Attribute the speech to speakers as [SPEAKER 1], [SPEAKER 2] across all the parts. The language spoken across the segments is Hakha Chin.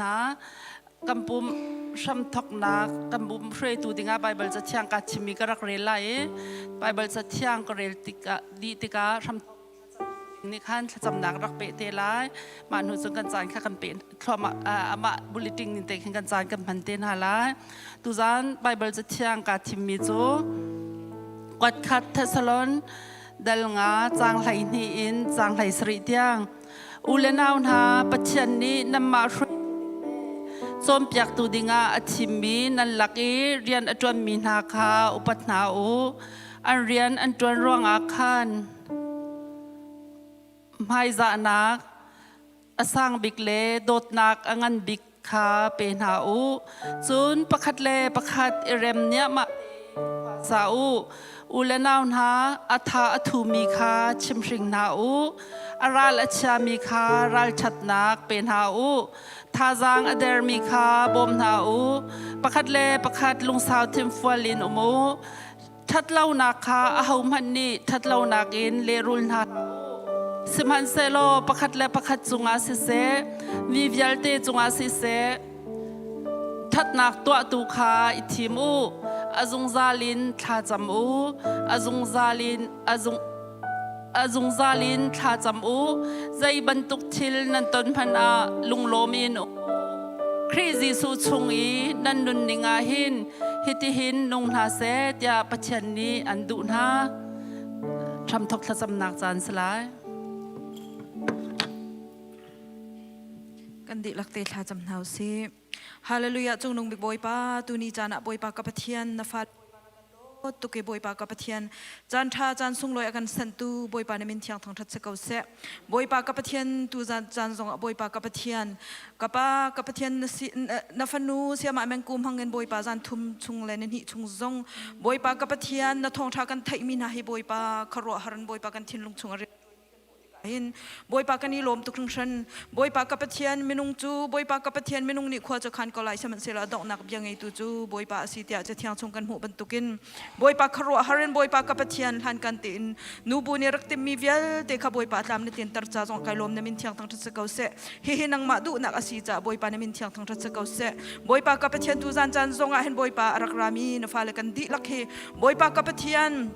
[SPEAKER 1] hna. Kan pum hramthoknak, kan pum hruaitu dingah Baibal Cathiang kaa thimmi ka rak rel lai i Baibal Cathiang ka rel tikah dih tikah hram nih khan thlacamnak rak peh te lai. Mah hnu cun kan caan kha kan peh thluahmah amah bulletin ning te khin kan caan kan hman te hna lai. Tuzaan Baibal Cathiang kaa thimmi cu kuatkhat Thessalon dal nga caang 12 in caang 17 tiang. U le nau hna, Pathian nih nanmah hruaitu cawnpiaktu dingah a thimmi nan lak i rian a ṭuanmi hna kha upat hna u. An rian an ṭuan ruangah khan hmaizahnak a sang bik le dawtnak a ngan bik kha pe hna u. Cun pakhat le pakhat i rem niahmah sa u. U le nau hna, a tha a thumi kha chimhring hna u. A ral a chiami kha ralṭhatnak pe hna u. Thazaang a dermi kha bawm hna u. Pakhat le pakhat lungsau thinfual in um u. Ṭhatlonak kha ahohmanh nih ṭhatlonak in lehrul hna hlah u. Sihmanhsehlaw pakhat le pakhat cungah siseh, mi vialte cungah siseh, ṭhatnak tuahtu kha i thim u. A zungzal in thlacam u. A zungzal in a zung a zungzal in thlacam u. Zei bantuk thil nan ton hmanh ah lunglawm in um u. Khrih Jesuh chung i nan nunning ah hin hitihin nung hna seh tiah Pathian nih an duh hna. Hramthok thlacamnak caan si lai.
[SPEAKER 2] Kan dihlak te thlacam hna u sih. Hallelujah cungnung bik Bawipa tuni caan ah Bawipa ka Pathian na fa tuk i Bawipa ka Pathian caan ṭha caan sunglawi a kan senhtu Bawipa na min thiang thangṭhat si ko seh Bawipa ka Pathian tu zan caan zongah Bawipa ka Pathian ka pa ka Pathian na si na fanu siamah mengku hmangin Bawipa zan thum chung le ni hnih chung zong Bawipa ka Pathian na thawngṭha kan theihmi hna hi Bawipa khuaruahhar in Bawipa kan thinlung chung a hin Bawipa kan i lawm tuk hringhran. Bawipa ka Pathian minung cu Bawipa ka Pathian minung nih khua cu khan ko lai sihmanhsehlaw a donghnak bia ngeitu cu Bawipa a si tiah Cathiang chung kan hmuh bantukin Bawipa khuaruahhar in Bawipa ka Pathian hlan kan tein nubu nih rak timmi vialte kha Bawipa tlam na tlinter ca zong kai lawm na min thiang thangṭhat si ko seh. Hihi nangmah duhnak a si caah Bawipa na min thiang thangṭhat si ko seh. Bawipa ka Pathian tu zan caan zongah hin Bawipa a rak rami na fale kan dihlak hi Bawipa ka Pathian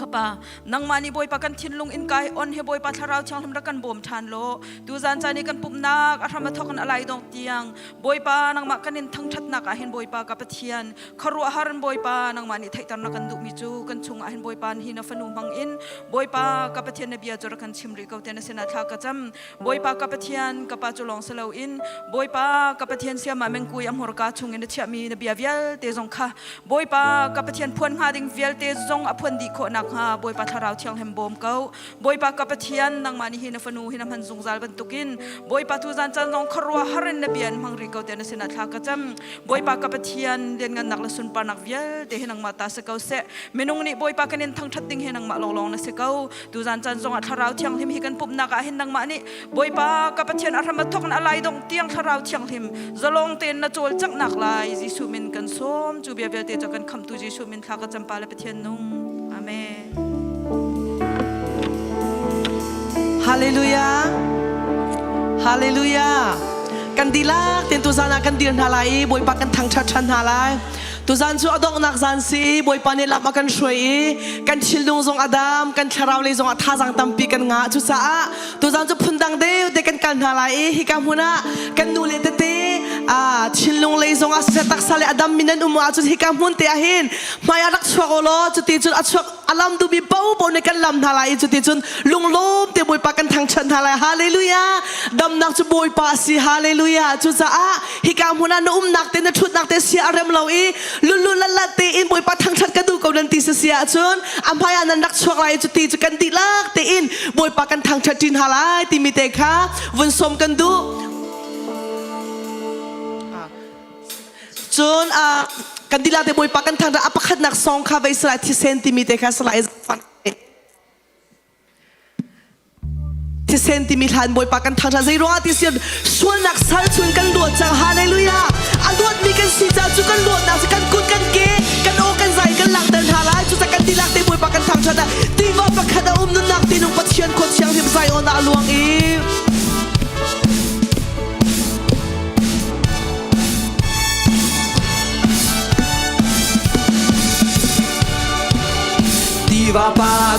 [SPEAKER 2] Ka pa, nangmah nih Bawipa kan thinlung in kai on he Bawipa Thlarau Thianghlim rak kan bawm ṭhan law tuzan caan i kan pumhnak a hram a thawk in a lai dong tiang Bawipa nangmah kan in thangṭhatnak ah hin Bawipa ka Pathian khuaruahhar in Bawipa nangmah nih theihternak kan duhmi cu kan chungah hin Bawipa hi na fanu hmang in Bawipa ka Pathian na bia cu rak kan chim rih ko te na sinah thla ka cam Bawipa ka Pathian ka pa cu lawng si loin Bawipa ka Pathian siama mengkui a hmurka chungin na chiahmi na bia vialte zong kha Bawipa ka Pathian phuan hnga ding vialte zong a phuan dih khawh nakhnga Bawipa Thlarau Thianghlim bawm ko. Bawipa ka Pathian nangmah nih hi na fanu hi na hman zungzal bantukin Bawipa tu zan caan zong khuaruah har in na bia in hmang rih ko tiah na sinah thla ka cam. Bawipa ka Pathian lianngannak le sunparnak vialte hi nangmah ta si ko seh. Minung nih Bawipa kan in thangṭhat ding hi nangmah lawnglawng na si ko. Tuzan caan zongah Thlarau Thianghlim hi kan pumhnak ah hin nangmah nih Bawipa ka Pathian a hram a thawk in a lai dongh tiang Thlarau Thianghlim zalong tein na cawlcanghnak lai Jesuh min kan sawm cu bia vialte cu kan khamtu Jesuh min thla ka cam pa le Pathian nung Amen.
[SPEAKER 3] Hallelujah. Hallelujah. Kan dilak ten tuzan ah kan dir hna lai i Bawipa kan thangṭhat ṭhan hna lai. Tuzan cu a donghnak zan si i Bawipa nih lam a kan hruai i kan thinlung zong a dam, kan thlarau lei zong ah thazaang tampi kan ngah. Cucaah tuzan cu phundang deuh te kan kal hna lai i hika hmun ah kan nu le tete thinlung lei zong ah siseh taksa le a dam mi nan um ahcun hika hmun te ah hin hmai ah rak chuak u law cuti cun a chuak a lam duhmi paohpaoh nih kan lam hna lai i cuticun lunglawm te Bawipa kan thangṭhat hna lai. Hallelujah! Damnak cu Bawipa a si. Hallelujah! Cucaah hika hmun ah na umnak te na ṭhutnak te sia a rem lo i lulu lallat tein Bawipa thangṭhat ka duh ko nan ti si si ahcun a hmai ah nan rak chuak lai i cuti cu kan dihlak tein Bawipa kan thangṭhat ṭin hna lai timi te kha vun sawm kan duh. Cun kan dihlak te Bawipa kan thangṭhat a pakhatnak song kha vei salai thisen timi te kha salai thisen timi hlan Bawipa kan thangṭhat zei ruangah ti sian sualnak sal chun kan luat cang hallelujah a luatmi kan si ca cu kan luatnak cu kan kut kan ke kan aw kan zai kan langhter hna lai cu kan dihlak te Bawipa kan thangṭhat ah tiva pakhat a um nunnak tinung Pathian khua thianghlim Zion ah a luang i.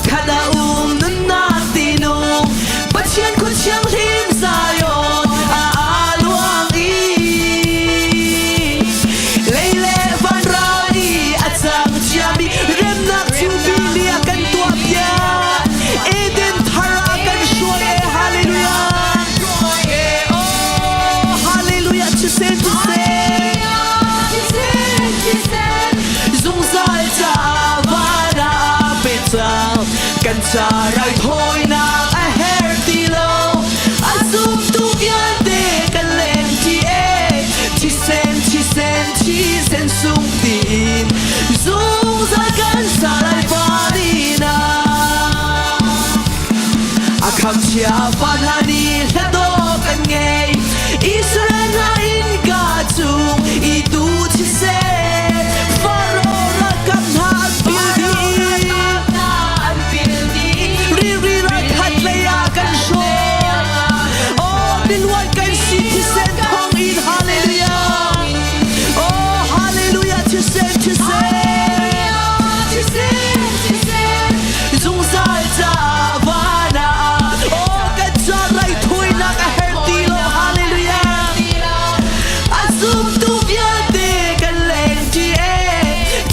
[SPEAKER 3] Pakhat a um nunnak tinung Pathian khua thianghlim Zion a aa luang i lei le vanral i a cang ciami remnak jubilee a kan tuah piak Eden thar ah kan hruai e hallelujah Oh hallelujah thisen thisen zungzal caah van ah pe cang kan ca raithawinak a her ti lo a zumtu vialte kan leng ti e thisen thisen thisen sung tiin zungzal kan sa lai vanina a khamchia fa hna nih hla kan ngei Israel hna innka chung i tu thisen Faro ralkap hna an pil dih Riri ralkhat lei ah kan hrawn Oh miluan kan si thisen thawng in hallelujah Oh hallelujah thisen thisen zungzal caah van ah oh kan ca raithawinak a herh ti lo hallelujah a zumtu vialte kan leng ṭi e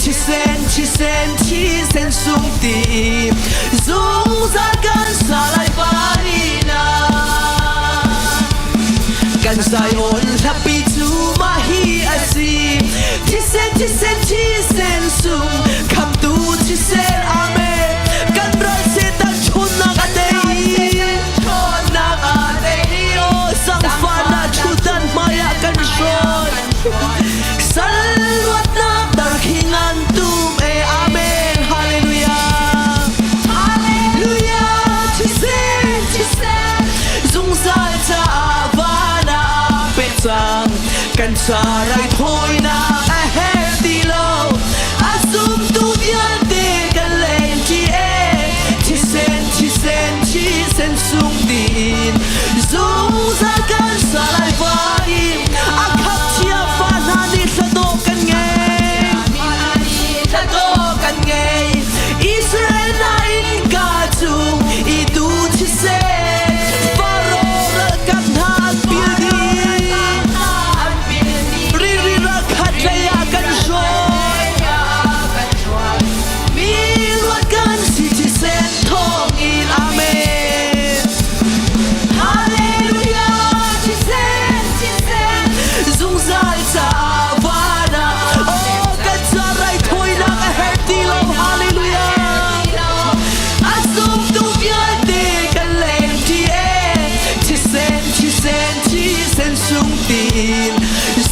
[SPEAKER 3] thisen thisen thisen sung ti zungzal kan sa lai vanina kan Zion hlapi cu mah hi a si thisen thisen thisen sung khamtu thisen amen kan ral Satan ṭhawnnak a tei ṭhawnnak a tei oh sangfahnak ṭhudan hmaiah kan hrawn sal luatnak darkhing an tum e amen hallelujah hallelujah thisen thisen zungzal caah van ah pe cang kan ca raithawinak a herh ti lo a zumtu vialte kan leng ṭi e thisen thisen thisen sung tiin zungzal kan sa lai vai a khap chia fa hna nih hladawh kan ngei hladawh kan ngei Israel na innka chung i tu thisen Faro ralkap hna an pil dih Riri ralkhat lei ah kan hruai mi luat kan si thisen thawng in amen Hallelujah thisen thisen zungzal caah van ah oh kan ca raithawinak a herh ti lo hallelujah a zumtu vialte kan leng ṭi e thisen thisen thisen sung tiin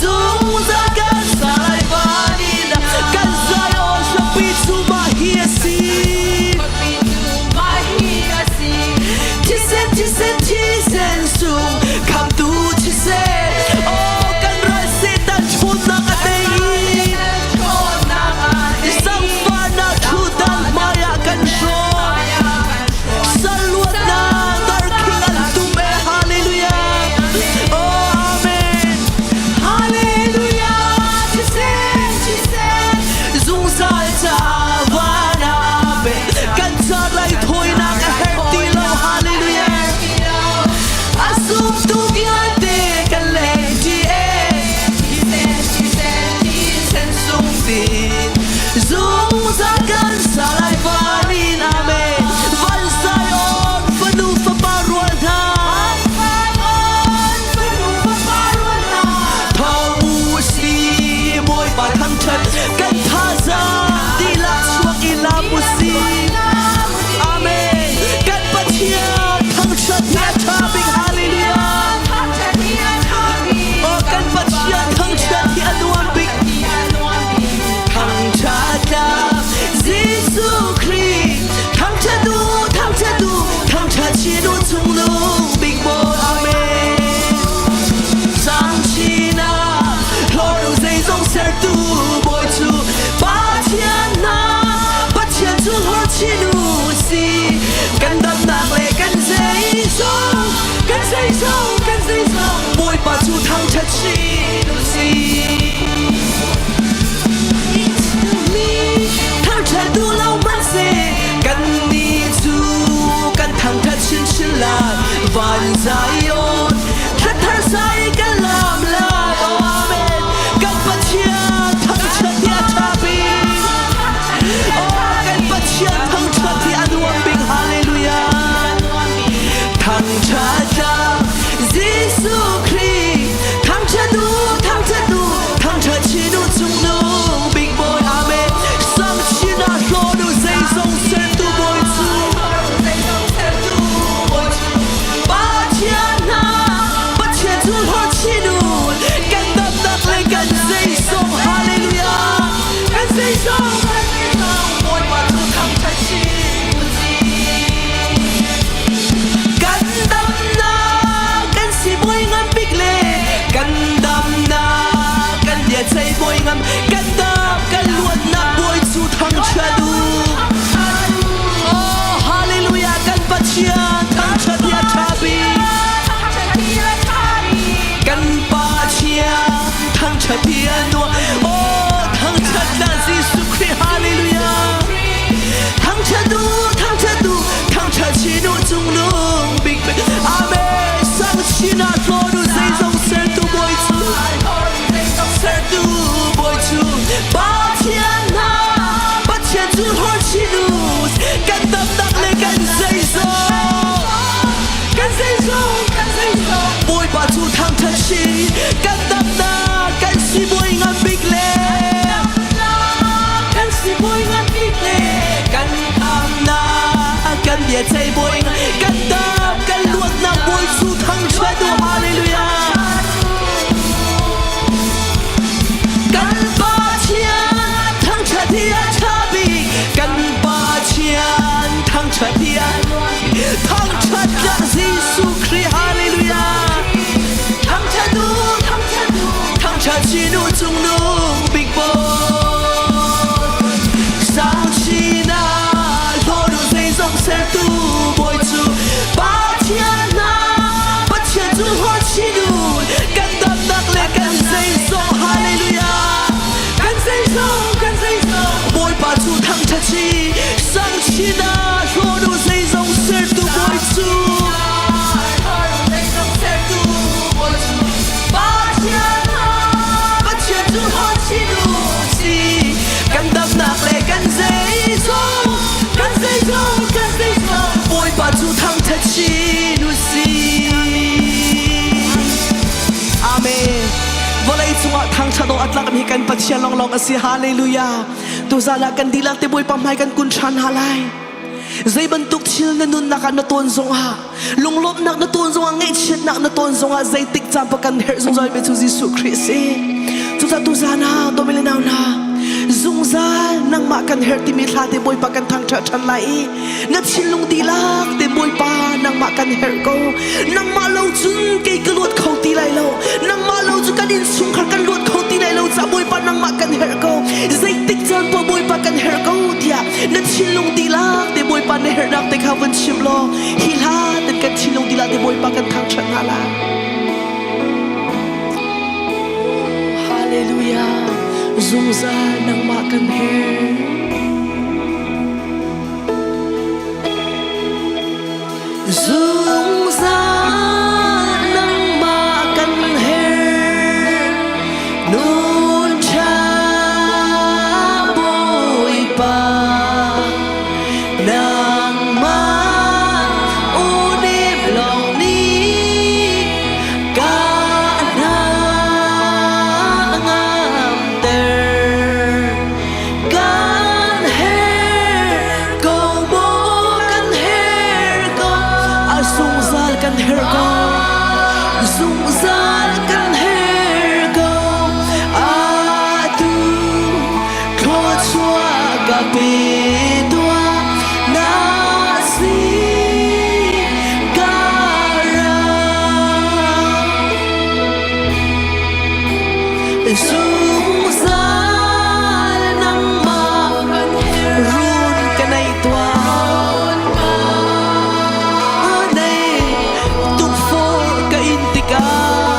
[SPEAKER 3] zungzal kan sa lai van in kan Zion hlapi cu mah hi a si thisen thisen thisen sung khamtu thisen oh kan ral Satan ṭhawnnak a tei Zangfahnak ṭhutdan hmaiah kan hrawn Saluatnak darkhing an tum e hallelujah Oh amen Hallelujah thisen thisen zungzal caah van ah pe kan ca raithawinak a herh ti lo hallelujah. Van Zion Thla sai kan lam lai Amen Kan Pathian thangṭhat hi a ṭha bik Oh kan Pathian thangṭhat hi a nuam bik Hallelujah Thangṭhat tlang Jesuh Khrih Thangṭhat u thangṭhat u thangṭhat chin u cungnung bik Bawi Amen Sang chin ah hlawn u zeizong sertu Bawi cu Pathian hna Pathian cu hlawt chin u kan damnak le kan zeizong Hallelujah kan zeizong Bawipa cu thangṭhat chin u Kan damnak kan si bawi ngan bik le kan damnak kan bia cei bawi ngam kan dam kan luatnak bawi cu thangṭhat u. Oh hallelujah kan Pathian thangṭhat hi a ṭha bik. Kan Pathian thangṭhat hi a nuam. Oh thangṭhat na Jesuh Khrih hallelujah. Thangṭhat u thangṭhat u thangṭhat chin u cungnung bik Amen sang chin ah hlawn u zeizong sertu Bawi cu sertu Bawi cu Pathian hna Pathian cu hlawn chin u kan damnak le kan zeizong kan zeizong kan zeizong Bawipa cu thangṭhat chin kan damnak kan si bawi ngan bik le kan si bawi ngan bik le kan amnak kan bia cei bawi kan dam kan luatnak bawi cu thangṭhat u hallelujah kan Pathian thangṭhat hi a ṭha bik kan Pathian thangṭhat hi a thangṭhat tlak Jesuh Khrih hallelujah thangṭhat u thangṭhat u thangṭhat chin u cungnung bik Bawi sang chin ah hlawn u zeizong sertu Bawi cu Pathian hna Pathian cu hlawn chin u kan damnak le kan zeizong hallelujah kan zeizong kan zeizong Bawipa cu thangṭhat si sang chin ah hlawn u zeizong sertu Bawi cu Pathian cu hlawn chin u si kan damnak le kan zeizong kan zeizong kan zeizong Bawipa cu thangṭhat chin u si Amen vawlei cungah thangṭhat awk a tlakmi kan Pathian lawnglawng a si hallelujah tuzan ah kan dihlak te Bawipa hmai kan kun ṭhan hna lai zei bantuk thil na nunnak ah na tawn zongah lunglawmhnak na tawn zongah ngaihchiatnak na tawn zongah zeitik caan pa kan herh zungzal mi cu Jesuh Khrih a si cucaah tuzan ah domile nau hna zungzal nangmah kan herh timi thla te Bawipa kan thangṭhat ṭhan lai i na thinlung dihlak te Bawipa nangmah kan herh ko nangmah lo cun kei ka luat kho ti lai lo nangmah lo cu kan innchungkhar kan luat kho ti lai lo ca Bawipa nangmah kan herh ko zeitik caan poah Bawipa kan herh ko tiah na thinlung dihlak te Bawipa na herhnak te kha vun chim law hi hla ten kan thinlung dihlak te Bawipa kan thangṭhat hna lai Hallelujah zungzal nangmah kan herh Zungzal nangmah kan herh nun ṭha Bawipa nangmah unem lawng nih ka hna ngamter Kan herh ko maw kan herh ko a zungzal kan herh ko zungzal kan herh ko atu thluachuah ka pe tuah na si ka ram Zungzal nangmah run ka nei tuah Nei tukforh ka in tikah.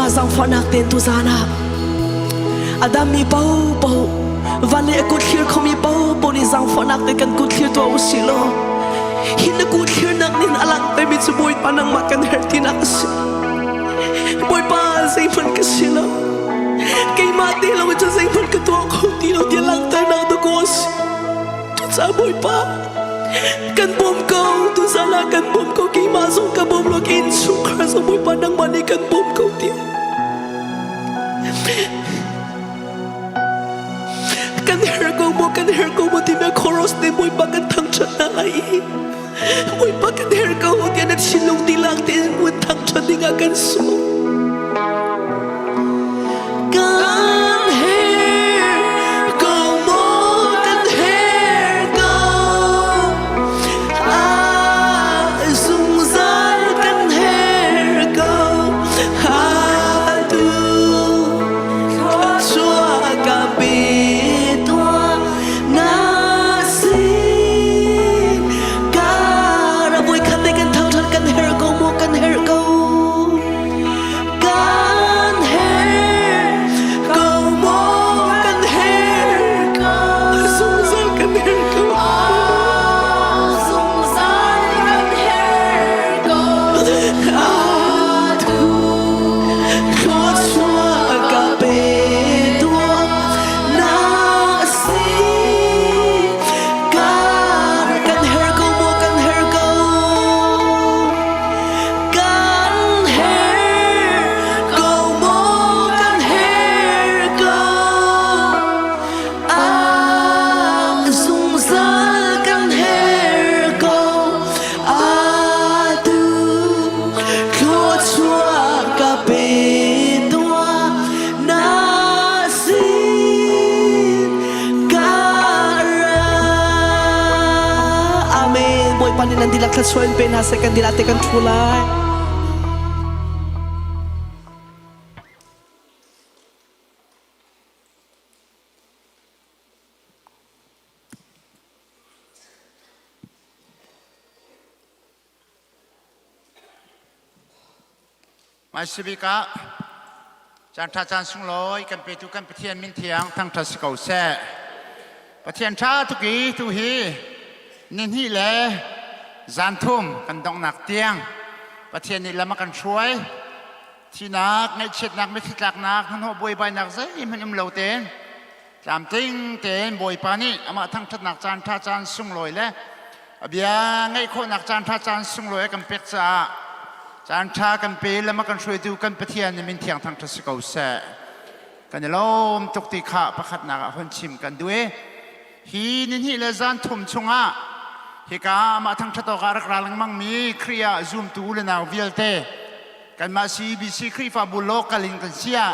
[SPEAKER 3] Bawipa zangfahnak tein tuzan ah Adam mi paohpaoh van le a kut thlir khomi paohpaoh nih zangfahnak te kan kut thlir tuah u sih law hi na kut thlirnak nih a langhtermi cu Bawipa nangmah kan herh tinak a si. Bawipa zeihmanh ka si lo. Keimah te lo cu zeihmanh ka tuah kho ti lo tiah langhternak dakaw a si. Cucaah Bawipa kan bawm ko tuzan ah kan bawm ko keimah zong ka bawm lo ka innchungkhar zong Bawipa nangmah nih kan bawm ko tiah kan herh ko maw kan herh ko maw timi chorus te Bawipa kan thangṭhat hna lai i Bawipa kan herh ko tiah na thinlung dihlak tein mun thangṭhat dingah kan sawm. Kan herh ko maw kan herh ko ah zungzal kan herh ko atu thluachuah ka pe tuah na sin ka voi khat te kan thangṭhat kan herh ko maw kan herh ko Kan herh ko maw kan herh ko zungzal kan herh ko zungzal kan herh ko atu thluachuah ka pe tuah na si kan kan herh ko maw kan herh ko Kan herh ko maw kan herh ko ah zungzal kan herh ko atu thluachuah ka pe tuah na sin ka ra Amen. Bawipa nih nan dihlak thluachuah in pe hna seh kan dihlak te kan ṭhu lai.
[SPEAKER 4] Hmaisabik ah caan ṭha caan sunglawi kan petu kan Pathian min thiang thangṭhat si ko seh. Pathian ṭha tuk i tu hi nihnih le zan thum kan donghnak tiang Pathian nih lam a kan hruai. Thinak, ngaihchiatnak, mitthli tlaknak, hnahnawh buaibainak zeihmanh um lo tein tlamtling tein Bawipa nih amah thangṭhatnak caan ṭha caan sunglawi le a bia ngaih khawhnak caan ṭha caan sunglawi a kan pek caah caan ṭha kan pe lam a kan hruaitu kan Pathian nih min thiang thangṭhat si ko seh. Kan i lawm tuk ti kha pakhatnak ah hun chim kan duh i hi nihnih le zan thum chungah hika amah thangṭhat awkah rak ra lengmangmi Khrih ah zumtu u le nau vialte kanmah CBC Khrihfabu local in kan si ah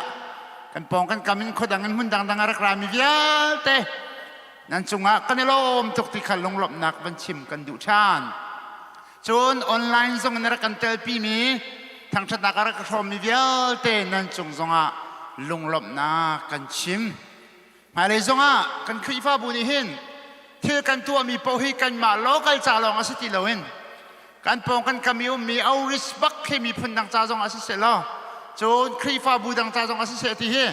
[SPEAKER 4] kan pawng kan kam in khuadang in hmun dangdang a rak rami vialte nan cungah kan i lawm tuk ti kha lunglawmhnak van chim kan duh ṭhan. Cun online zong in rak kan telpimi thangṭhatnak a rak hrawmmi vialte nan cung zongah lunglawmhnak kan chim. Hmailei zongah kan Khrihfabu nih hin thil kan tuahmi paoh hi kanmah local ca lawng a si ti loin kan pawng kan kam i ummi outreach bak khi miphun dang ca zong ah siseh law cun Khrihfabu dang ca zong ah siseh ti hi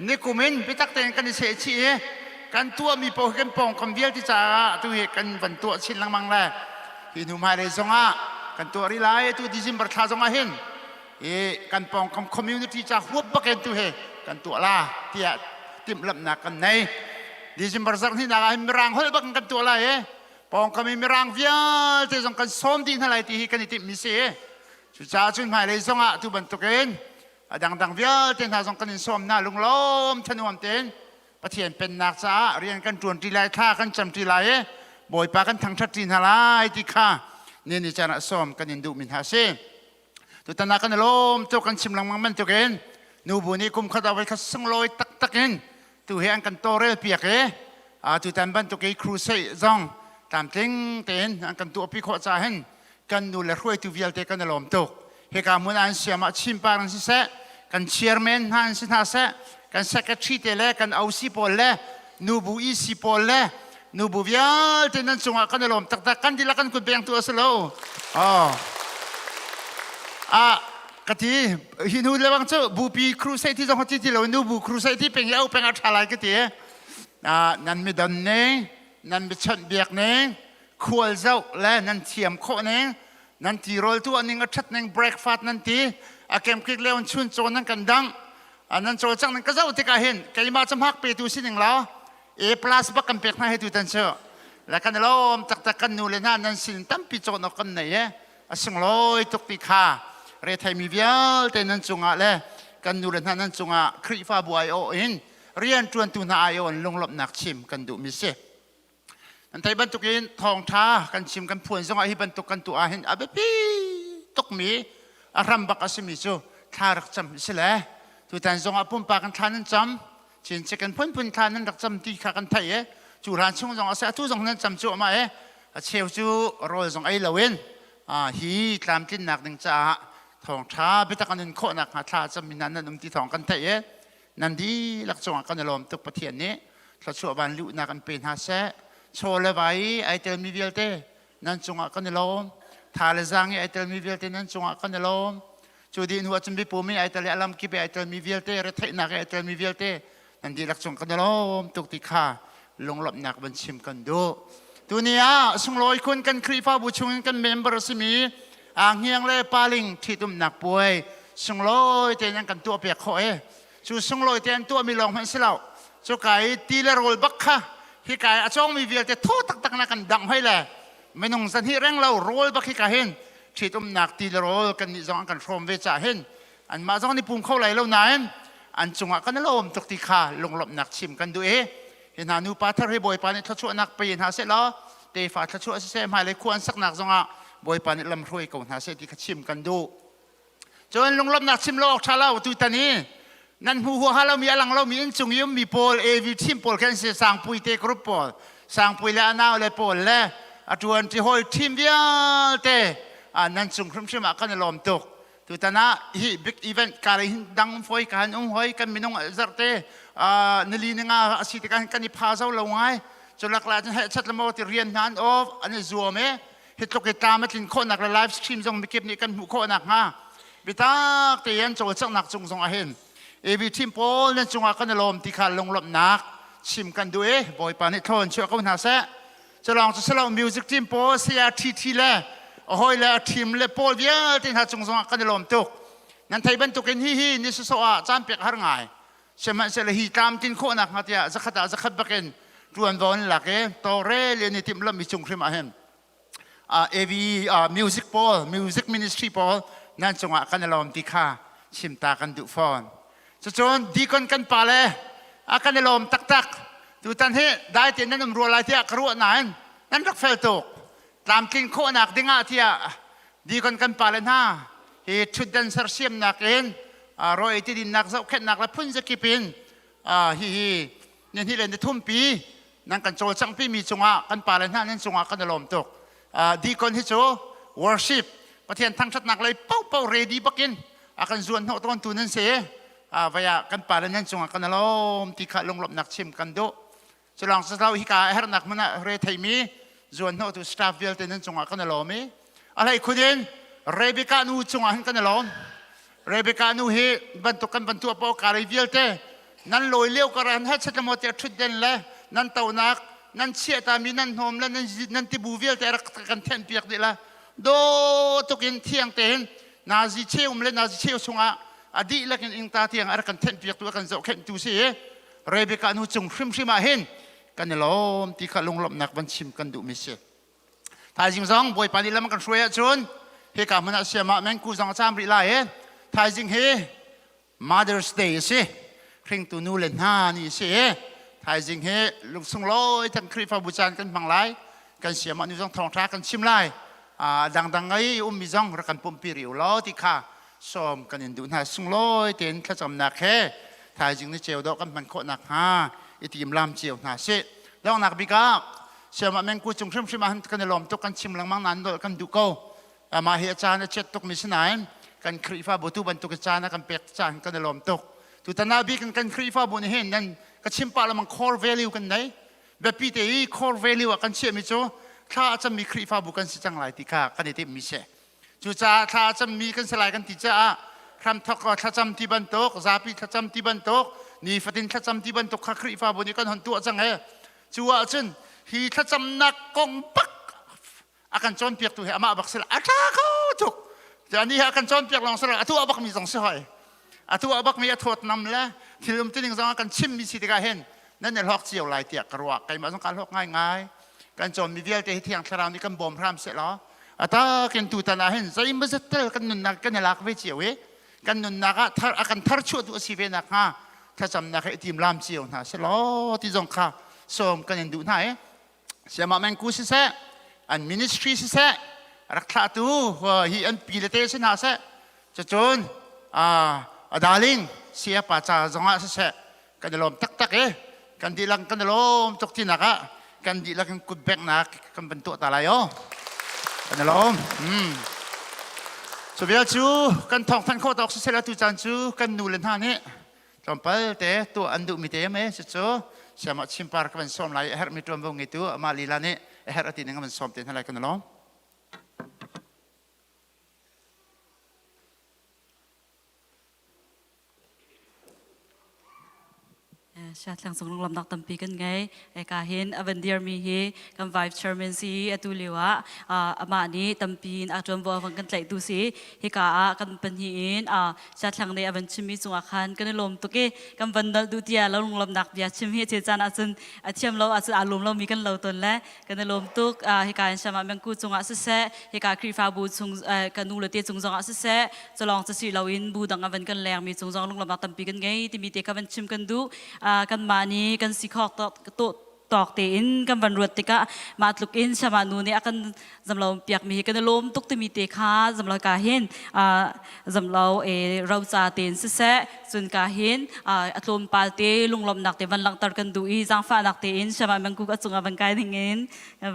[SPEAKER 4] nikum in biatak tein kan i seh chih i kan tuahmi paoh hi kan pawngkam vialte caah tu hi kan van tuah chin lengmang le hi hnu hmailei zongah kan tuah rih lai tu December thla zongah hin i kan pawngkam community ca huap bakin tu hi kan tuah la tiah timhlamhnak kan nei December zarh hnihnak ah hin mirang holh bak in kan tuah lai i pawngkam i mirang vialte zong kan sawm dih hna lai ti hi kan i timhmi si cucaah cun hmailei zongah tu bantukin a dangdang vialte hna zong kan in sawm hna lunglawm thanuam tein Pathian pennak caah rian kan ṭuan ṭi lai thla kan cam ṭi lai i Bawipa kan thangṭhat ṭi hna lai ti kha ni ni caan ah sawm kan in duhmi hna a si. Tutan ah kan i lawm tuk kan chim lengmang bantukin nubu nih kum khat ah voikhat sunglawi taktak in tu hi an kan tawlrel piak i tutan bantuk i crusade zong tlamtling tein an kan tuahpi khawh caah hin kan nu le hruaitu vialte kan i lawm tuk. Hika hmun ah an siam ah Chinpar an siseh, kan chairman hna an si hna seh, kan secretary te le kan OC pawl le nubu EC pawl le nubu vialte nan cungah kan i lawm taktak kan dihlak kan kut bengtu a si lo. Oh. Ah. Ka ti hi nu le bang cu bupi crusade ti zong ti ti lo nu bu crusade ti peng i au peng a ṭha lai ka ti. Nan mi don ning, nan mi chawnh biak ning, khual zoh le nan thiam khawh ning, nan tirawl tuah ning a ṭhat ning, breakfast nan ti, a kemkik le on chun cawn nan kan dang, nan cawlcangh ning ka zoh tikah hin keimah cu hmak petu si ning law A plus bak kan pek hna he tutan cu le kan i lawm taktak. Kan nu le hna nan sin tampi cawn awk kan nei e, a sunglawi tuk ti kha retheimi vialte nan cungah le kan nu le hna nan cungah Khrihfabu aiawh in rian ṭuantu hna aiawh in lunglawmhnak chim kan duhmi si. Nan thei bantukin thawngṭha kan chim kan phuan zongah hi bantuk kan tuah ahhin a biapi tukmi a hram bak a simi cu thla rak cam si le tutan zongah pumpak in thla nan cam chin chicken phunphun thla nan rak cam ti kha kan theih i cu hlan chung zong a si, atu zong nan cam cuahmah i a cheu cu rawl zong ei loin hi tlamtlinnak ding caah thawngṭha biatak an in khawh nakhnga thla cammi hna nan um ti thawng kan theih i nan dihlak cungah kan i lawm tuk. Pathian nih thluachuah van luhnak an pe hna seh. Chaw le vai ai telmi vialte nan cungah kan i lawm. Tha le zaang i ai telmi vialte nan cungah kan i lawm. Cu dih hnu ahcun mipum i ai tel i a lamkip i ai telmi vialte, retheihnak i ai telmi vialte nan dihlak cung kan i lawm tuk ti kha lunglawmhnak van chim kan duh. Tuni ah sunglawi khun kan Khrihfabu chungin kan member a simi Hniang le Paling ṭhitumnak puai sunglawi tein an kan tuahpiak khawh i cu sunglawi te an tuahmi lawng hmanh si lo, cuka i ti le rawl bak kha hika i a cawngmi vialte thaw taktak na kan dangh hoi le minung zahnih reng lo rawl bak hika hin ṭhitumnak ti le rawl kan nih zong an kan hrawm ve cah hin anmah zong an i pum kho lai lo nain an cungah kan i lawm tuk ti kha lunglawmhnak chim kan duh i hi hna nupa thar hi Bawipa nih thluachuahnak pe hna seh law tefa thluachuah siseh, hmailei khua an saknak zongah Bawipa nih lam hruai ko hna seh ti kha chim kan duh. Cun lunglawmhnak chim lo awk ṭha lo. Tutan i nan hmu huaha lomi, a lang lomi inncung i ummi pawl, AV team pawl khan si, Sangpui te group pawl, Sangpui le a nau le pawl le a ṭuan ṭi hawi team vialte nan cung hrimhrim ah kan i lawm tuk. Tutan ah hi big event kar hin dang foi ka han um hoi kan minung zarte nili ninga a si tikah kan i pha zo lo ngai. Culak la cun heh chat lamo ti rian hna an off an i zuam e hi tluk i tlam a tlin khawhnak le live stream zong mikip nih kan hmuh khawhnak hnga bitak tein cawlcanghnak cung zong ahhin AV team pawl nan cungah kan i lawm ti kha lunglawmhnak chim kan duh i Bawipa nih thlawn chuah ko hna seh. Culawng cu silo, music team pawl, saya TT le a hawi le a team le pawl vialte hna cung zongah kan i lawm tuk. Nan thei bantukin hi hi ni sawsawh ah caan pek har ngai sihmanhsehlaw hi tlamtlin khawhnak hnga tiah zakhat ah zakhat bakin ṭuanvo an lak i tawlrel in i timhlamh i cung hrim ah hin AV music pawl, music ministry pawl nan cungah kan i lawm ti kha chimta kan duh fawn. Cucun deacon kan pa le a kan i lawm taktak. Tutan hi dai tein nan um rua lai tiah ka ruah nain nan rak fel tuk. Tlamtlin khawhnak dingah tiah deacon kan pa le hna hi ṭhutdan sersiamnak in rawi ti dinnak zohkhenhnak le phun zakip in hihi nihnih le nithumpi nan kan cawlcanghpi mi cungah kan pa le hna nan cungah kan i lawm tuk. Deacon hi cu worship, Pathian thangṭhatnak lei paohpaoh ready bakin a kan zuan hnawh tawntu nan si. Vaya kan pa le nan cungah kan i lawm ti kha lunglawmhnak chim kan duh. Culawng saslo hika a herhnak hmun ah re theimi zuan hnawhtu staff vialte nan cungah kan i lawm i a hlei khun in Rebecca nu cungah hin kan i lawm. Rebecca nu hi bantuk kan bantu paoh kari vialte nan lawi lio karan he chetlaw tiah ṭhutden le nan tonak nan chiahtami nan hnawm le nan tibu vialte rak kan thenh piak dih la do tukin thiang tein nazi cheum le nazi cheu chungah a dihlak in ingta tiang a rak kan thenh piak tu a kan zohkhenh tu si i Rebecca nu cung hrimhrim ah hin kan i lawm ti kha lunglawmhnak van chim kan duhmi si. Thaizing zong Bawipa nih lam kan hruai ahcun hika hmun ah siam ah mengku zong a caam rih lai i thaizing hi Mother's Day a si. Hringtu nu le hna ni a si i thaizing hi lungsunglawi tan Khrihfabu caan kan hmang lai. Kan siam ah nu zong thawngṭha kan chim lai. Dangdang ngei ummi zong rak kan pumpi rih u law ti kha sawm kan in duh hna. Sunglawi tein thlacamnak he thaizing ni ceu dawh kan hman khawh nakhnga i timlam cio hna sih. Donghnak bik ah siamah mengku cung hrimhrim ah kan i lawm tuk. Kan chim lengmang nain dolh kan duh ko. Amah hi a caan a chiat tukmi si nain kan Khrihfabu tu bantuk i caan a kan pek caan kan i lawm tuk. Tutan ah bik in kan Khrihfabu nih hin nan ka chim pah lengmang, core value kan nei. Biapi te i core value ah kan chiahmi cu thla a cammi Khrihfabu kan si cang lai ti kha kan i timhmi si. Cucaah thla a cammi kan si lai kan ti caah. Hramthok thlacam ti bantuk, zapi thlacam ti bantuk, nifatin thlacam ti bantuk kha Khrihfabu nih kan hon tuah cang he. Cu ahcun hi thlacamnak kong bak a kan cawnpiaktu hi amah bak si a ṭha kho tuk. Ani hi a kan cawnpiak lawng si lo, a tuah bakmi zong si hoi. A tuah bakmi a thawtnam le thil umtuning zong a kan chimmi si tikah hin nan i hlawk cio lai tiah ka ruah. Keimah zong kaa hlawk ngaingai. Kan cawnmi vialte hi Thiang Thlarau nih kan bawm hram seh law atakin tutan ah hin zeimawzat tel kan nunnak kan i lak ve cio i kan nunnak ah thar a kan tharchuah tu a si ve nakhnga thlacamnak he i timlam cio hna seh law ti zong kha sawm kan in duh hna i Siamah Mengku siseh an ministry siseh rak thlahtu hi an pi le te si hna seh cucun a darling sayapa ca zongah siseh kan i lawm taktak i kan dihlak kan i lawm tuk tinak ah kan dihlak in kut benghnak kan van tuah ta lai o kan i lawm cu vial cu kan thawng thanh khawh tawk siseh tu caan cu kan nu le hna nih tlawmpal te tuah an duhmi te me cucu siamah chimpar ka van sawm lai a herhmi ṭuanvo ngeitu amah lila nih a herh a ti ning van sawm te hna lai kan i lawm.
[SPEAKER 1] Siatlang cung lunglamnak tampi kan ngei. Eka hin a van dirmi hi kan vice chairman si atu lio ah amah nih tampi in a ṭuanvo a van kan tlaihtu si. Hika ah kan pahnih in siathlang nih a van chimmi cungah khan kan i lawm tuk i kan van nolh duh tiah lo lunglamnak bia chim hi a caan ahcun a thiam lo ahcun aa lawm lomi kan lo tawn le kan i lawm tuk. Hika in Shama Mengku cungah siseh, hika Khrihfabu chung ka nu le te cung zongah siseh, culawng cu si loin bu dang a van kan lengmi cung zong lunglawmnak tampi kan ngei timi te kha van chim kan duh. Kanmah nih kan si khawk tawk tein kan van ruat tikah mah tluk in Shama nu nih a kan zamlo piakmi hi kan i lawm tuk timi te kha zamlo ka hin zamlo e roca tein siseh cun ka hin a tlawmpal te lunglawmhnak te van langhter kan duh i zaangfahnak tein Shama Mengkuk a cungah van kai ding in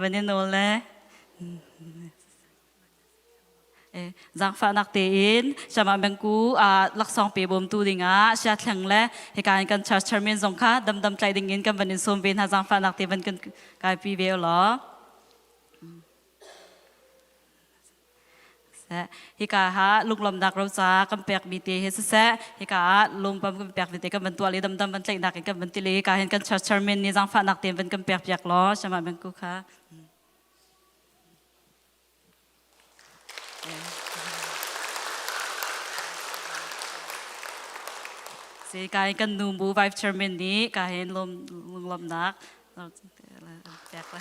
[SPEAKER 1] van i nawl le zaangfahnak tein Shama Mengku laksawng pe bawmtu dingah sia thleng le hika in kan church chairman zong kha damdam tlai ding in kan van in sawm ve hna zaangfahnak te van kan kaipi ve law. Hika ha lunglawmnak roca kan pekmi te hi siseh hika ah lungpam kan pekmi te kan van tuah le damdam van tlaihnak in kan van ti le hika hin kan church chairman nih zaangfahnak tein van kan pek piak law Shama Mengku kha. Si ka hin kan nu bu vice chairman nih ka hin lunglawmnak pek le.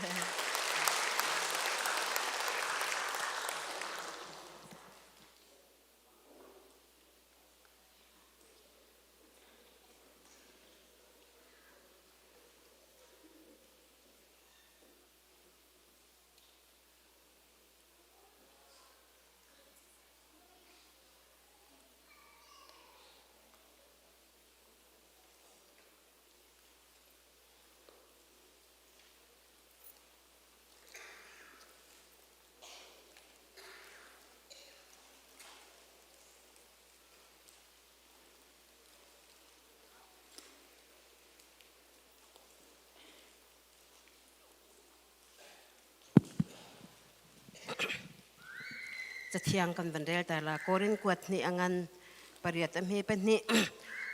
[SPEAKER 5] Cathiang kan van rel ta la Korin kuat hnih a ngan pariat a hme pahnih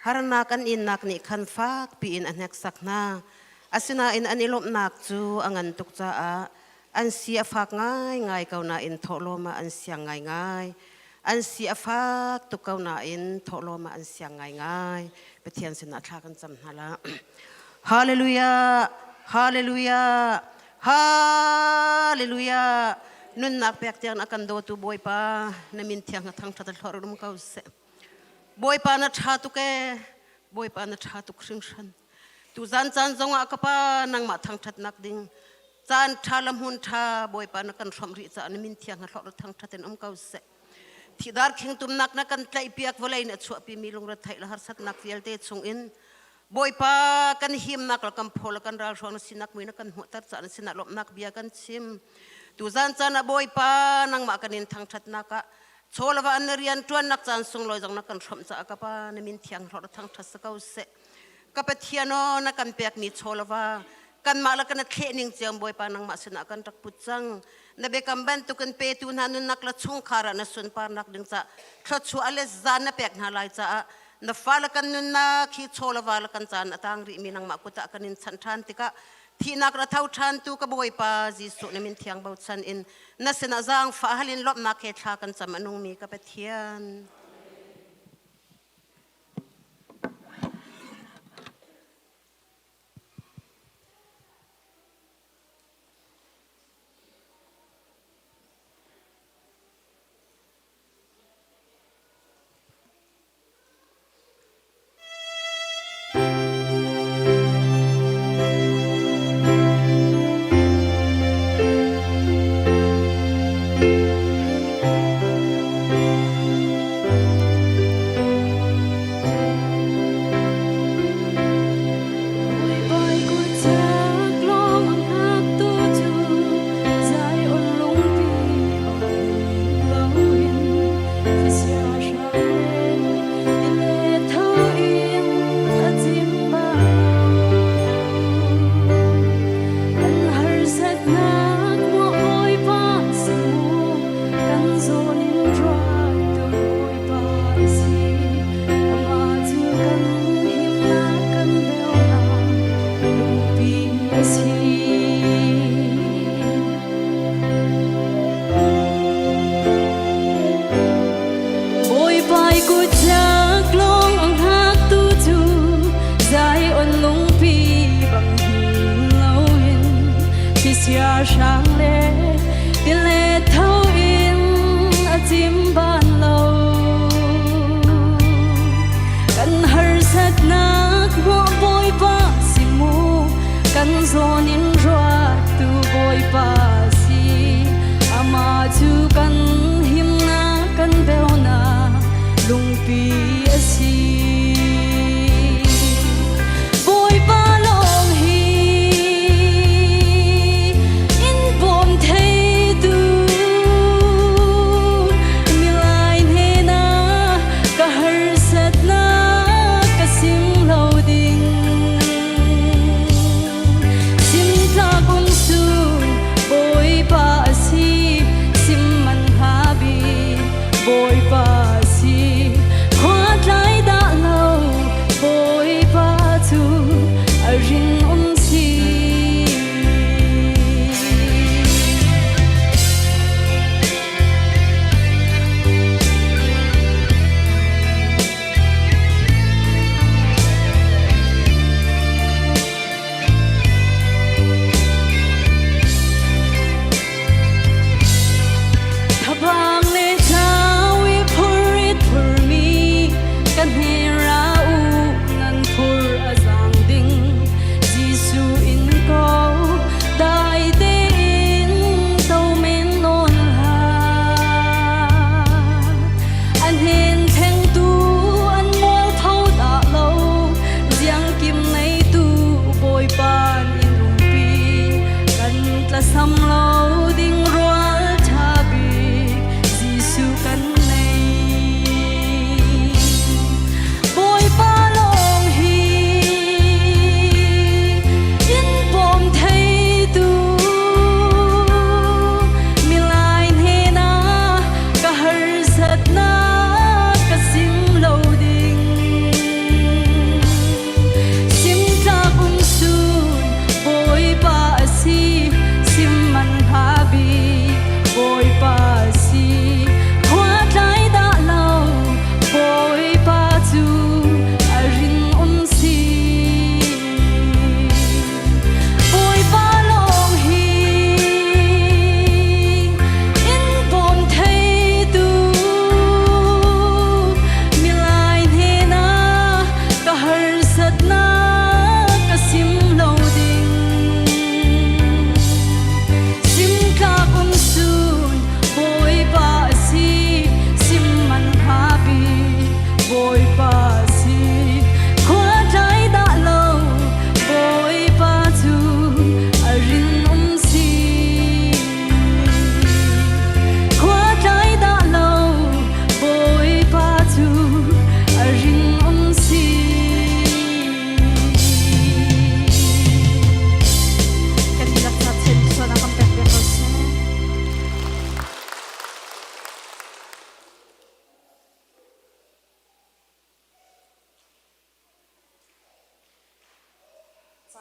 [SPEAKER 5] harnak an innak nih khan fak piin a hneksak hna asinain an i lawmhnak cu a ngan tuk caah an si a fak ngaingai ko nain thawhlawm ah an siang ngaingai an si a fak tuk ko nain thawhlawm ah an siang ngaingai Pathian sinah thla kan cam hna la Hallelujah Hallelujah Hallelujah Nunnak pek tiang a kan dawtu Bawipa na min thiang na thangṭhat a hlorh rum ko seh Bawipa na ṭha tuk ee Bawipa na ṭha tuk hringhran tuzan caan zongah ka pa nangmah thangṭhatnak ding caan ṭha le hmun ṭha Bawipa na kan hrawmh rih caah na min thiang na hlorh thangṭhat in um ko seh Thidar khingtumnak na kan tlaihpiak vawlei nih a chuahpimi lungretheih le harsatnak vialte chungin Bawipa kan himnak le kan phaw le kan ralhruang na sinak mui na kan hmuhter caah na sinah lawmhnak bia kan chim. Tuzan caan ah Bawipa nangmah kan in thangṭhatnak ah chawlava an na rian ṭuannak caan sunglawi zong na kan hrawmh caah ka Pa na min thiang hlorh thangṭhat si ko seh. Ka Pathian aw na kan pekmi chawlava kanmah le kan thleh ning ciam Bawipa nangmah sinah kan rak put cang. Na biakam bantukin petu hna nunnak le chungkhar ah na sunparnak ding caah thluachuah le zan na pek hna lai caah na fale kan nunnak hi chaw le va le kan caan a tang rihmi nangmah kut ah kan in chanh ṭhan tikah thihnak ra tho ṭhan tu ka Bawipa Jesuh na min thiang bochan in na sinah zaangfah hal in lawmhnak he thla kan cam a nungmi ka Pathian.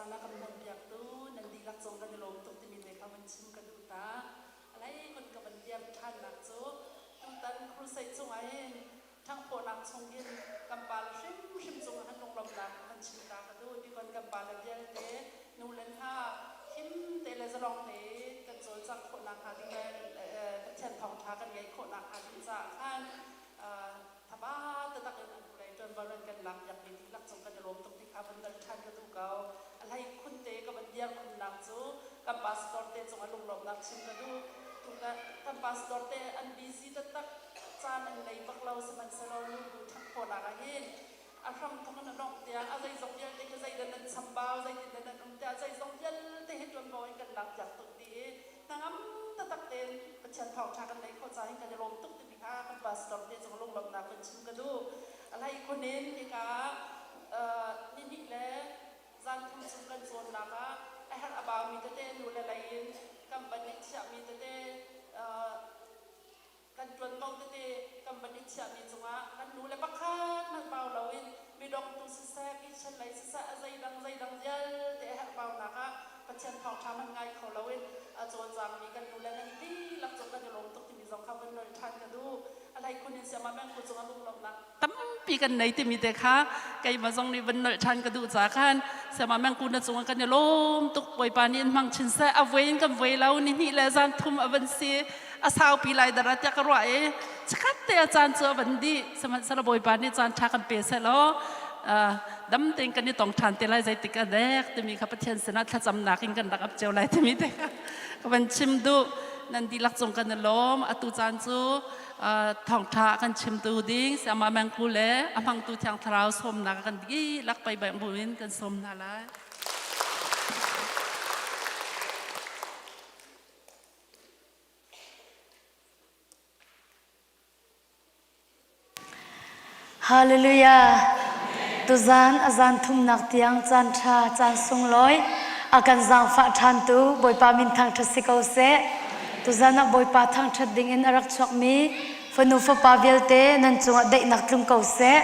[SPEAKER 1] Caan a kan hmanpiaktu nan dihlak cung kan i lawm tuk timi te kha van chim ka duh ta. A hlei kun ka van liam ṭhannak cu tutan crusade cungah hin ṭhanghphawhnak chungin kan pale hrimhrim cungah han lunglawmhnak van chim ta ka duh. Tikon kan pale vialte nu le hna him te le zalong tein kan cawlcangh khawhnak hnga ding le Pathian thawngṭha kan ngeih khawhnak hnga ding caah khan thaba taktak in an hnulei ṭuanvo nan kan lakpiakmi dihlak cung kan i lawm tuk ti kha van nal ṭhan ka duh ko. A hlei khun te ka van dir khunnak cu kan pastor te cungah lunglawmhnak chim ka duh. Kan pastor te an busy taktak caan an nei bak lo sihmanhsehlaw nubu ṭhat khawhnak ah hin a hram thawk in a dongh tiang a zeizong vialte khi zeidah nan chambau zeitindah nan um tiah zeizong vialte hi ṭuanvo in kan lakpiak tuk dih i hnangam taktak tein Pathian thawngṭha kan neih khawh caah hin kan i lawm tuk timi kha kan pastor te cung lunglawmhnak kan chim ka duh. A hlei khun in hika nihnih le zan thum chung kan cawnnak ah a herh a baumi tete nu le lei in kan van i chiahmi tete kan ṭuanvo tete kan van i chiahmi cungah kan nu le pakhat hmanh bau loin midongtu siseh, kitchen lei siseh, a zeidang zeidang vialte a herhbaunak ah Pathian thawngṭha hmanh ngai kho loin a cawlcangmi kan nu le nan dihlak cung kan i lawm tuk timi zong kha vun nolh ṭhan ka duh. A hleikhun in siamah mengku cungah lunglawmhnak tampi kan nei timi te kha keimah zong nih vun nolh ṭhan ka duh ca khan siamah mengku na cungah kan i lawm tuk Bawipa nih in hmang chin seh a voi in kan voi lo ni hnih le zan thum a van si a saupi lai dara tiah ka ruah i chikkhat te a caan cu a van dih sihmanhsehlaw Bawipa nih caan ṭha kan pe seh law dam tein kan i tong ṭhan te lai zeitik a dek timi kha Pathian sinah thlacamnak in kan rak ap cio lai timi te kha ka van chim duh nan dihlak cung kan i lawm atu caan cu thawngṭha kan chimtu ding Siama Mengku le a hmangtu Thiang Thlarau sawmnak kan dihlak pei buin kan sawm hna lai.
[SPEAKER 6] Hallelujah. Tuzan a zan thumnak tiang caan ṭha caan sunglawi a kan zaangfah ṭhantu Bawipa min thangṭhat si ko seh. Tuzan ah Bawipa thangṭhat dingin a rak chuakmi fanu fapa vialte nan cungah daihnak tlung ko seh.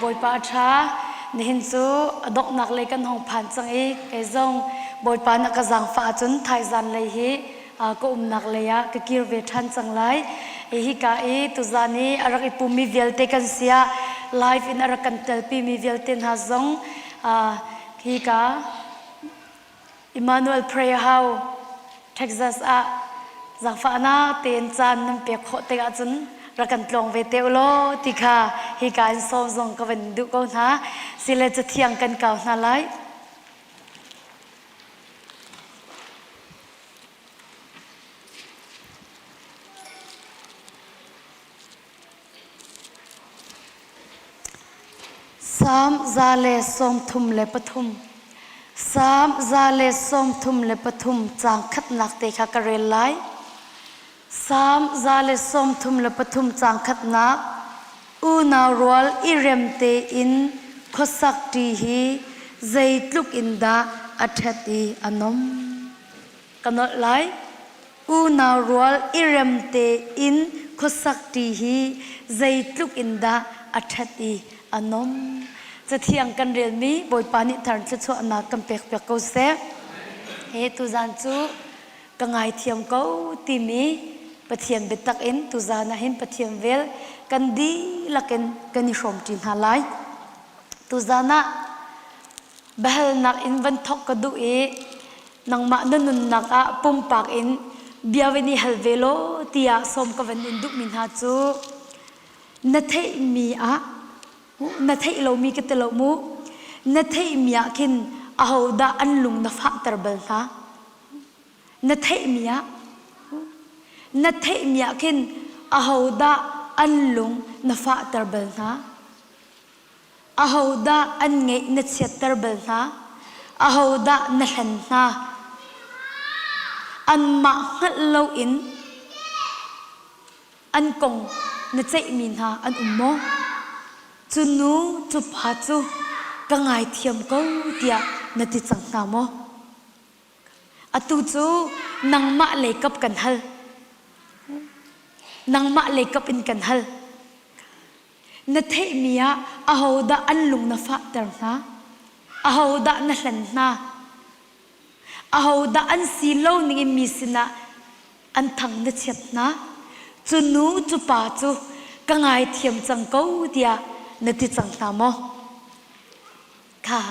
[SPEAKER 6] Bawipa a ṭha. Nihin cu a donghnak lei kan hong phan cang i kei zong Bawipa na ka zaangfah ahcun thaizan lei hi ka umnak lei ah ka kir ve ṭhan cang lai. Hika i tuzan i a rak i pummi vialte kan si ah live in a rak kan telpimi vialte hna zong hika Emmanuel Prayer House Texas ah zaangfahnak tein caan nan pek khawh tikah cun rak kan tlawng ve te u law ti kha hika in sawm zong ka van duh ko hna. Sile cathiang kan kau hna lai. Salm 133 Salm 133 caang khatnak te kha ka rel lai. Salm 133 caang khatnak Unau rual i rem tein khuasak ṭi hi zeitluk in dah a ṭhat i a nom. Ka nolh lai. Unau rual i rem tein khuasak ṭi hi zeitluk in dah a ṭhat i a nom. Cathiang kan relmi Bawipa nih thar thluachuahnak kan pekpiak ko seh. He tuzan cu ka ngaithiam ko timi Pathian biatak in tuzan ah hin Pathian vel kan dihlak in kan i hrawmṭi hna lai. Tuzan ah biahalnak in van thawk ka duh i nangmah na nunnak ah pumpak in bia van i hal ve law tiah sawm ka van in duhmi hna cu na theihmi ah na theih lomi ka ti lo mu na theihmi ah khin ahodah an lung na fahter bal hna na theihmi ah na theihmi ah khin ahodah an lung na fahter bal hna Ahodah an ngeih na chiatter bal hna? Ahodah na hlen hna? Anmah hngalh loin an kong na ceihmi hna an um maw? Cu nu, cu pa cu ka ngaithiam ko tiah na ti cang hna maw? Atu cu nangmah leikap kan hal. Nangmah leikap in kan hal. Na theihmi ah ahodah an lung na fahter hna? Ahodah na hlen hna? Ahodah an si lo ningin mi sinah an thang na chiat hna? Cu nu cu pa cu ka ngaithiam cang ko tiah na ti cang hna maw? Kha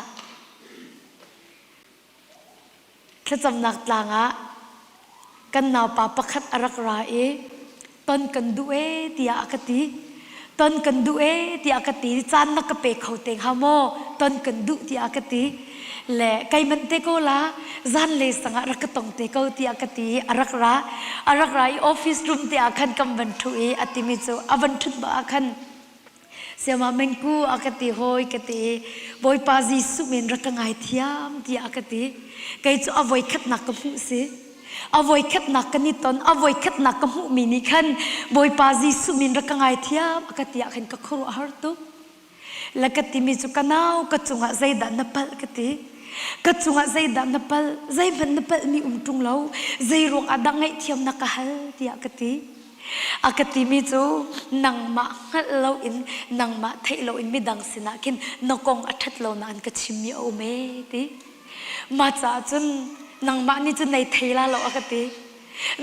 [SPEAKER 6] Thlacamnak tlang ah kan naupa pakhat a rak ra i ton kan duh ee tiah a ka ti. Ton kan duh ee tiah a ka ti. Caan na ka pe kho te hnga maw? Ton kan duh tiah a ka ti. Le keimanh te ko la zanlei sang ah rak ka tong te ko tiah ka ti i a rak ra. A rak ra i office room te ah khan kan van ṭhu i a timi cu a van ṭhut bak ah khan Siama mengku a ka ti hawi ka ti i Bawipa Jesuh min rak ka ngaithiam tiah a ka ti. Kei cu a voikhatnak ka hmuh si. A voikhatnak kan i ton, a voikhatnak ka hmuhmi nih khan Bawipa Jesuh min rak ka ngaithiam a ka ti ah khan ka khuaruah har tuk. Le ka timi cu ka nau ka cungah zeidah na palh ka ti. Ka cungah zeidah na palh, zeihmanh na palhmi um ṭung lo, zei ruang ah dah ngaihthiam na ka hal tiah ka ti. A ka timi cu nangmah hngalh loin nangmah theih loin midang sinah khin na kong a ṭhat lo nain ka chimmi a um ee ti. Mah caah cun nangmah nih cun nei thei la lo a ka ti.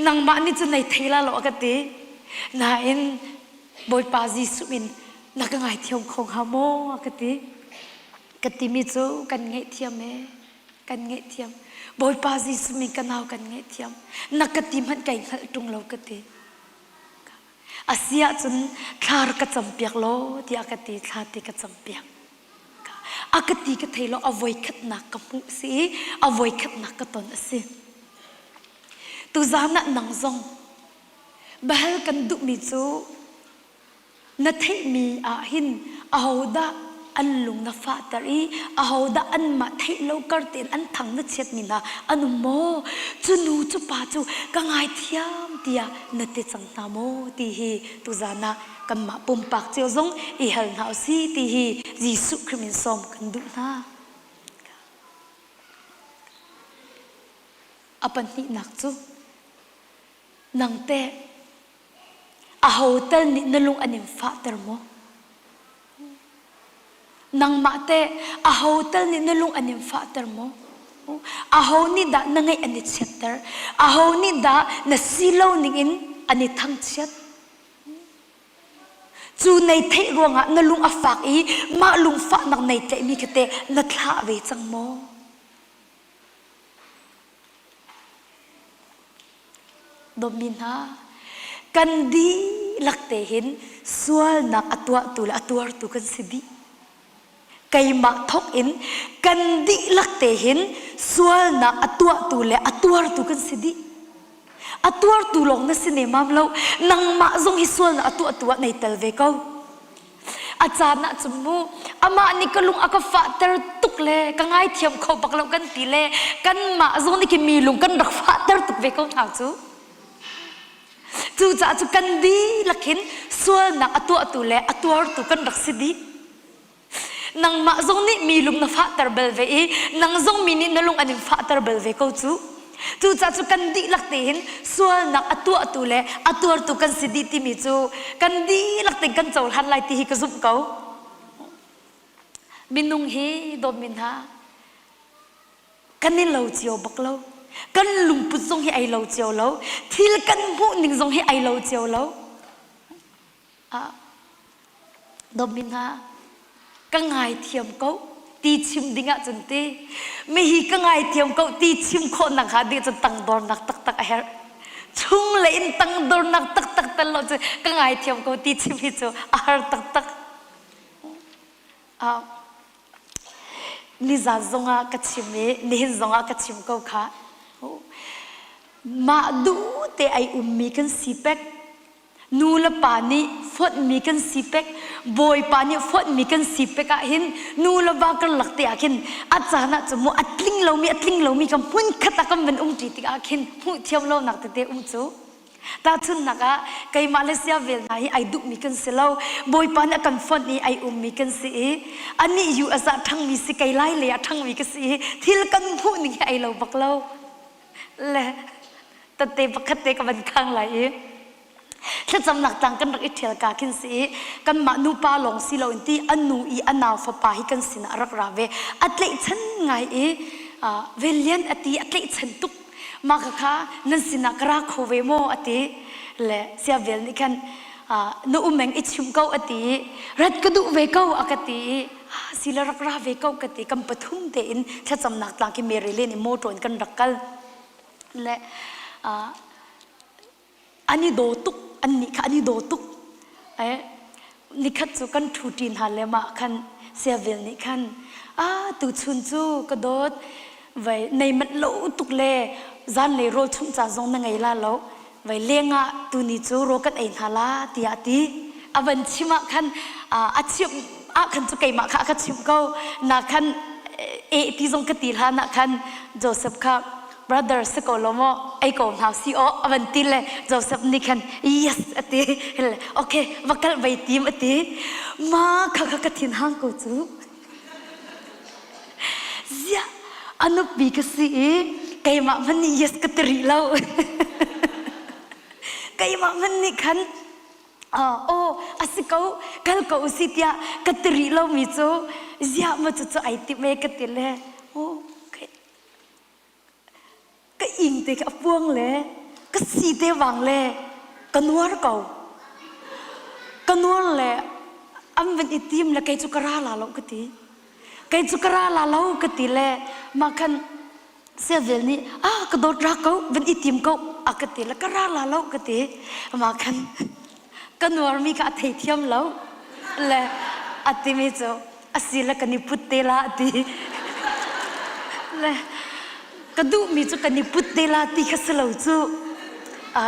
[SPEAKER 6] Nangmah nih cun nei thei la lo a ka ti. Nain Bawipa Jesuh in na ka ngaithiam kho hnga maw a ka ti. Ka timi cu kan ngaihthiam ee. Kan ngaihthiam. Bawipa Jesuh min ka nau kan ngaihthiam. Na ka ti hmanh kai hngalh ṭung lo ka ti. A si ahcun thla rak ka campiak law tiah ka ti thla ti ka campiak. A ka ti ka thei lo a voikhatnak ka hmuh si i a voikhatnak ka ton a si. Tuzaan ah nang zong bahal kan duhmi cu Na theihmi ah hin ahodah an lung na fahter i ahodah anmah theih lo kar tein an thang na chiatmi hna an um maw? Cu nu cu pa cu ka ngaithiam tiah na ti cang hna maw ti hi tuzaan ah kanmah pumpak cio zong i hal hna usih ti hi Jesuh Khrih min sawm kan duh hna. A pahnihnak cu nang teh Aho tal nih na lung an in fahter maw? Nangmah teh aho tal nih na lung an in fahter maw? Aho nih dah na ngaih an i chiatter? Aho nih dah na si lo ningin an i thangchiat? Cu nei theih ruangah na lung a fak i mah lungfahnak nei tlaihmi kha teh na thlah ve cang maw? Dawtmi hna, kan dihlak te hin sualnak a tuahtu le a tuartu kan si dih. Keimah thawk in kan dihlak te hin sualnak a tuahtu le a tuartu kan si dih. A tuartu lawng na si nemam lo, nangmah zong hi sualnak a tuahtu ah nei tel ve ko. A caan ah cun mu amah nih ka lung a ka fahter tuk le ka ngaithiam kho bak lo kan ti le kanmah zong nih khi mi lung kan rak fahter tuk ve ko hna cu. Cucaah cu kan dihlak hin sualnak a tuahtu le a tuartu kan rak si dih. Nangmah zong nih mi lung na fahter bal ve i nang zong mi nih na lung an in fahter bal ve ko cu. Cucaah cu kan dihlak tein sualnak a tuahtu le a tuartu kan si dih timi cu kan dihlak tein kan cohlan lai ti hi ka zumh ko. Minung hi dawtmi hna kan i lo cio bak lo. Kan lungput zong hi ai lo cio lo. Thil kan hmuh ning zong hi ai lo cio lo. Ah, dawtmi hna, ka ngaithiam ko ti chim ding ahcun ti mihi ka ngaithiam ko ti chim khawh nak hnga ding cun tangdornak taktak a herh. Chung le in tangdornak taktak tel lo cu ka ngaithiam ko ti chim hi cu a har taktak. Ah, nizan zongah ka chim i nihin zongah ka chim ko kha. Mah duh te ai ummi kan si pek. Nu le pa nih fonhmi kan si pek, Bawipa nih fonhmi kan si pek ah hin nu le va karlak te ah khin a caan ah cun mu a tling lomi a tling lomi ka hmun khat ah kan van um ṭi tikah khin hmuh thiam lonak tete um cu. Tahchunhnak ah keimah le sia vel hna hi ai duhmi kan si lo. Bawipa nih a kan fonh i ai ummi kan si i anih US ah ṭhangmi si kei lai lei ah ṭhangmi ka si i thil kan hmuh ning hi ai lo bak lo. Le tate pakhat te ka van khang lai i. Thlacamnak tlang kan rak i ṭhial ka khin si i kanmah nupa lawng si loin ti a nu i a nau fapa hi kan sinah a rak ra ve. A tlaihchan ngai i Velian a ti a tlaihchan tuk. Mah khakha nan sinah ka ra kho ve maw a ti. Le Siavel nih khan na umeng i chim ko a ti i rat ka duh ve ko a ka ti i sile rak ra ve ko ka ti kan pathum tein thlacamnak tlang khi Mary Len i motor in kan rak kal. Le an i daw tuk annih kha an i daw tuk eh nikhat cu kan ṭhu ṭi hna le mah khan siavel nih khan ah tuchun cu ka dawt vai nei manh lo tuk le zanlei rawl chumh caan zong na ngei la lo vai lengah tuni cu rawl kan ei hna la tiah a ti a van chim ah khan a chimh ah khan cu keimah kha a ka chimh ko na khan e ti zong ka ti hlan ah khan Joseph kha brother si ko lo maw ei ko hna si aw a van ti le Joseph nih khan yes a ti okay va kal vai tim a ti ma kha kha ka thin hang ko cu ziah a nupi ka si i keimah hmanh nih yes ka ti rih lo keimah hmanh nih khan aw a si ko kal ko u si tiah ka ti rih lomi cu ziah ma cu cu ai timh e ka ti le okay Ka ing te khi a puang le ka si te vang le ka nuar ko. Ka nuar le an van i tim le kei cu ka ra la lo ka ti. Kei cu ka ra la lo ka ti le mah khan Siavel nih ah ka dawt ra ko van i tim ko a ka ti le ka ra la lo ka ti. Mah khan ka nuarmi kha a theithiam lo le a timi cu a si le kan i put te la a ti le ka duhmi cu kan i put te la ti kha si lo cu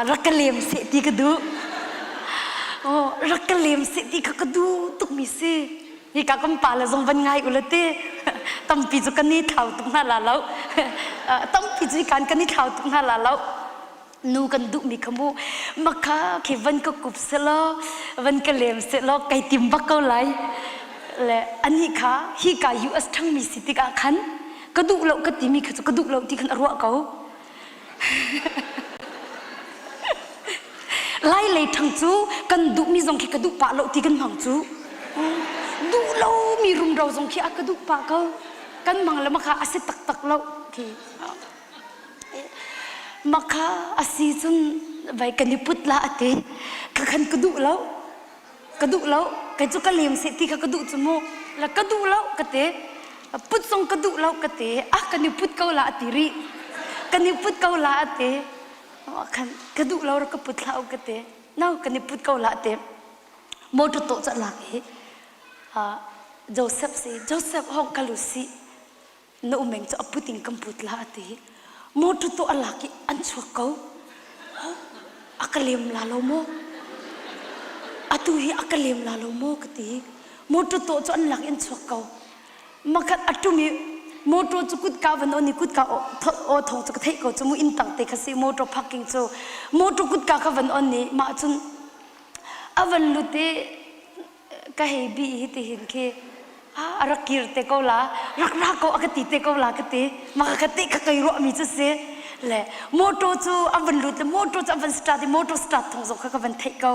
[SPEAKER 6] rak ka lem seh ti ka duh oh rak ka lem seh ti kha ka duh tukmi si hika kan pa le zong van ngai ula ti tampi cu kan i thlau tuk hna la lo tampi cu hikan kan i thlau tuk hna la lo nu kan duhmi kha mu makha khi van ka kup selaw van ka lem selaw kai tim bak ko lai le anih kha hi ka US ṭhangmi si tikah khan ka duh lo ka timi kha cu ka duh lo ti khan a ruah ko lai lei ṭhang cu kan duhmi zong khi ka duh pah lo ti kan hmang cu duh lo mi rumro zong khi a ka duh pah ko kan mang le makha a si taktak lo khi Makha a si cun vai kan i put la a ti. Ka khan ka duh lo. Ka duh lo. Kei cu ka lem seh ti kha ka duh cu mu. La ka duh lo ka ti. Put zong ka duh lo ka ti. Ah kan i put ko la a ti rih. Kan i put ko la a ti. Khan ka duh lo rak ka put hlah u ka ti. No kan i put ko la a ti. Motor tawh cu a lak i Joseph si Joseph hong kal u sih. Na umeng cu a put in kan put la a ti. Motor tu a lak i an chuak ko. A ka lem la lo maw? Atu hi a ka lem la lo maw ka ti. Motor to cu an lak in chuak ko. Makhat a tum i motor cu kutka van on i kutka aw thawng cu ka theih ko cu mu inn tang te kha si motor parking cu motor kutka kha van on i mah cun a van lut i ka hei bi hi ti hin khi a rak kir te ko la rak ra ko a ka ti te ko la ka ti maka ka te ka kai ruah mi cu si le motor cu a van lut le motor cu a van start i motor start thong zong kha ka van theih ko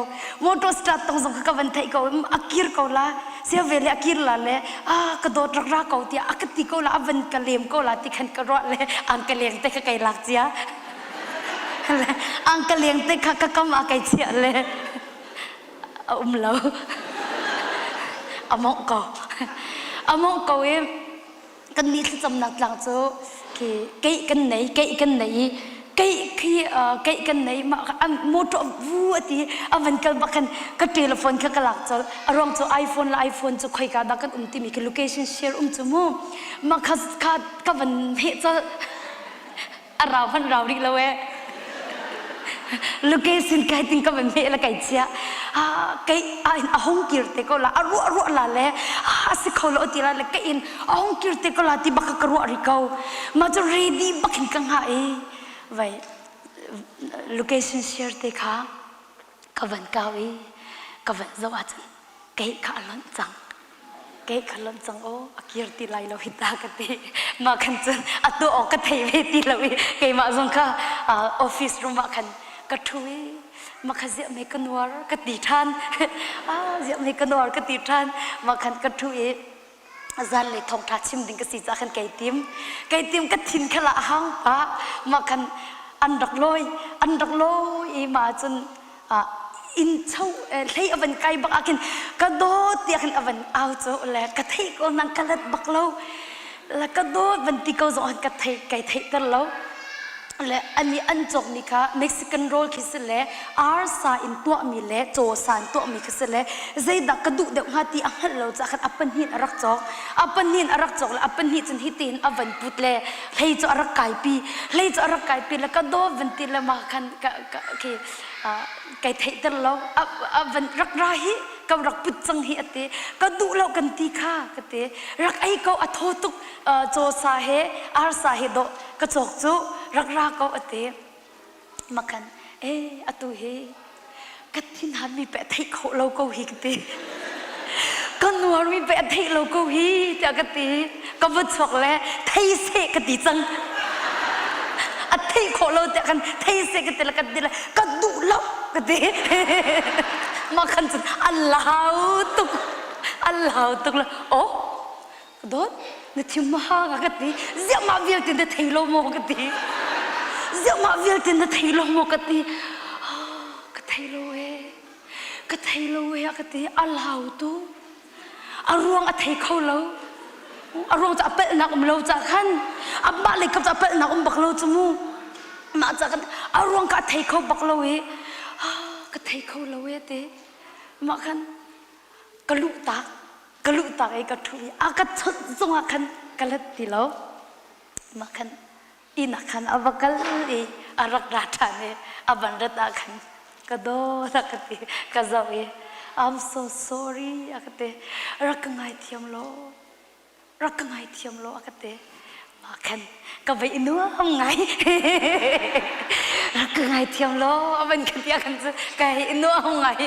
[SPEAKER 6] motor start thong zong kha ka van theih ko a kir ko la sia ve le a kir la le a ka dawt rak ra ko tiah a ka ti ko la a van ka lem ko la ti khan ka ruah le ang ka leng te kha kai lak cia le ang ka leng te kha ka kam a kai chiah le a um lo. A mawngh ko. A mawngh ko i kan nih thlacamnak tlang cu khi keih kan nei, keih kan nei i keih khi keih kan nei mah kha motor vu a ti a van kal bak khan ka telephone kha ka lak colh a ruang cu iPhone le iPhone cu khoika dah kan um timi khi location share um cu mu mah kha kha ka van hmeh colh a rau hmanh rau rih lo ee location kai ting ka van hmeh la kai chia kei a hong kir te ko la a ruah ruah la le a si kho lo ti la le kei in a hong kir te ko la ti bak ka ruah ri ko ma cu ready bak in ka ngah i vai location share te kha ka van kau i ka van zoh ahcun kei kha a lonh cang kei kha lonh cang aw a kir ti lai lo hi ta ka ti mah khan cun a tuah awk ka thei ve ti lo i keimah zong kha office room ah khan. Ka ṭhu i mah kha ziah me ka nuar ka ti ṭhan. Ah ziah me ka nuar ka ti ṭhan. Mah khan ka ṭhu i zanlei thawngṭha chim ding ka si caah khan kai tim. Kai tim ka thin kha la a hang pah. Mah khan an rak lawi an rak lawi i mah cun inn cho hlei a van kai bak ah khin ka dawt tiah khin a van au cu le ka theih ko nang ka let bak lo le ka dawt van ti ko zong ka thei kai theihter lo le ani an cawkmi kha Mexican roll khi si le arsa in tuahmi le caw sa in tuahmi khi si le zeidah ka duh deuh hnga ti a hngalh lo caah khan a pahnih a rak cawk a pahnih a rak cawk le a pahnih cun hitin a van put le hlei cu a rak kaipi hlei cu a rak kaipi le ka dawt van ti le ma khan ka ka khi kai theihter lo a van rak ra hi ka rak put cang hi ati ka duh lo kan ti kha ka ti rak ei ko a thaw tuk caw sa he arsa he dawh ka cawk cu rak ra ko ati makan e atu hi ka thin han mi pe theih kho lo ko hi ka ti ka nuar mi pe theih lo ko hi tiah ka ti ka va chuak le thei seh ka ti cang a theih khawh lo tiah kan thei seh ka ti le ka ti le ka duh lo ka ti mah khan cun a lau tuk a lau tuk le oh dawt na thim ma ha ka ti ziah mah vialte na thei lo maw ka ti ziah mah vialte na thei lo maw ka ti ka thei lo e ka thei lo e ka ti a lau tu a ruang a thei kho lo a ruang cu a palhnak um lo ca khan amah lei kap cu a palhnak um bak lo cu mu mah ca khan a ruang ka thei kho bak lo i ka thei kho lo e te mah khan ka luh tak ka luh tak i ka ṭhu i a ka chawnh zongah khan ka let ti lo mah khan inn ah khan a va kal i a rak ra ṭhan i a van rat ah khan ka dawt a ka ti ka zoh i I'm so sorry a ka ti rak ka ngaithiam law rak ka ngaithiam law a ka ti mah khan ka vai i nuam ngai rak ka ngaithiam law a van ka ti ah khan cu ka hei i nuam ngai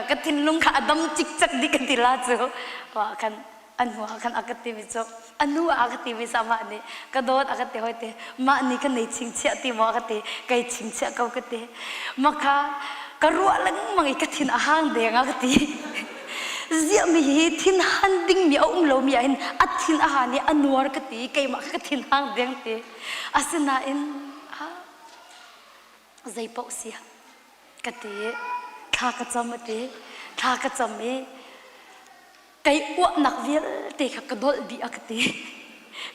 [SPEAKER 6] ka thinlung kha a dam cikcek dih ka ti la cu mah khan a hnu ah khan a ka timi cu a nu ah a ka timi cu amah nih ka dawt a ka ti hoi te mah nih ka nei chingchiah ti maw a ka ti kai chingchiah ko ka ti makha ka ruah lengmang i ka thin a hang deng a ka ti ziah mi hi thin han ding mi a um lo mi ah hin a thin a han i a nuar ka ti keimah ka thin hang deng ti asinain zei paoh sia ka ti thla ka cam a ti thla ka cam i kei uahnak vialte kha ka dolh dih a ka ti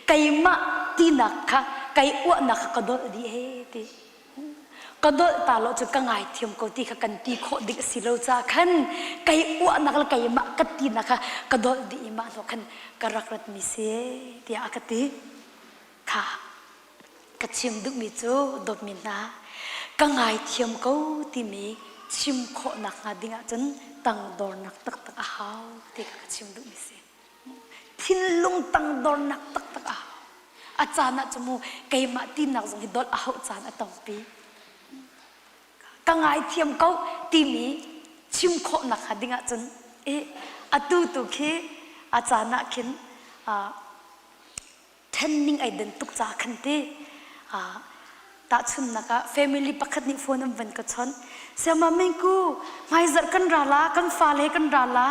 [SPEAKER 6] keimah tinak kha kei uahnak kha ka dolh dih he ti ka dolh ta lo cu ka ngaithiam ko ti kha kan ti khawh ding a si lo ca khan kei uahnak le keimah ka tinak kha ka dolh dih i mah hnu khan ka rak ratmi si tiah a ka ti kha Ka chim duhmi cu dawtmi hna, ka ngaithiam ko timi chim khawhnak hnga ding ahcun tangdornak taktak a hau ti kha ka chim duhmi si. Thinlung tangdornak taktak a hau. A caan ah cu mu keimah tinak zong hi dolh a hauh caan a tampi. Ka ngaithiam ko timi chim khawhnak hnga ding ahcun i atu tu khi a caan ah khin ṭhenning ai den tuk caah khan ti tahchunhnak ah family pakhat nih phone an van ka chawnh siama mingku hmaizarh kan ra la kan fale kan ra la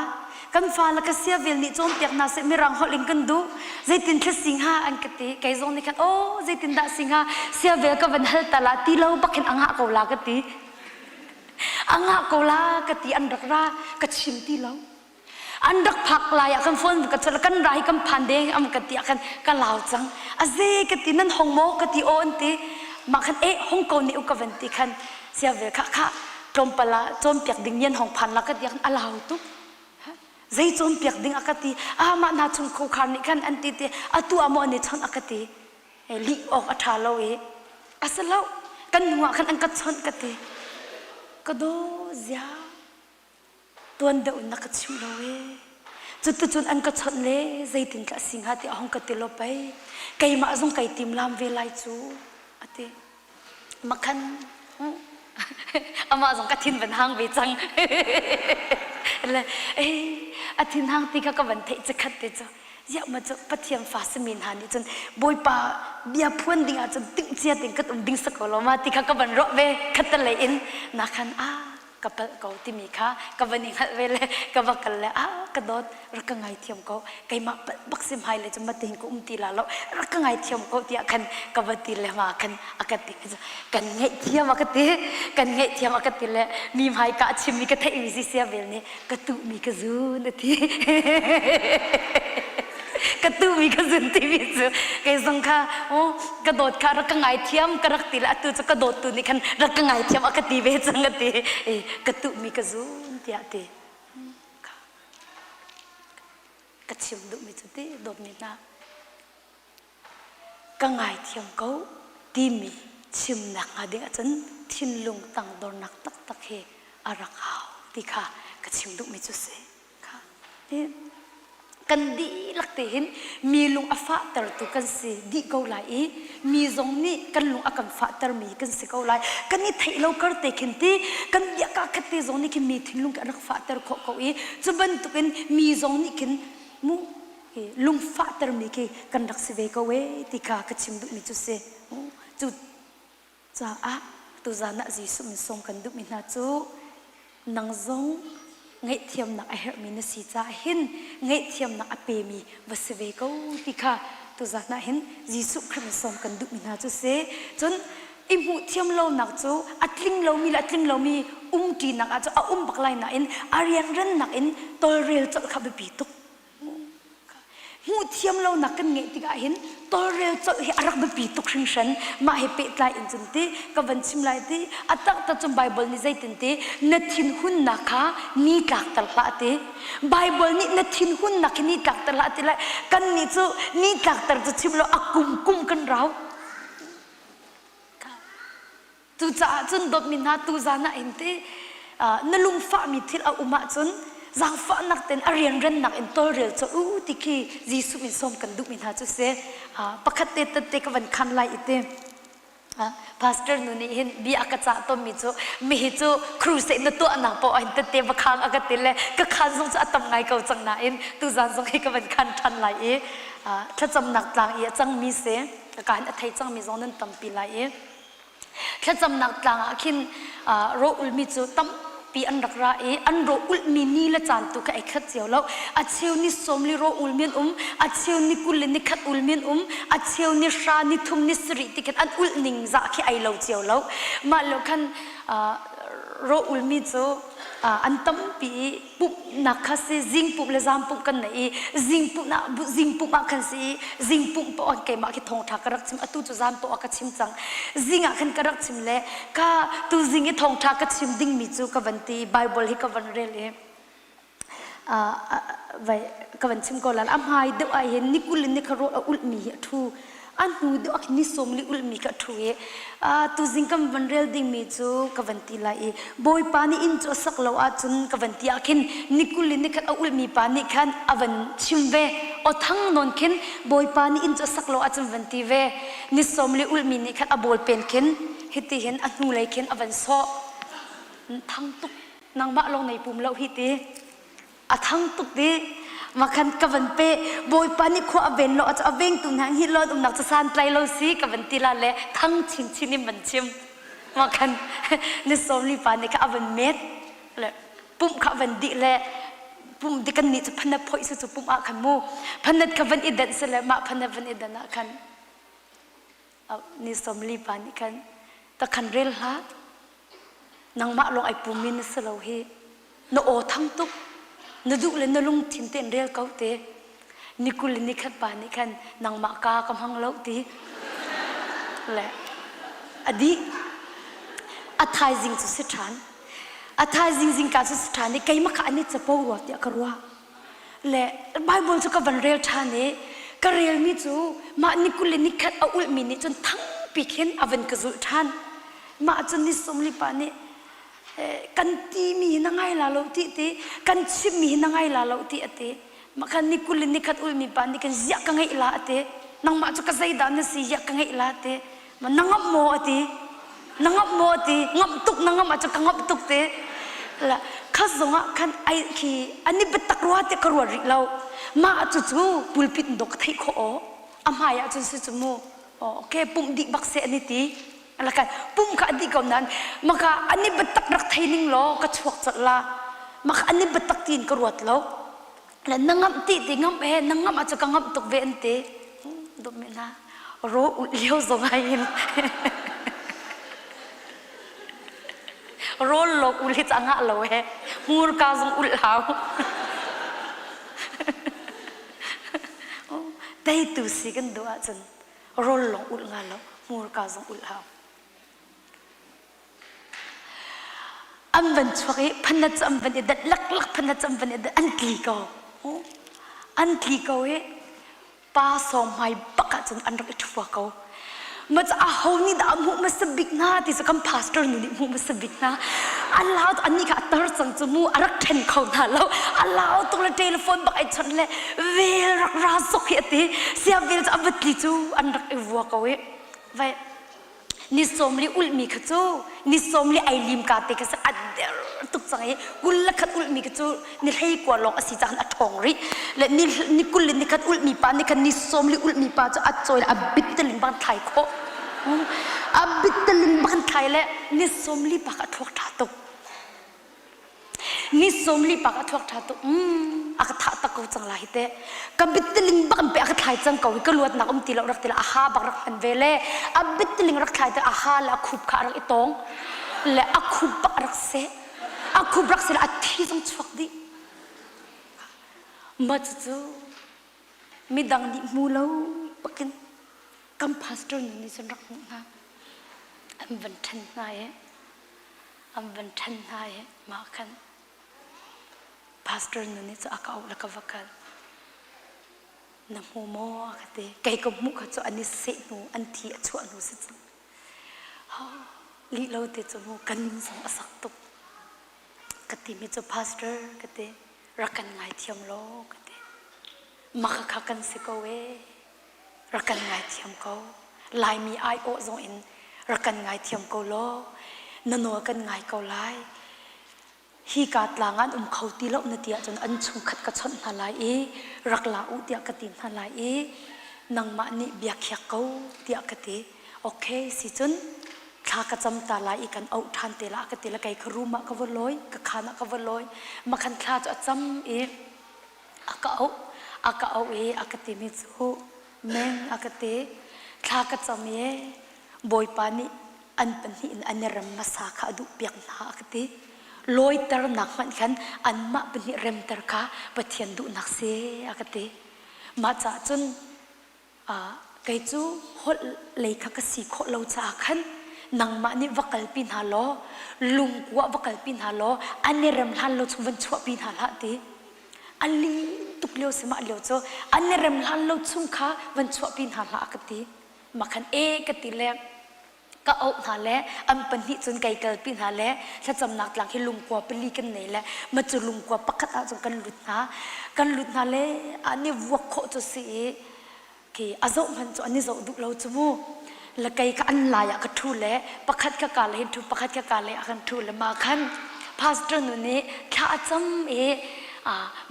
[SPEAKER 6] kan fale ka sia vel nih cawnpiak hna seh mirang holh in kan duh zeitin thla singha an ka ti kei zong nih khan oh zeitin dah singha sia vel ka van hal ta la ti lo bak hin angah ko la ka ti angah ko la ka ti an rak ra ka chim ti lo An rak phak lai ah kan phone ka chawt kan ra hi kan phan deng am ka ti ah khan ka lau cang. A ze ka ti nan hong maw ka ti aw an ti. Mah khan eh hong ko ne u ka van ti khan sia vel kha kha tlawmpal ah cawnpiak ding nian hong phan la ka ti ah khan a lau tuk. Zei cawnpiak ding a ka ti. Ah mah hna chung khokhar nih khan an ti ti atu ah maw an i chawnh a ka ti. Lih awk a ṭha lo i a si lo kan hnu ah khan an ka chawnh ka ti. Ka daw zia Tuan deuh in na ka chimh lo ee. Cuticun an ka chawnh le zeitin ka si hnga ti a hung ka ti lo pei. Keimah zong kai tim lam ve lai cu a ti. Makhan amah zong ka thin van hang ve cang. Le eh a thin hang ti kha ka van theih cikhat te cu. Ziah ma cu Pathian fa simi hna nih cun Bawipa bia phuan ding ahcun timhcia tein kan um ding si ko lo ma ti kha ka van ruah ve khattelei in na khan ah ka palh ko timi kha ka van i hngalh ve le ka va kal le ah ka dawt rak ka ngaithiam ko keimah palh bak si hmai le cu matihin ka um ti la lo rak ka ngaithiam ko tiah khan ka va ti le ma khan a ka ti kan ngaihthiam a ka ti kan ngaihthiam a ka ti le mi hmai ka chimmi ka theihmi si sia vel nih ka tuhmi ka zun a ti ka tuhmi ka zun timi cu kei zong kha oh ka dawt kha rak ka ngaithiam ka rak ti le atu cu ka dawt tu nih khan rak ka ngaithiam a ka ti ve cang a ti e ka tuhmi ka zun tiah ti ka chim duhmi cu ti dawtmi hna Ka ngaithiam ko timi chimnak hnga ding ahcun thinlung tangdornak taktak hi a rak hau ti kha ka chim duhmi cu si. Kha. Kan dihlak te hin mi lung a fahtertu kan si dih ko lai i mi zong nih kan lung a kan fahtermi kan si ko lai. Kan i theih lo kar te khin ti kan biaka khat te zong nih khin mi thinlung an rak fahter khawh ko i cu bantukin mi zong nih khin mu lungfahtermi khi kan rak si ve ko ee ti kha ka chim duhmi cu si. Cu caah tuzan ah Jesuh min sawm kan duhmi hna cu nang zong ngaihthiamnak a herhmi na si caah hin ngaihthiamnak a pemi va si ve ko ti kha tuzan ah hin Jesuh Khrih min sawm kan duhmi hna cu si. Cun i hmuh thiam lonak cu a tling lomi le a tling lomi umṭinak ah cu a um bak lai nain a rianrannak in tawlrel colh kha biapi tuk. Hmuh thiam lonak kan ngeih tikah hin tawlrel colh hi a rak biapi tuk hringhran. Mah he pehtlai in cun ti ka van chim lai ti a taktak cun Bible nih zeitin ti na thinhunnak kha ni tlakter hlah ti. Bible nih na thinhunnak hi ni tlakter hlah ti lai kan nih cu ni tlakter cu chim lo a kum kum kan rau. Cucaah cun dawtmi hna tuzan ah hin ti na lungfahmi thil a um ahcun zaangfahnak tein a rianrennak in tawlrel cu u ti khi Jesuh min sawm kan duhmi hna cu si. Pakhat te tat te ka van khan lai i ti. Pastor nu nih hin bia a ka cah tawnmi cu mihi cu crusade na tuahnak poah hin tette va khang a ka ti le ka khan zong cu a tam ngai ko cang nain tuzan zong hi ka van khan ṭhan lai i thlacamnak tlang i a cangmi si ka kaan a thei cangmi zong nan tampi lai i Thlacamnak tlang ah khin rawh ulmi cu tampi an rak ra i an rawh ulhmi ni le caan tu kha ei khat cio lo. A cheu ni sawm li rawh ulmi an um, a cheu ni 20 le ni khat ulmi an um, a cheu ni hra, ni thum, ni sarih ti khin an ulh ning zah khi ei lo cio lo. Mah lo khan rawh ulmi cu an tampi i pumhnak kha si zing pumh le zam pumh kan nei i zing pumh ah zing pumh ah khan si i zing pumh poah keimah khi thawngtha ka rak chim atu cu zan poah ka chim cang zing ah khan ka rak chim le ka tu zing i thawngtha ka chim dingmi cu ka van ti bible hi ka van rel i vai ka van chim ko lan a hmai deuh ah hin ni kul in ni kha a ulh mi hi a thu a hnu deuh ah ni sawm li ulhmi ka ṭhu i tuzing kan van rel dingmi cu ka van ti lai i Bawipa nih inn cu a sak lo ahcun ka van ti ah khin ni 20 in ni khat a ulhmi pa nih khan a van chim ve aw thang nawn khin Bawipa nih inn cu a sak lo ahcun van ti ve ni sawm li ulhmi nih khan a bawlpen khin hiti hin a hnulei khin a van sawh thang tuk nangmah lawng nei pum lo hi ti a thang tuk ti makhan ka van pe bawipa nih khua a ven lo a vengtu hna hi lon umnak cu san tlai lo si ka van ti la le thang chin chin in van chim makhan ni sawm li pa nih kha a van met le pumh kha van dih le pum di kan nih cu phanat phoi su cu pumh ah khan mu phanat kha van i danh se le mah phanat van i dan ah khan ni sawm li pa nih khan ta khan rel hlah Nangmah lawng ai pummi na si lo hi. Na aw thang tuk. Na duh le na lungthin tein rel ko te. Ni 20 le ni khat pa nih khan nangmah ka ka hmang lo ti. Le a dih. A thaizing cu si ṭhan. A thaizing zingka cu si ṭhan i keimah kha an i capo rua tiah ka ruah. Le Bible cu ka van rel ṭhan i ka relmi cu mah ni 20 le ni khat a ulhmi nih cun thangpi khin a van ka zulh ṭhan. Mah cun ni sawm li pa nih kan timi hi na ngai la lo ti ti kan chimmi hi na ngai la lo ti a ti. Mah khan ni 20 le ni khat ulmi pa nih kan ziah ka ngeih la a ti. Nangmah cu ka zeidah na si ziah ka ngeih la a ti. Ma na ngamh maw a ti. Na ngamh maw a ti. Ngamh tuk na ngamh ahcun ka ngamh tuk ti. La kha zongah khan ai khi ani biatak rua te ka ruat rih lo. Mah cu cu pulpit in dawh ka theih khawh aw. A hmai ah cun si cu mu. Okay pumh dih bak seh ani ti. Lakan pum kha a dih ko nain maka ani biatak rak thei ning law ka chuak colh la. Maka ani biatak tiin ka ruat lo. Le na ngamh ti ti ngamh he na ngamh ah cu ka ngamh tuk ve an ti. Dawt me na ro ulh lio zong ah hin rawl lawng ul hi ca ngah lo he hmurka zong ulh hau. Teitu si kan duh ahcun rawl lawng ulh nga lo hmurka zong ulh hau. An van chuak i phanat cu an van i dat laklak phanat cu an van i dat an tli ko. An tli ko i pa sawm hmai bak ahcun an rak i ṭhua ko. Ma cu aho nih dah a hmuh hmasa bik hna ti cu kan pastor nu nih hmuh hmasa bik hna. A lau tuk annih kha a tar cang cu mu a rak ṭhen kho hna lo. A lau tuk le telephone bak ai chawnh le vel rak ra zok hi a ti. Sia vel cu a va tli cu an rak i vua ko i vai ni sawm li ulhmi kha cu ni sawm li ai lim ka te kha si a der tuk cang i kul le khat ulhmi kha cu ni hlei kua lawng a si cang a ṭhawng rih le ni ni kul le ni khat ulhmi pa ni khat ni sawm li ulhmi pa cu a cawi a bit telin bang thlai khawh a bit telin bang thlai le ni sawm li pa kha a thluak ṭha tuk Ni sawm li pak a thuak ṭha tuk. Mm, a ka thah tak ko cang lai hi teh. Ka bittiling bak in pe a ka thlai cang ko hi ka luatnak um ti lo rak ti la a ha bak rak hman ve le a bittiling rak thlai te a ha le a khup kha a rak i tong le a khup bak a rak seh. A khup rak seh le a thi zong chuak dih. Ma cucu midang nih hmu lo bakin kan pastor nu nih cun rak hmuh hna. An van ṭhen hna i an van ṭhen hna i mah khan pastor nu nih cu a ka auh le ka va kal na hmu maw a ka ti kei ka hmuh kha cu an i seh hnu an thi a chuah hnu si cang lih lo te cu mu kan ning zong a sak tuk ka ti mi cu pastor ka ti rak kan ngaithiam law ka ti maka kha kan si ko ee rak kan ngaithiam ko. Laimi aiawh zong in rak kan ngaithiam ko law na nawl kan ngai ko lai. Hi ka tlang an um kho ti lo na ti ahcun an chungkhat ka chawnh hna lai i rak la u tiah ka ti hna lai i nangmah nih bia khiak ko tiah ka ti. Okay si cun thla ka cam ta lai i kan auh ṭhan te la ka ti le kei kha room ah ka va lawi ka khaan ah ka va lawi makhan thla cu a cam i a ka auh a ka auh i a ka timi cu meng a ka ti thla ka cam i bawipa nih an pahnih in an i rem hmasa kha a duhpiak hna a ka ti lawiternak hmanh khan anmah pahnih remter kha Pathian duhnak si a ka ti mah caah cun Kei cu holh lei kha ka si khawh lo caah khan nangmah nih va kalpi hna law lungkua va kalpi hna law an i rem hlan lo chung van chuahpi hna hlah ti. A lin tuk lio si mah lio cu an i rem hlan lo chung kha van chuahpi hna hlah a ka ti. Mah khan e ka ti le ka auh hna le an pahnih cun kei kalpi hna le thlacamnak tlang hi lungkua pali kan nei le ma cu lungkua pakhat ah cun kan lut hna kan lut hna le an i vuak khawh cu si i khi a zoh hmanh cu an i zoh duh lo cu mu le kei kha an lai ah ka ṭhu le pakhat ka ka le hin ṭhu pakhat ka ka le ah kan ṭhu le ma khan pastor nu nih thla a cam i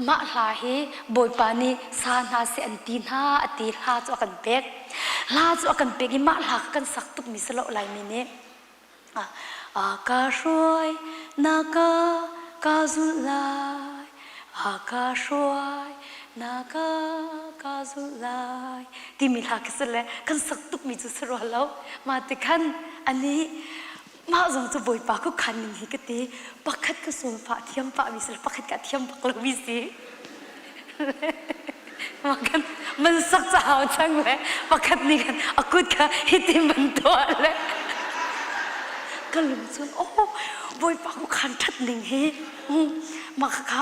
[SPEAKER 6] mah hla hi bawipa nih sa hna seh an ti hna a ti hla cu a kan pek Hla cu a kan pek i mah hla kha kan sak tukmi si lo Laimi nih. A ka hruai na ka ka zulh lai a ka hruai na ka ka zulh lai timi hla khi si le kan sak tukmi cu si rua lo. Mah ti khan ani mah zong cu Bawipa ku khan ning hi ka ti pakhat ka solfa thiam pah mi si le pakhat ka thiam bak lo mi si. Makan man sak ca hau cang le pakhat nih khan a kut kha hitin man tuah le ka lung cun oh bawipa ku khan ṭhat ning hi mah kha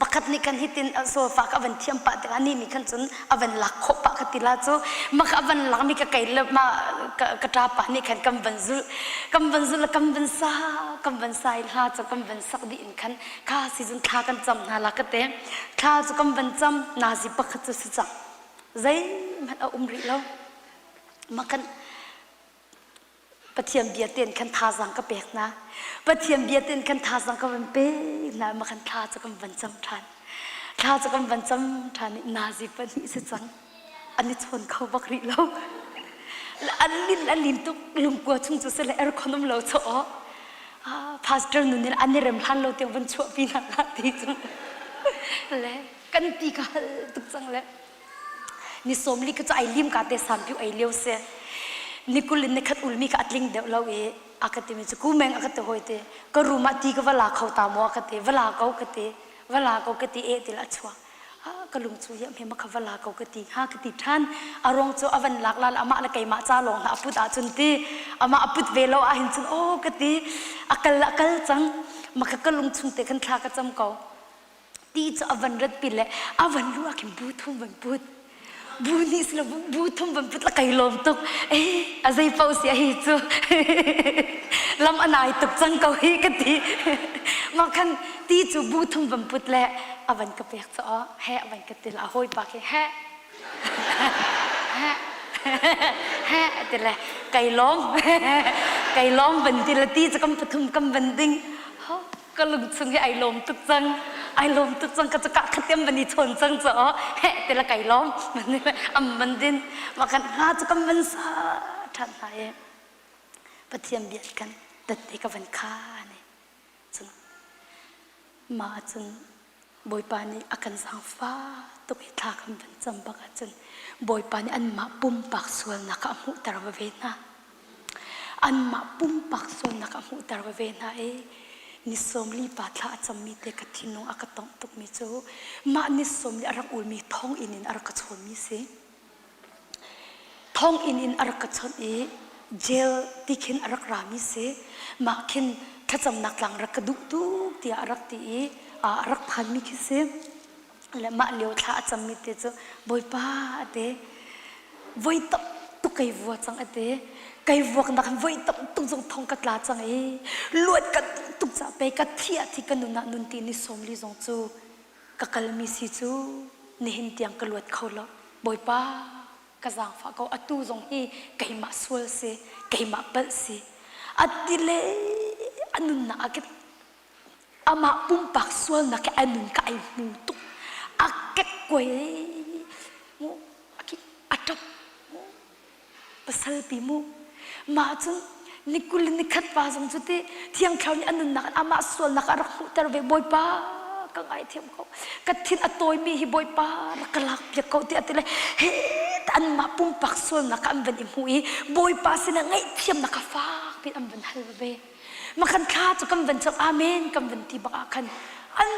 [SPEAKER 6] pakhat nih kan hitin sofa ka van thiam pah tikah ni nih khan cun a van lak khawh pah ka ti la cu mah kha a van lak mi ka kei le ma ka ṭa pa nih khan kan van zulh kan van zulh le kan van sa kan van sa i hla cu kan van sak dih in khan kha season thla kan cam hna la ka te thla cu kan van cam nazi pakhat cu si cang zeihmanh a um rih lo mah kan. Pathian bia ten khan thazaang ka pek hna. Pathian bia ten khan thazaang ka van pek hna ma khan thla cu kan van cam ṭhan. Thla cu kan van cam ṭhan i nazi pahnih si cang. An i chawn kho bak rih lo. An lin an lin tuk lungkua chung cu sile aircon um lo chaw aw. Pastor nun in an i rem hlan lo tiang van chuahpi hna hlah ti cu. Le kan ti ka hal tuk cang le. Ni sawmli ka cu ai lim ka te sampiu ai lio si. Ni kul in ni khat ulmi ka atling deuh lo i a ka timi cu kumeng a ka ti hoi te ka room ah ti ka va la kho ta maw a ka ti va la ko ka ti va la ko ka ti e ti la chuak ka lung cu hiam he ma kha va la ko ka ti ha ka ti than a ruang cu a van lak lal amah le keimah ca lawng hna a put ahcun ti amah a put ve lo ahhin cun aw ka ti a kal a kal cang ma kha ka lung chung te khan thla ka cam ko ti cu a van rat pi le a van lu ah khin bu thum van put bu nih silo bu thum van put la kai lawm tuk eh a zei pau si a hi cu lam a nai tuk cang ko hi ka ti mah khan ti cu bu thum van put le a van ka pek cu he a van ka til a hawi pa khi he he he ti le kai lawm kai lawm van ti le ti cu kam pathum kam van ding ka lung chung hi ai lawm tuk cang ai lawm tuk cang ka ka khatiam van i chawn cang cho he te la kai lawm am man din ma kan nga chu kam van sa than hna e pathian biat kan tat te ka van kha ne cun ma cun bawipa nih a kan zaangfa tuk i thla kan van cam bak ahcun bawipa nih anmah pumpak sualnak a hmuhter va ve hna Anmah pumpak sualnak a hmuhter veve hna i ni sawmli pa thla a cammi te ka thinlung a ka tongh tukmi cu mah ni sawmli a rak ulmi thonginn in a rak ka chawnmi si. Thonginn in a rak ka chawnh i jail ti khin a rak rami si. Mah khin thlacamnak tlang rak ka duh tuk tiah a rak ti i a rak phanmi khi si. Le mah lio thla a cammi te cu Bawipa a ti. Voi tam tuk kai vua cang a ti. Kai vuak nak in voi tam tuk zong thong ka tla cang i luat ka duh tuk ca pe ka thi ah thi ka nun ah nun ti ni sawmli zong cu ka kalmi si cu nihin tiang ka luat kho lo. Bawipa ka zaangfah ko atu zong hi keimah sual si keimah palh si a ti le a nunnak ah khin amah pumpak sualnak hi a nun kha ai hmu tuk a kekkuai mu a ṭap mu pasal pi mu mah cun ni kul ni khat pa zong cu ti thiang thlarau nih a nunnak in amah sualnak a rak hmuhter ve bawipa ka ngaithiam ko ka thin a tawimi hi bawipa rak ka lak piak ko tiah ti le he anmah pumpak sualnak kha an van i hmu i bawipa sinah ngaihthiamnak kha fak piin an van hal ve Makhan thla cu kan van chok amen kan van ti bak ah khan an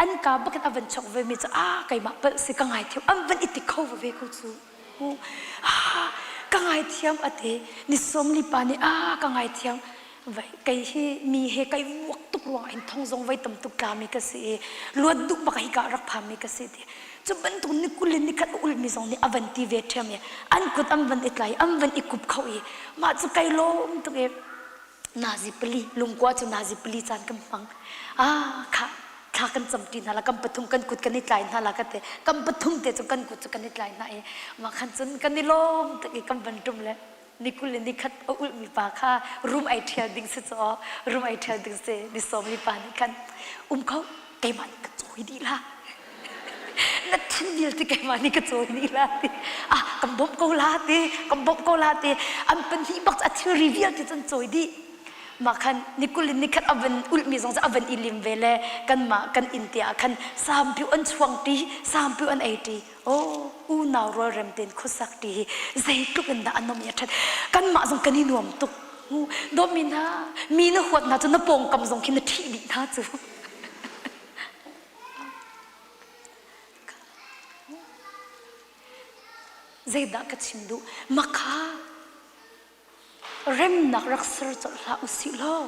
[SPEAKER 6] an ka bak in a van chok ve mi cu ah keimah palh si ka ngaithiam an van i ti kho ve ko cu ah ka ngaithiam ate ni sawmli pa nih ah ka ngaithiam vai kei hi mi he kai vuak tuk ruang in thong zong vai tam tuk tla mi ka si i luat duh bak hi ka rak pham mi ka si ti cu bantuk ni kul in ni khat ul mi zong nih a van ti ve ṭhiam i an kut an van i tlai an van i kup kho i mah cu kai lawm tuk i Nazi pali lungkua cu nazi pali caan kan hmang ah kha thla kan cam ṭi hna la kan pathum kan kut kan i tlai hna la ka ti kan pathum te cu kan kut cu kan i tlai hna i mah khan cun kan i lawm tuk i kan van ṭum le ni kul in ni khat a ulhmi pa kha room ai ṭhial ding si cu room ai ṭhial ding si ni sawm li pa nih khan um kho keimah nih ka cawi dih la na thin vialte keimah nih ka cawi dih la ti ah kan bawmh ko la ti kan bawmh ko la ti an pahnih bak a thilri vialte cu an cawi dih mah khan ni kul in nikhat a van ulhmi zong cu a van i lim ve le kanmah kan inn te ah khan sampiu an chuang ṭi sampiu an ei ṭi oh unau rualrem tein khuasak ṭi hi zeitluk in dah a nom i a ṭhat kanmah zong kan i nuam tuk dawtmi hna mi na huat hna cu na pawngkam zong khi na ṭhih dih hna cu Zeidah ka chim duh? Makha remnak rak ser colh hlah usih law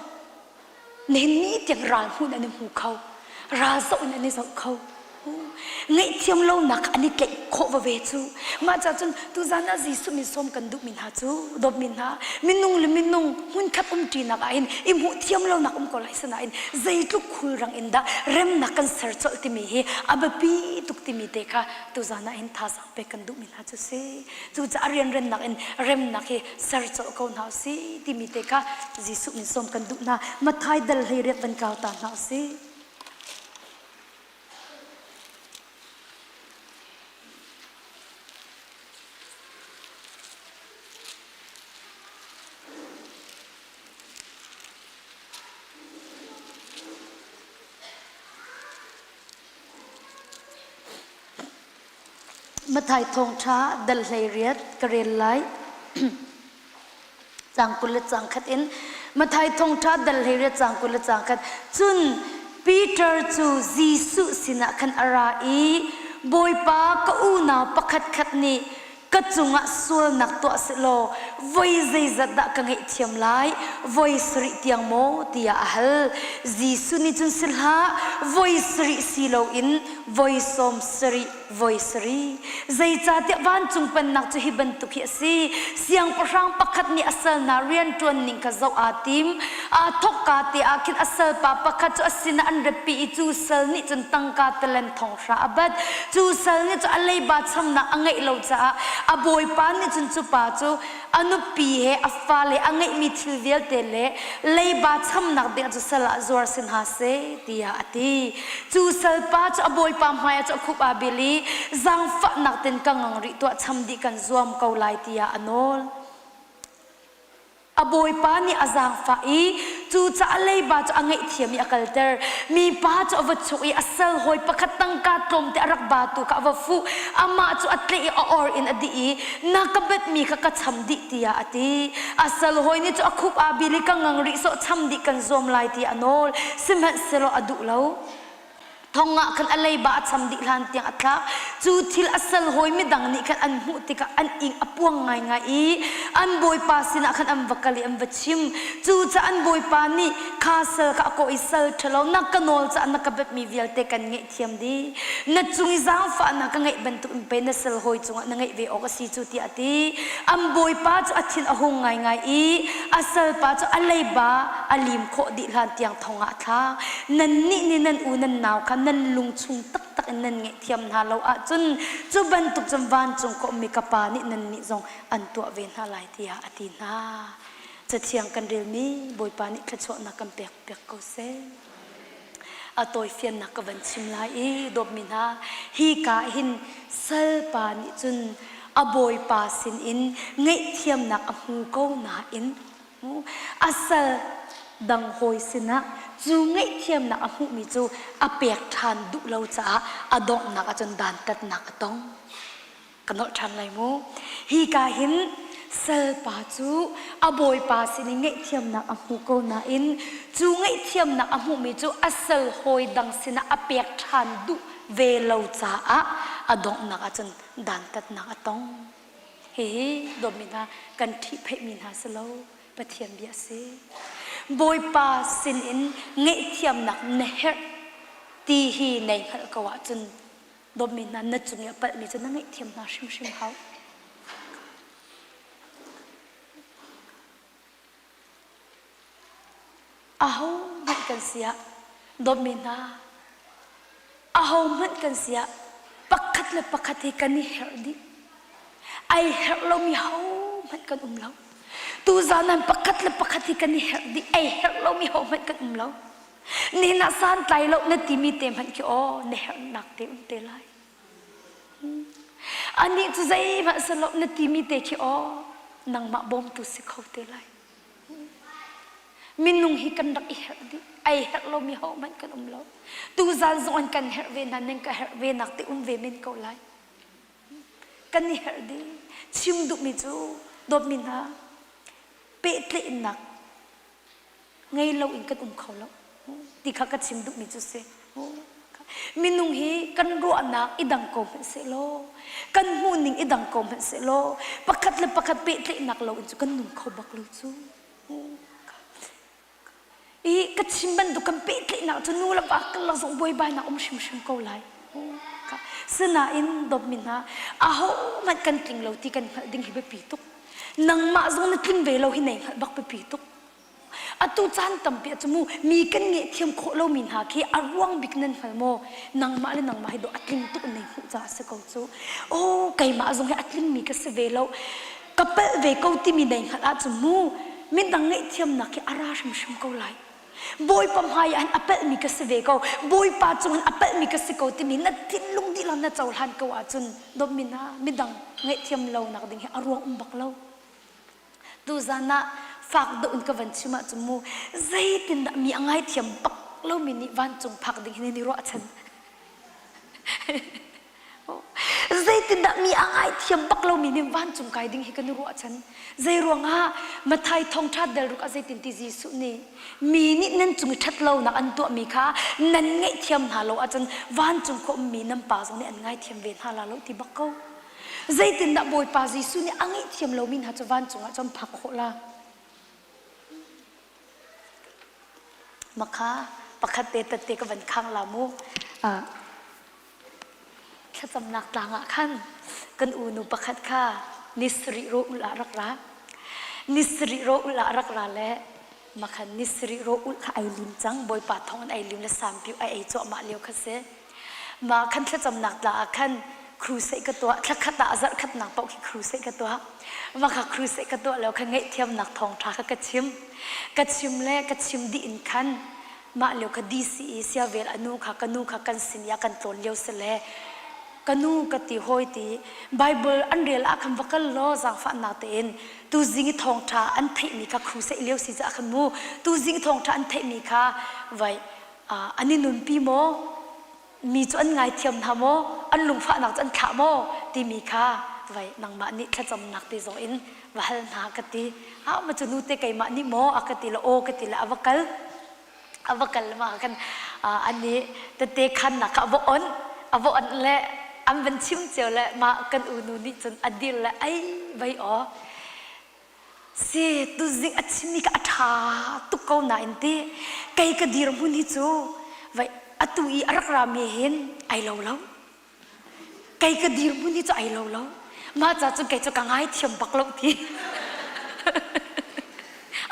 [SPEAKER 6] nihin ni tiang ral hmun an i hmu kho ral zoh in an i zoh kho. Ngaihthiam lonak an i tlaih khawh va ve cu. Mah ca cun tuzan ah Jesuh min sawm kan duhmi hna cu dawtmi hna minung le minung hmunkhat umṭinak ah hin i hmuh thiam lonak um ko lai sinain zeitluk khulrang in dah remnak kan ser colh timi hi a biapi tuk timi te kha tuzan ah hin thazaang pek kan duhmi hna cu si. Cucaah rianrennak in remnak hi ser colh ko hna usih timi te kha Jesuh min sawm kan duh hna. Matthai dal 18 van kau ta hna usih. Matthai thawngṭha dal 18 ka rel lai. Caang 20 le caang khat in Matthai thawngṭha dal 18 caang 20 le caang khat. Cun Peter cu Jesuh sinah khan a ra i Bawipa ka unau pakhatkhat nih ka cungah sualnak tuah sehlaw voi zeizat dah ka ngaihthiam lai? Voi sarih tiang maw? tiah a hal. Jesuh nih cun si hlah, voi sarih si loin voi sawm sarih voi sarih. Zeicahtiah vancung pennak cu hi bantuk hi a si. Siangpahrang pakhat nih a sal hna rianṭuan ning kha zoh aa tim. Aa thawkka te ah khin a salpa pakhat cu a sinah an ratpi i cu sal nih cun tangka talent thong hra a bat. Cu sal nih cun a leiba chamnak a ngeih lo caah a bawipa nih cun cu pa cu a nupi he a fale a ngeihmi thil vialte le leiba chamnak ding cu sal ah zuar si hna seh tiah a ti. Cu salpa cu a bawipa hmaiah cu a khup aa bil i zaangfahnak ten ka ngang rih tuah cham dih kan zuam ko lai tiah a nawl. A bawipa nih a zaangfah i cucaah leiba cu a ngaihthiam i a kalter. Mipa cu a va chuk i a sal hawi pakhat tangka tlawmte a rak batu kha a va fuh. Amah cu a tlaih i a or in a dih i na ka batmi kha ka cham dih tiah a ti. A sal hawi nih cu a khup aa bil i ka ngang rih sawh cham dih kan zuam lai tiah a nawl. Sihmanhsehlaw a duh lo. Thong ah khan a leiba a cham dih hlan tiang a thlak. Cu thil a sal hawi midang nih khan an hmuh tikah an ing a puang ngaingai i an bawipa sinah khan an va kal i an va chim. Cucaah an bawipa nih kha sal kha a kawh i sal ṭhalo na ka nawl caah na ka biapmi vialte kan ngaihthiam dih. Na cung i zaangfahnak ka ngeih bantuk in pei na sal hawi cungah na ngeih ve awk a si cu tiah a ti. An bawipa cu a thin a hung ngaingai i a salpa cu a leiba a lim khawh dih hlan tiang thong ah a thlak. Nannih nih nan u nan nau kha nan lung chung taktak in nan ngaihthiam hna lo ahcun cu bantuk cun vancung ka ummi ka Pa nih nannih zong an tuah ve hna lai tiah a ti hna. Cathiang kan relmi Bawipa nih thluachuahnak kan pek piak ko seh. A tawifiannak ka van chim lai i dawtmi hna hi ka hin salpa nih cun a bawipa sinin ngaihthiamnak a hmu ko nain A sal dang hawi sinah cu ngaihthiamnak a hmuhmi cu a pek ṭhan duh lo caah a donghnak ahcun dantatnak a tong. Ka nolh ṭhan lai mu. Hi ka hin salpa cu a bawipa sin i ngaihthiamnak a hmu ko nain cu ngaihthiamnak a hmuhmi cu a sal hawi dang sinah a pek ṭhan duh ve lo caah a donghnak ahcun dantatnak a tong. Hihi dawtmi hna kan ṭhihpheihmi hna si lo Pathian bia a si. Bawipa sinin ngaihthiamnak na herh ti hi nei hngalh ko ahcun dawtmi hna na cung i a palhmi cu na ngaihthiam hna hrimhrim hau. Ahohmanh kan si ah dawtmi hna ahohmanh kan si ah pakhat le pakhat hi kan i herh dih. Ai herh lomi hohmanh kan um lo. Tuzaan ah pakhat le pakhat hi kan i herh dih. Ai herh lomi hohmanh kan um lo. Nihin ah santlai lo na timi te hmanh khi aw na herhnak te um te lai. Anih cu zeihmanh si lo na timi te khi aw nangmah bawmtu si kho te lai. Minung hi kan rak i herh dih. Ai herh lomi hohmanh kan um lo. Tuzaan zong an kan herh ve hna, nan ka herh ve nak te um ve men ko lai. Kan i herh dih. Chim duhmi cu dawtmi hna pehtlaihnak ngei lo in kan um kho lo ti kha ka chim duhmi cu si. Minung hi kan ruahnak i dang ko hmanh sehlaw kan hmuhning i dang ko hmanh sehlaw pakhat le pakhat pehtlaihnak lo in cu kan nung kho bak lo cu. I ka chim bantuk kan pehtlaihnak cu nu le va karlak zong buaibainak um hrimhrim ko lai. Sinain dawtmi hna, ahohmanh kan tling lo ti kan hngalh ding hi biapi tuk. Nangmah zong na tling ve lo hi nei hngalh bak biapi tuk. Atu caan tampi ah cu mu mi kan ngeihthiam khawh lomi hna khi a ruang bik nan hngal maw? Nangmah le nangmah hi dawh a tling tuk in nei hmuh caah a si ko cu. Aw keimah zong hi a tlingmi ka si ve lo. Ka palh ve ko timi nei hngalh ahcun mu midang ngaihthiamnak hi a ra hrimhrim ko lai. Bawipa hmai ah hin a palhmi ka si ve ko. Bawipa cung hin a palhmi ka si ko timi na thinlung dihlak na cohlan ko ahcun dawtmi hna midang ngaihthiam lonak ding hi a ruang um bak lo. Tuzan ah fak deuh in ka van chim ahcun mu zeitindah mi a ngaithiam bak lomi nih vancung phak ding hin i ruahchan. Zeitindah mi a ngaithiam bak lomi nih vancung kai ding hi kan i ruahchan. Zei ruangah Mathai thawngṭha del ruk ah zeitin ti Jesuh nih mi nih nan cung i ṭhatlonak an tuahmi kha nan ngaihthiam hna lo ahcun vancung khua ummi nan pa zong nih an ngaithiam ve hna la lo ti bak ko. Zeitindah Bawipa Jesuh nih a ngaihthiam lomi hna cu vancung ah cun phak khawh la? Makha pakhat te tatte ka van khang la mu. Thlacamnak tlang ah khan kan unu pakhat kha ni sarih ro ul ah rak ra. Ni sarih ro ul ah rak ra le makhan ni sarih ro ul kha ai lim cang Bawipa thawng in ai lim le sampiu ai ei cuahmah lio kha si. Mah khan thlacamnak tla ah khan crusade ka tuah thlakhat ah zarh khatnak paoh khi crusade ka tuah mah kha crusade ka tuah lo khan ngaihthiamnak thawngṭha kha ka chim ka chim le ka chim dih in khan mah lio kha DCE siavel anu kha ka nu kha kan sin i a kan tlawn lio si le ka nu ka ti hawi ti Bible an rel ah khan va kal law zaangfahnak tein tuzing i thawngṭha an theihmi kha crusade lio si caah khan mu tuzing i thawngṭha an theihmi kha vai an i nunpi maw mi cu an ngaithiam hna maw an lungfahnak cu an thlah maw timi kha vai nangmah nih thlacamnak ti zong in va hal hna ka ti ah ma cu nu te keimah nih maw a ka ti le aw ka ti le a va kal a va kal ma kan an nih tete khannak kha a va on a va on le an van chim cio le mah kan unu nih cun a dir le ai vai aw Si tuzing a chimmi kha a ṭha tuk ko nain ti kei ka dirhmun hi cu vai atu i a rak rami hin ai lo lo. Kei ka dirhmun hi cu ai lo lo. Mah ca cun kei cu ka ngaithiam bak lo ti.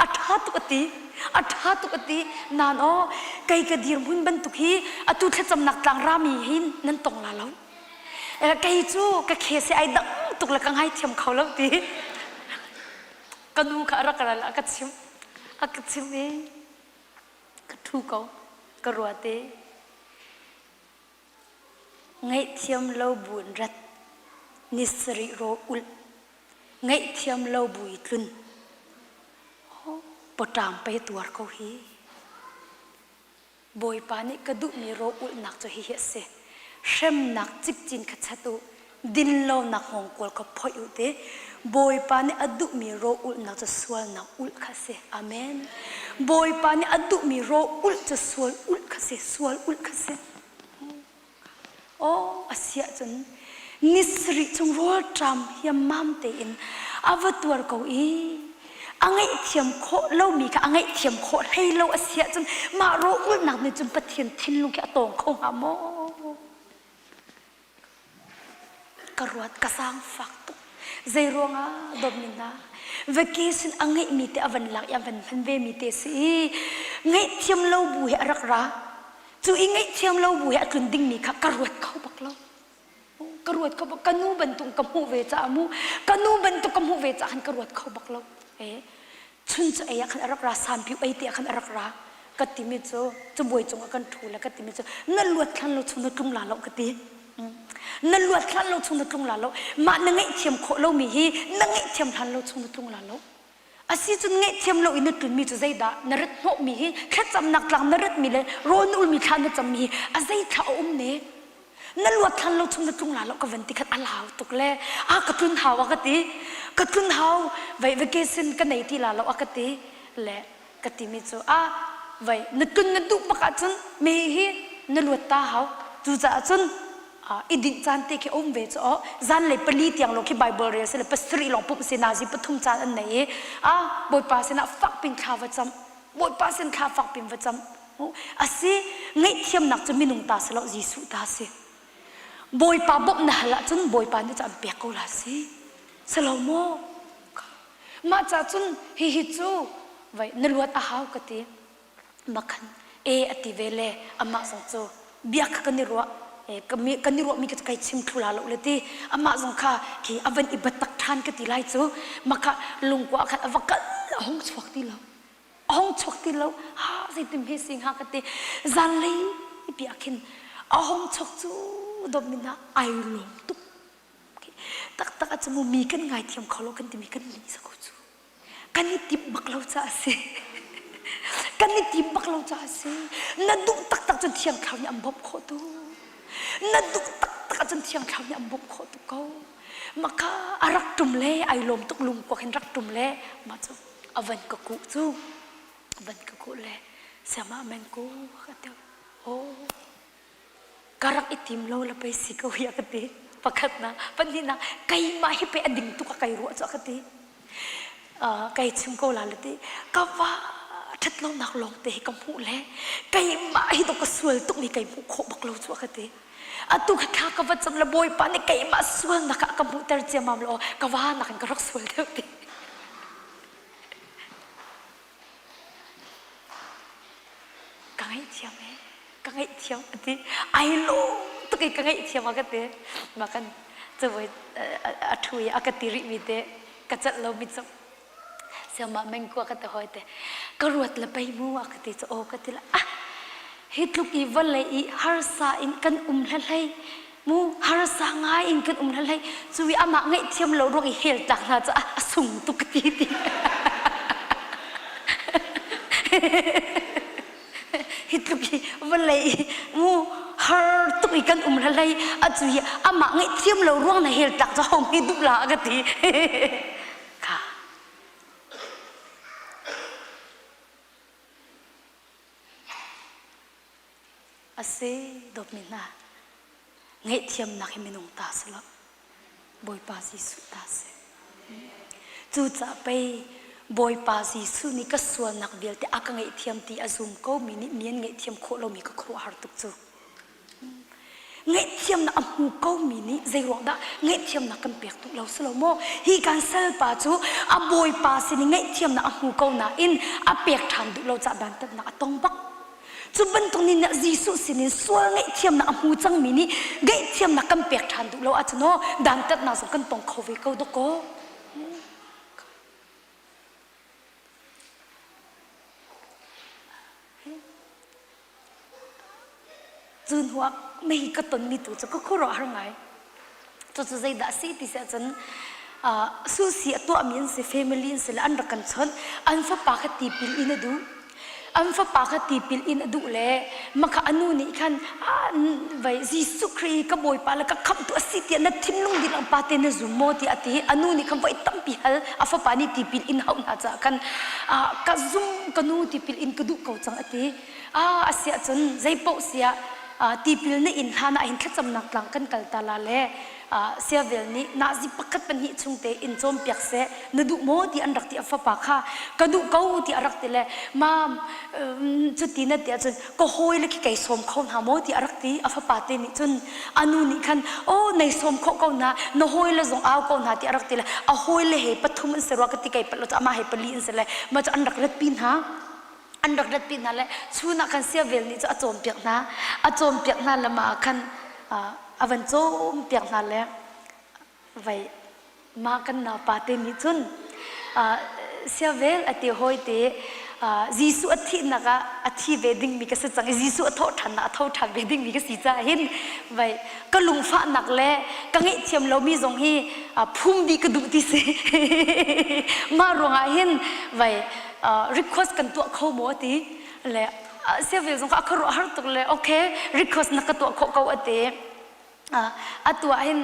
[SPEAKER 6] a ṭha tuk a ti. A ṭha tuk a ti. Nan aw kei ka dirhmun bantuk hi atu thlacamnak tlang rami hin nan tong la lo. Kei cu ka khe si ai dang tuk le ka ngaithiam kho lo ti. Ka nu kha a rak ral a ka chimh. A ka chimh i ka ṭhu ko, ka ruat i ngaihthiam lo buin rat ni sarih raw ulh ngaihthiam lo bu i tlun pawṭam pei tuar ko hi. Bawipa nih ka duhmi raw ulhnak cu hihi a si. Hremnak cikcin kha chat u, dinlonak hngawngkual kha phoih u ti. Bawipa nih a duhmi raw ulhnak cu sualnak ulh kha a si. Amen. Bawipa nih a duhmi raw ulh cu sual ulh kha si, sual ulh kha si. Aw a si ahcun ni sarih chung rawlṭam hiammam tein a va tuar ko i a ngaihthiam khawh lomi kha a ngaihthiam khawh hlei lo a si ahcun mah rawlulhnak nih cun Pathian thinlung khi a tawng kho hnga maw? Ka ruat ka zaangfak tuk. Zei ruangah dawtmi hna vacation a ngeihmi te a van lak i a van hman vemi te si i ngaihthiam lo bu he a rak ra. Cu i ngaihthiam lo bu he a tlun dingmi kha ka ruat kho bak lo. Ka ruat kho bak ka nu bantuk ka hmuh ve caah mu ka nu bantuk ka hmuh ve caah khan ka ruat kho bak lo. Eh chun cu ei ah khan a rak ra sampiu ei te ah khan a rak ra ka timi cu cabuai cungah kan ṭhu le ka timi cu na luat hlan lo chung na tlung la lo ka ti. Na luat hlan lo chung na tlung la lo. Mah na ngaihthiam khawh lomi hi na ngaihthiam hlan lo chung na tlung la lo. Asi cun ngaihthiam lo in na tlunmi cu zeidah na rat hnawhmi hi thlacamnak tlang na ratmi le rawl na ulmi thla na cammi hi a zei thla a um ne na luat hlan lo chung na tlung la lo ka van ti khat a lau tuk le a ka tlun hau a ka ti ka tlun hau vai vacation ka nei ti la lo a ka ti le ka timi cu a vai na tlun na duh bak ahcun me hi na luat ta hau cucaah cun i dinh caan te khi a um ve cu aw zanlei pali tiang lawng khi Bible rel si le pasarih lawng pumh si nazi pathum caan an nei i a Bawipa sinah fak pin thla va cam Bawipa sin thla fak pin va cam asi ngaihthiamnak cu minung ta si lo Jesuh ta si. Bawipa bawmh na hal ahcun Bawipa nih cu an pek ko la si. Si lo maw? Mah ca cun hihi cu vai na luat a hau ka ti. Makhan e a ti ve le amah zong cu bia kha kan i ruah kan i ruahmi kha kai chim thlu la lo le ti amah zong kha khi a van i batak ṭhan ka ti lai cu maka lungkua khan a va kal a hung chuak ti lo a hung chuak ti lo ha zeitim he si hnga ka ti zanlei pi ah khin a hung chuak cu dawt ah ai lawm tuk taktak a cu mi kan ngaithiam kho lo kan timi kan lih sa ko cu kan i tim bak lo caah a si kan i tim bak lo caah a si na duh taktak cun thiang thlarau nih an bawmh khawh tu na duh taktak ahcun thiang thlarau nih an bawmh khawh tu ko maka a rak ṭum le ai lawm tuk lungkuak in rak ṭum le mah cu a van ka kuh cu a van ka kuh le siama men ku ka ti oh ka rak i tim lo la pei si ko hi a ka ti pakhatnak pahnihnak keimah hi pei a ding tuk a kai ruah cu a ka ti kai chim ko la le ti ka va ṭhat lonak lawng te hi ka hmuh le keimah hi to ka sual tuk mi kai hmuh khawh bak lo cu a ka ti atu kha thla ka va cam le bawipa nih keimah sualnak ah ka hmuhter ciamam lo ka va nakin ka rak sual deuh ti Ka ngaihthiam ee, ka ngaihthiam a ti. Ai lawm tuk i ka ngaihthiam a ka ti. Mah kan cabuai a ṭhu i a ka ti rihmi te ka celh lomi cu siamah mengkua ka ti hawi te ka ruat le pei mu a ka ti cu aw ka ti le ah hi tluk i vawlei i harsa in kan um hlahlei mu harsa ngai in kan um hlahlei cu i amah ngaihthiam lo ruang i hell tlak hna cu a sung tuk ka ti ti hi tluk hi vawlei mu har tuk i kan um hlahlei a cu hi amah ngaihthiam lo ruang na hell tlak cu ho hme duh la ka ti kha A si, dawtmi hna, ngaihthiamnak hi minung ta si lo, Bawipa Jesuh ta si. Cucaah pei Bawipa Jesuh nih ka sualnak vialte a ka ngaihthiam ti a zum ko mi nih mi an ngaihthiam khawh lomi ka khuaruahhar tuk cu. Ngaihthiamnak a hmu ko mi nih zeiruang dah ngaihthiamnak kan pek duh lo si lo maw? Hi kan salpa cu a bawipa sin i ngaihthiamnak a hmu ko nain a pek ṭhan duh lo caah dantatnak a tong bak. Cu bantuk nih Jesuh sinin sual ngaihthiamnak a hmu cangmi nih ngaihthiamnak kan pek ṭhan duh lo ahcun aw dantatnak zong kan tong kho ve ko dawkaw. Cu hnuah mei ka tonmi tu cu ka khuaruahhar ngai. Cucu zeidah a si ti si ahcun susi a tuahmi an si, family an si le an rak kan chawnh. An fapa kha tipil in a duh. An fapa kha tipil in a duh le maka a nu nih khan vai Jesuh Khrih ka Bawipa le ka khamhtu a si tiah na thinlung dihlak pa te na zum maw tiah a ti. A nu nih khan voi tampi hal a fapa nih tipil in hauh hna caah khan ka zum ka nu tipil in ka duh ko cang a ti. A siah cun zeipaoh siah tipil na in hlan ah hin thlacamnak tlang kan kal ta la le siavel nih nazi pakhat pahnih chung te in cawnpiak seh na duh maw ti an rak ti a fapa kha ka duh ko ti a rak ti le mam cuti na ti ahcun ka hawi le khi kei sawm kho hna maw ti a rak ti a fapa te nih cun a nu nih khan oh nei sawm khawh ko hna na hawi le zong au ko hna ti a rak ti le a hawi le he pathum an si rua ka ti kei palh lo cu amah he pali an si le mah cu an rak ratpi hna an rak ratpi hna le chun ah khan siavel nih cu a cawnpiak hna a cawnpiak hna le mah ah khan a van cawnpiak hna le vai mah kan naupa te nih cun siavel a ti hawi te Jesuh a thihnak ah a thi ve dingmi ka si cang i Jesuh a thawh ṭhannak a tho ṭhan ve dingmi ka si caah hin vai ka lungfahnak le ka ngaihthiam lomi zong hi phum dih ka duh ti si mah ruangah hin vai request kan tuah kho maw a ti le civil zong kha a khuaruah har tuk le okay request na ka tuah khawh ko a ti atu ah hin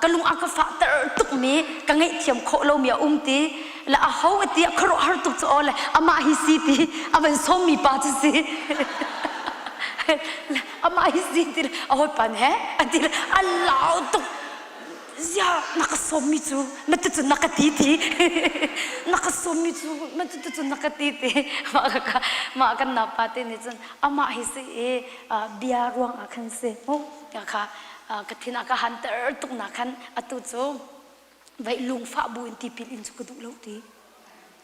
[SPEAKER 6] ka lung a ka fahter tukmi ka ngaihthiam khawh lomi a um ti le a ho a ti a khuaruah har tuk cu aw le amah hi si ti a van sawmmi pa cu si amah hi si ti le a hawipa nih he a ti le a lau tuk Ziah na ka sawmmi cu na ti na ka ti ti na ka sawmmi cu na ti cu na ka ti ti mah ka mah kan napa te nih cun amah hi si i bia ruang ah khan si mu kha. Ka thin a ka hanter tuk na khan atu cu vei lungfah bu in tipil in cu ka duh lo ti.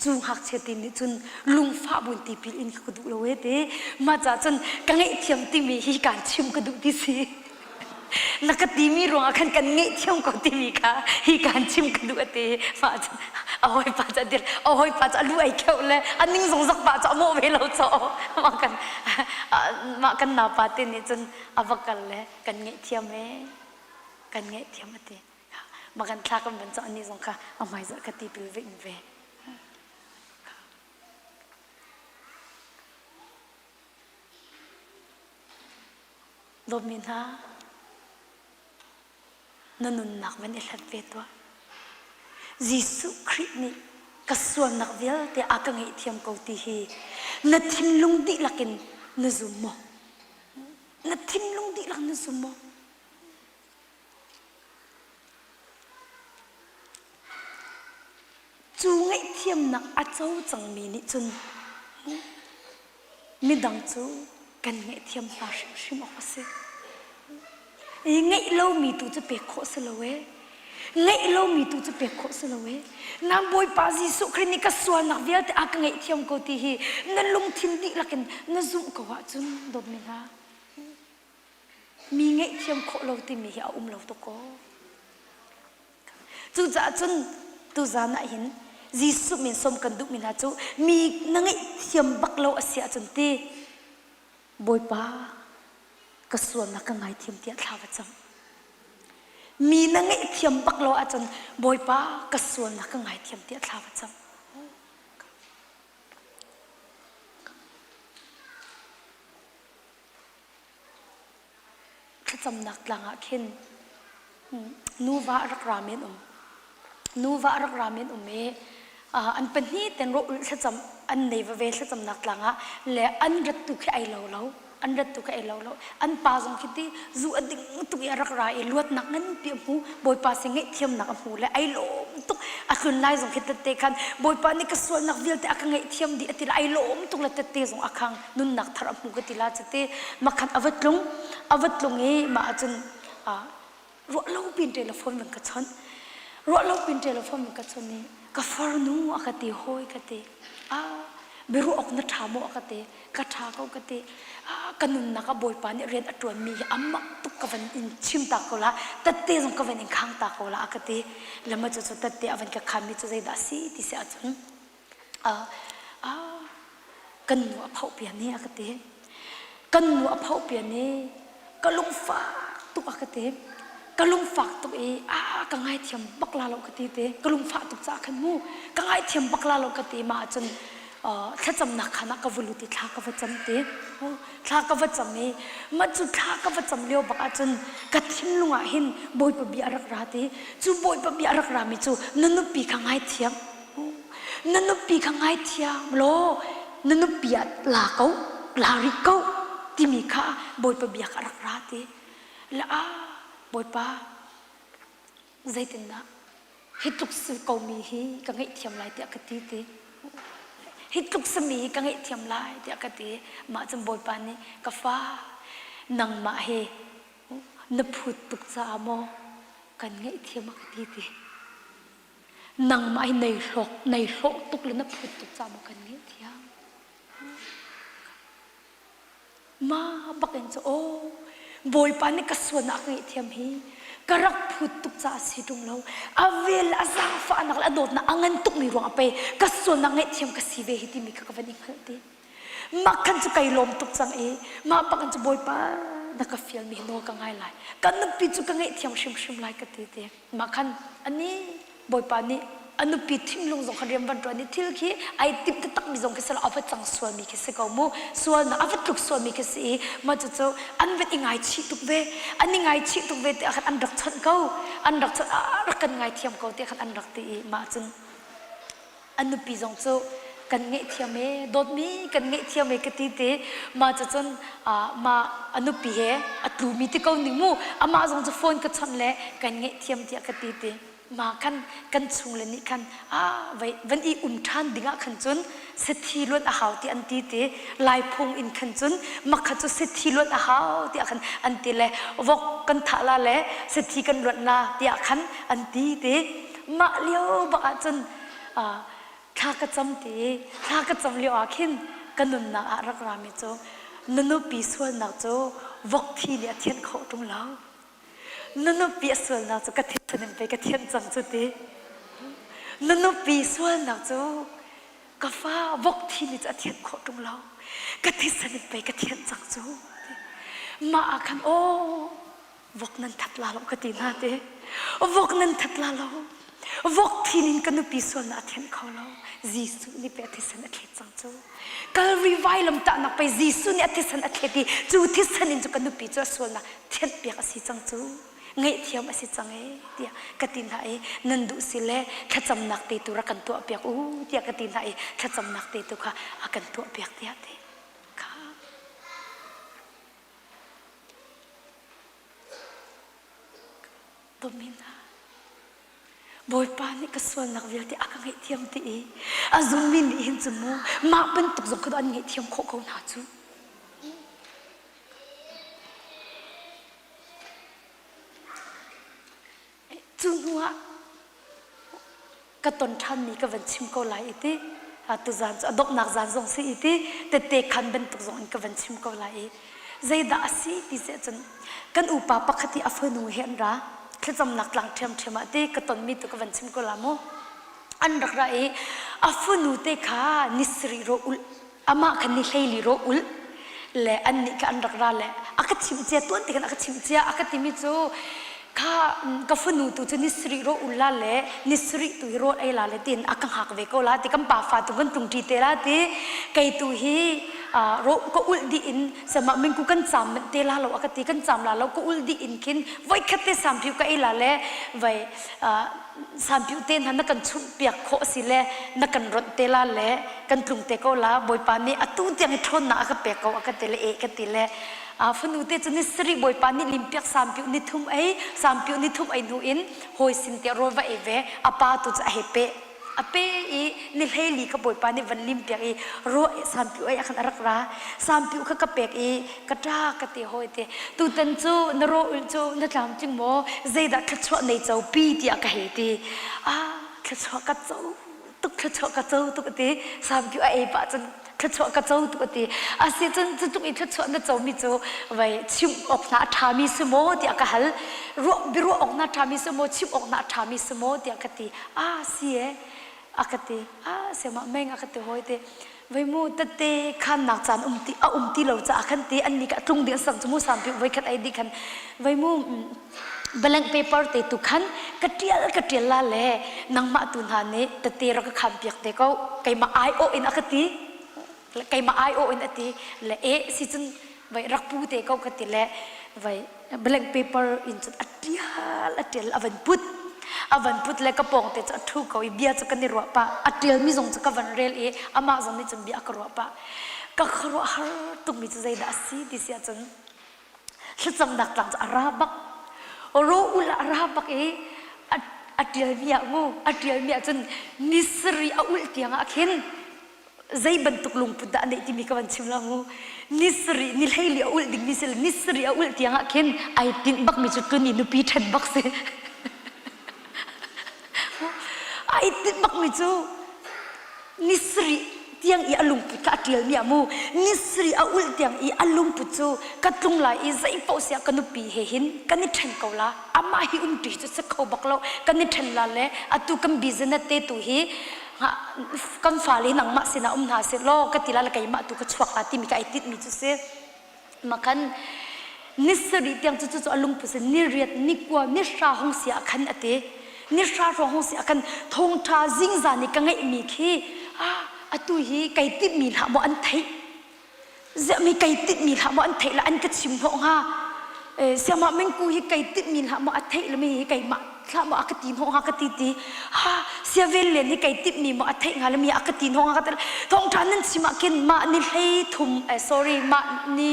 [SPEAKER 6] Cu ngakchia te nih cun lungfah bu in tipil in ka duh lo e ti. Mah ca cun ka ngaihthiam timi hi kaan chim ka duh ti si. Na ka timi ruangah khan kan ngaihthiam ko timi kha hi kaan chim ka duh a ti. Mah cun a hawipa cu a dir. A hawipa cu a lu ai kheuh le a ning zong zak pah cu a mawh ve lo caw. Mah kan mah kan naupa te nih cun a va kal le kan ngaihthiam e kan ngaihthiam a ti. Ma kan thla kan van cang ani zong kha a hmaizah ka tipil ve in ve. Dawtmi hna, na nunnak van i hlat ve tuah. Jesuh Khrih nih ka sualnak vialte a ka ngaihthiam ko ti hi na thinlung dihlak in na zum maw? Na thinlung dihlak na zum maw? Cu ngaihthiamnak a co cangmi nih cun midang cu kan ngaihthiam hna hrimhrim awk a si. I ngeih lomi tu cu pek khawh si lo ee. Ngeih lomi tu cu pek khawh si lo ee. Nang Bawipa Jesuh Khrih nih ka sualnak vialte a ka ngaihthiam ko ti hi na lungthin dihlak in na zumh ko ahcun dawtmi hna Mi ngaihthiam khawh lo timi hi a um lo tuk kaw. Cucaah cun tuzan ah hin Jesuh min sawm kan duhmi hna cu mi na ngaihthiam bak lo a si ahcun ti Bawipa ka sualnak ka ngaithiam tiah thla va cam. Mi na ngaihthiam bak lo ahcun Bawipa ka sualnak ka ngaithiam tiah thla va cam. Thlacamnak tlang ah khin nuva a rak rami an um. Nuva a rak rami an um i an pahnih ten rawh thlacam an nei veve thlacamnak tlang ah le an rat tu khi ai lo lo. An rat tu khi ai lo lo. An pa zong khi ti zu a ding tuk i a rak ra i luatnak nganpi a hmu. Bawipa sin ngaihthiamnak a hmu le ai lawm tuk. A tlun lai zong khi tette khan Bawipa nih ka sualnak vialte a ka ngaihthiam dih a ti le ai lawm tuk le tette zong a khang. Nunnak thar a hmu ka ti la cuti makhat a va tlung a va tlung i mah ahcun ruah lo pin telephone van ka chawnh ruah lo pin telephone van ka chawnh i ka farnu a ka ti hawi ka ti a biaruah awk na ṭha maw a ka ti ka ṭha ko ka ti ka nunnak ah bawipa nih rian a ṭuanmi hi amak tuk ka van in chim ta ko la tatte zong ka van in khang ta ko la a ka ti lama cu cu tatte a van ka khanmi cu zeidah a si ti si ahcun kan nu a phoh pian hi a ka ti. Kan nu a phoh pian hi ka lungfak tuk a ka ti. Ka lungfak tuk i a ka ngaithiam bak la lo ka ti te. Ka lungfah tuk caah khan mu ka ngaithiam bak la lo ka ti ma ahcun thlacamnak khan ah ka va lut i thla ka va cam te. Thla ka va cam i mah cu thla ka va cam lio bak ahcun ka thinlung ah hin Bawipa bia a rak ra ti. Cu Bawipa bia a rak rami cu na nupi kha ngaithiam. Na nupi kha ngaithiam law na nupi ah la ko, la rih ko timi kha Bawipa bia kha a rak ra ti. Le ah Bawipa zeitindah hi tluk si komi hi ka ngaihthiam lai tiah ka ti ti. Hi tluk simi hi ka ngaihthiam lai tiah ka ti. Mah cun Bawipa nih ka fa nangmah hi na phut tuk caah maw kan ngaihthiam a ka ti ti. Nangmah hi nei hlawk nei hlawh tuk le na phut tuk caah maw kan ngaihthiam? Ma bak in cu aw Bawipa nih ka sualnak a ka ngaihthiam hi ka rak phut tuk caah si ṭung lo a vel a zaangfahnak le a dawtnak a ngan tukmi ruang ah pei ka sualnak ngaihthiam ka si ve hi timi kha ka van i hngalh ti mah khan cu kai lawm tuk cang i mah bak in cu Bawipa na ka fialmi hi nawl ka ngai lai ka nupi cu ka ngaihthiam hrimhrim lai ka ti ti Mah khan ani Bawipa nih a nupi thinlung zong khan rian van ṭuan i thil khi ai timh taktakmi zong khi si lo a va cang sualmi khi si ko mu sualnak a va tluk sualmi khi si i mah cucu an van i ngaichih tuk ve an i ngaichih tuk ve tiah khan an rak chawnh ko an rak chawnh ah rak kan ngaithiam ko tiah khan an rak ti i mah cun A nupi zong cu kan ngaihthiam ee, dawtmi kan ngaihthiam ee ka ti ti. Mah cucun mah a nupi he a tlumi ti ko ning mu. Amah zong cu phone ka chawnh le kan ngaihthiam tiah ka ti ti. Ma khan kan chung le nih khan ah vai van i um ṭhan ding ah khan cun sathi luan a hau ti an ti ti lai phung in khan cun makha cu sathi luan a hau tiah khan an ti le vok kan thah la le sathi kan luanh la tiah khan an ti ti mah lio bak ah cun thla ka cam ti thla ka cam lio ah khin ka nunnak ah rak rami cu na nupi sualnak cu vok thi nih a thianh khawh ṭung lo Na nupi a sualnak cu ka thisen in pei ka thianh cang cu ti. Na nupi sualnak cu ka fa vok thi nih cu a thianh khawh ṭung lo. Ka thisen in pei ka thianh cang cu. Mah ah khan aw vok nan that la lo ka ti hna te. Vok nan that la lo. Vok thin in ka nupi sualnak a thianh kho lo. Jesuh nih pei a thisen a thlet cang cu. Kalvari vailamtahnak pei Jesuh nih a thisen a thlet i cu thisen in cu ka nupi cu a sualnak thianhpiak a si cang cu ngaihthiam a si cang ee tiah ka ti hna i nan duh si le thlacamnak te tu rak kan tuahpiak u tiah ka ti hna i thlacamnak te tu kha a kan tuahpiak tiah ti kha Dawtmi hna Bawipa nih ka sualnak vialte a ka ngaihthiam ti i a zummi nih hin cu mu mah bantuk zong kha an ngaihthiam khawh ko hna cu. Cu hnu ah ka ton ṭhanmi ka van chim ko lai i ti tuzaan cu a donghnak zaan zong si i ti tette khan bantuk zong in ka van chim ko lai i zeidah a si ti si ahcun kan upa pakhat i a fanu he an ra thlacamnak tlang ṭhiamṭhiam ah ti ka tonmi tu ka van chim ko la mu an rak ra i a fanu te kha ni sarih ro ulh amah kha ni hleili ro ulh le annih kha an rak ra le a ka chimh cia tuan ti khan a ka chimh cia a ka timi cu kha ka fanu tu cu ni sarih ro ul la le ni sarih tu hi rawl ei la le tiin a ka hngak ve ko la ti kan pa fa tu kan tlung ṭi te la ti kei tu hi ro ka ulh dih in sama mingku kan caam manh te la lo a ka ti kan caam la lo ka ulh dih in khin voikhat te sampiu ka ei la le vai sampiu te hna na kan chumh piak khawh si le na kan ronh te la le kan tlung te ko la bawipa nih atu tiang i ṭhawnnak a ka pek ko a ka ti le e ka ti le a fanu te cu ni sarih bawipa nih limpiak sampiu ni thum ei sampiu ni thum ei hnu in hawi sin te rawl va ei ve a pa tu cu a hei pe a pe i ni hleili ka bawipa nih van limpiak i raw sampiu ei ah khan a rak ra sampiu kha ka pek i ka ṭa ka ti hawi te tutan cu na raw ul cu na tlamtling maw zeidah thluachuah nei co pi tiah ka hei ti ah thluachuah ka co tuk thluachuah ka co tuk a ti sampiu a ei pah cun thluachuah ka co tuk a ti a si cun cu tluk i thluachuah na comi cu vai chim awk hna a ṭhami si maw tiah ka hal ruah biaruah awk na ṭhami si maw chim awk na a ṭhami si maw tiah ka ti a si e a ka ti a siamah meng a ka ti hawi te voi mu tete khannak caan um ti a um ti lo caah khan ti an ni ka tlung ding sang cu mu sampi voi khat ai di khan voi mu blank paper te tu khan ka tial ka tial la le nangmah tu hna nih tete rak ka khan piak te ko keimah ai awh in a ka ti keimah ai awh in a ti le e si cun vai rak pu te ko ka ti le vai blank paper in cun a tial a tial a van put a van put le ka pawng te cu a thu ko i bia cu kan i ruah pah a tial mi zong cu ka van rel i amah zong nih cun bia a ka ruah pah ka khuaruah har tukmi cu zeidah a si ti si ahcun thlacamnak tlang cu a ra bak ro ul a ra bak i a tial mi ah mu a tial mi ah cun ni sarih a ulh tiang ah khin zei bantuk lungput dah a neih timi ka van chim la mu ni sarih ni hleili a ulh ding mi si ni sarih a ulh tiang ah khin ai tinh bak mi cu tun i nupi ṭhen bak si ai tinh bak mi cu ni sarih tiang i a lungput kha a ṭial mi ah mu ni sarih a ulh tiang i a lungput cu ka tlung lai i zei paoh siah ka nupi he hin kan i ṭhen ko la amah hi umṭi cu si kho bak lo kan i ṭhen la le atu kan business te tu hi kan fale nangmah sinah um hna seh law ka ti la le keimah tu ka chuak la timi ka ai tinh mi cu si makan ni sarih tiang cu cu a lungput si ni riat ni kua ni hra hong si ah khan ate ni hra hrawng hong si ah khan thawngṭha zingzan i ka ngeih mi khi ah atu hi kai timh mi hlah maw an theih ziah mi kai tinh mi hlah maw an theih la an ka chim hnawh hnga siamah mingku hi kai tinh mi hlah maw a theih la mi hi keimah hlah maw a ka ti hnawh hnga ka ti ti ha sia vel len hi kai tinh mi maw a theih hnga la mi a ka ti hnawh hnga ka ti thawngṭha nan chim ah khin mah ni hlei thum eh sorry mah ni.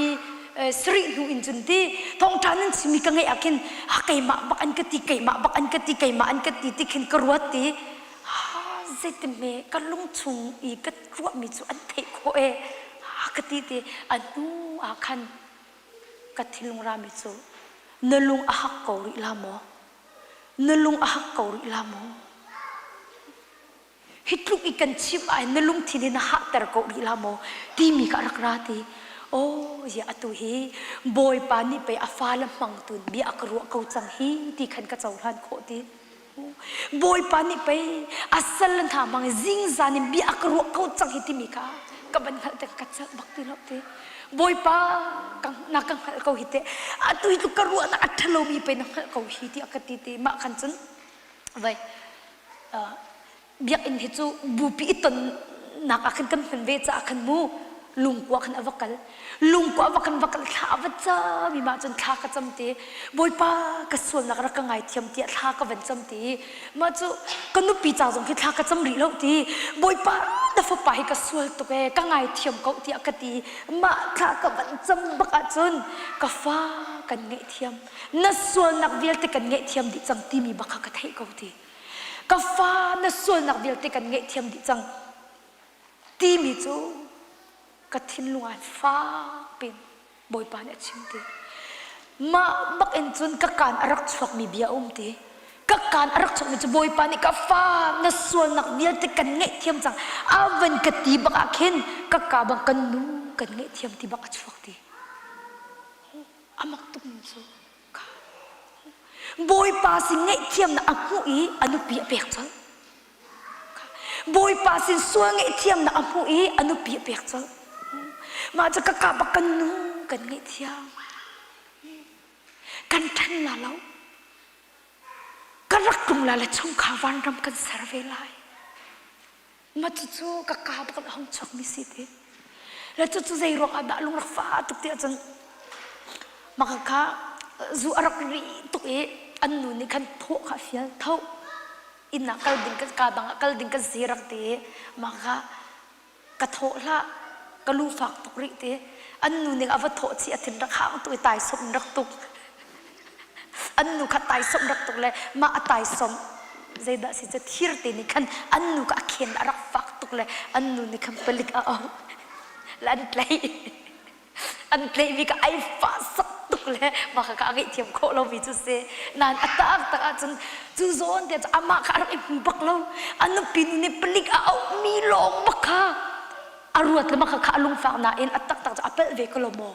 [SPEAKER 6] sarih hnu in cun ti thawngṭha nan chimmi ka ngaih ah khin keimah bak an ka ti keimah bak an ka ti keimah an ka ti ti khin ka ruat ti zeitime ka lung chung i ka ruahmi cu an theih khawh e ka ti ti a hnu ah khan ka thinlung rami cu na lung a hak ko rih la maw na lung a hak ko rih la maw Hi tluk i kan chimh ah hin na lungthin hi na hahter ko rih la maw timi kha a rak ra ti. Aw ziah atu hi Bawipa nih pei a fale hmangtu in bia a ka ruah ko cang hi ti khan ka cohlan khawh ti. Bawipa nih pei a sal le hna hmang in zingzan in bia a ka ruah ko cang hi timi kha ka van hngalh te ka celh bak ti lo ti. Bawipa na ka hngalh ko hi teh atu hi tluk ka ruahnak a ṭhalomi pei na hngalh ko hi tiah ka ti ti mah khan cun vai biakinn hi cu bupi i tonnak ah khan kan hman ve caah khan mu lungkua khan a va kal lungkua va khan va kal thla a va cam i mah cun thla ka cam ti bawipa ka sualnak rak ka ngaithiam tiah thla ka van cam ti mah cu ka nupi ca zong khi thla ka cam rih lo ti bawipa na fapa hi ka sual tuk ee ka ngaithiam ko tiah ka ti mah thla ka van cam bak ahcun ka fa kan ngaihthiam na sualnak vialte kan ngaihthiam dih cang timi bak kha ka theih ko ti ka fa na sualnak vialte kan ngaihthiam dih cang timi cu ka thinlung ah fak pin Bawipa nih a chim ti mah bak in cun ka kaan a rak chuakmi bia a um ti ka kaan a rak chuakmi cu Bawipa nih ka fa na sualnak vialte kan ngaihthiam cang a van ka ti bak ah khin ka ka bang kan nu kan ngaihthiam ti bak a chuak ti A mak tuk ning cu ka Bawipa sin ngaihthiamnak a hmuh i a nupi a pek colh. Bawipa sin sual ngaihthiamnak a hmuh i a nupi a pek colh. Mah cu ka kap kan nu kan ngaihthiam. Kan ṭhen la lo. Ka rak tlung la le chungkhar vanram kan ser ve lai. Ma cucu ka ka bak a hung chuakmi si ti. Le cucu zei ruang ah dah lung rak fa tuk ti ahcun maka kha zu a rak ri tuk i an nu nih khan thawh kha a fial tho inn ah kal ding ka dang ah kal ding kan si rak ti i mah kha ka thawh hlah ka lu fak tuk rih ti an nu nih a va thawh chih a thin rak hang tuk i taisawm in rak tuk an nu kha taisawm rak tuk le mah a taisawm zeidah si cu thir te nih khan an nu kha a khen a rak fak tuk le an nu nih khan palik a auh le an tlaih an tlaihmi kha ai fah sak tuk le mah kha ka ngaihthiam khawh lomi cu si nain a tak tak ahcun cu zawn te cu amah kha a rak i hmu bak lo a nupi nu nih palik a auhmi lawng bak kha a ruat le mah kha kha a lungfak nain a taktak cu a palh ve ko lo maw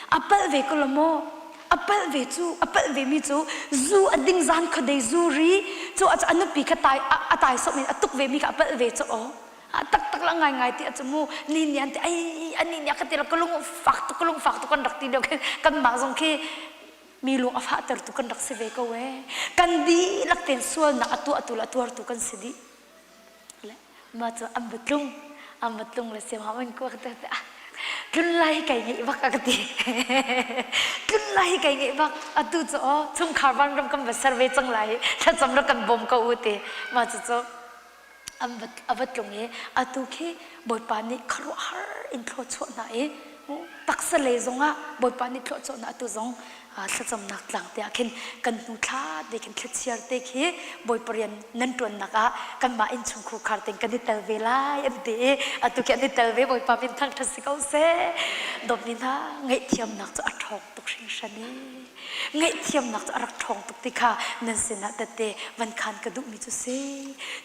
[SPEAKER 6] A palh ve ko lo maw? A palh ve cu, a palh ve mi cu zu a ding zan khuadei zu ri cu a nupi kha tai a tai som in a tuk ve mi kha a palh ve cu aw. A taktak la ngai ngai ti a cu mu ni ni an ti ai ani ni ka ti la ka lung fak tuk ka lung fak tuk kan rak ti lio khin kan mah zong khi mi lung a fahter tu kan rak si ve ko e kan dihlak ten sualnak a tuah tu le a tuar tu kan si dih mah cu an va tlung an va tlung le siam an kuak te te tlun lai kai ngeih bak a ka ti tlun lai kai ngeih bak atu cu aw chungkhar vanram kan va ser ve cang lai thlacam rak kan bawm ko u ti mah cu cu an va a va tlung i atu khi bawipa nih khuaruahhar in thluachuah hna i taksa lei zongah bawipa nih thluachuah hna atu zong thlacamnak tlang te ah khin kan hnu thla te khin thlachiar te khi Bawipa rian nan ṭuannak ah kanmah innchungkhur khar tein kan i tel ve lai an ti i atu khi an i tel ve Bawipa min thangṭhat si ko seh dawtmi hna ngaihthiamnak cu a ṭhawng tuk hringhran i ngaihthiamnak cu a rak ṭhawng tuk ti kha nan sinah tette van khan ka duhmi cu si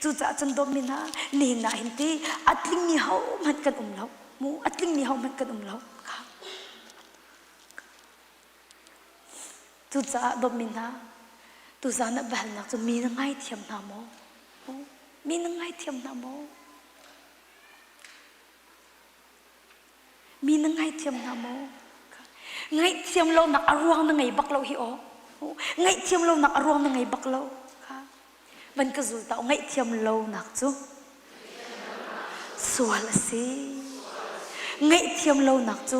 [SPEAKER 6] cucaah cun dawtmi hna nihin ah hin ti a tlingmi hohmanh kan um lo mu a tlingmi hohmanh kan um lo kha Cucaah dawtmi hna, tuzaan ah biahalnak cu mi na ngaithiam hna maw? Mi na ngaithiam hna maw? Mi na ngaithiam hna maw? Ngaihthiam lonak a ruang na ngei bak lo hi aw. Ngaihthiam lonak a ruang na ngei bak lo. Van ka zul ta ngaihthiam lonak cu sual a si. Ngaihthiam lonak cu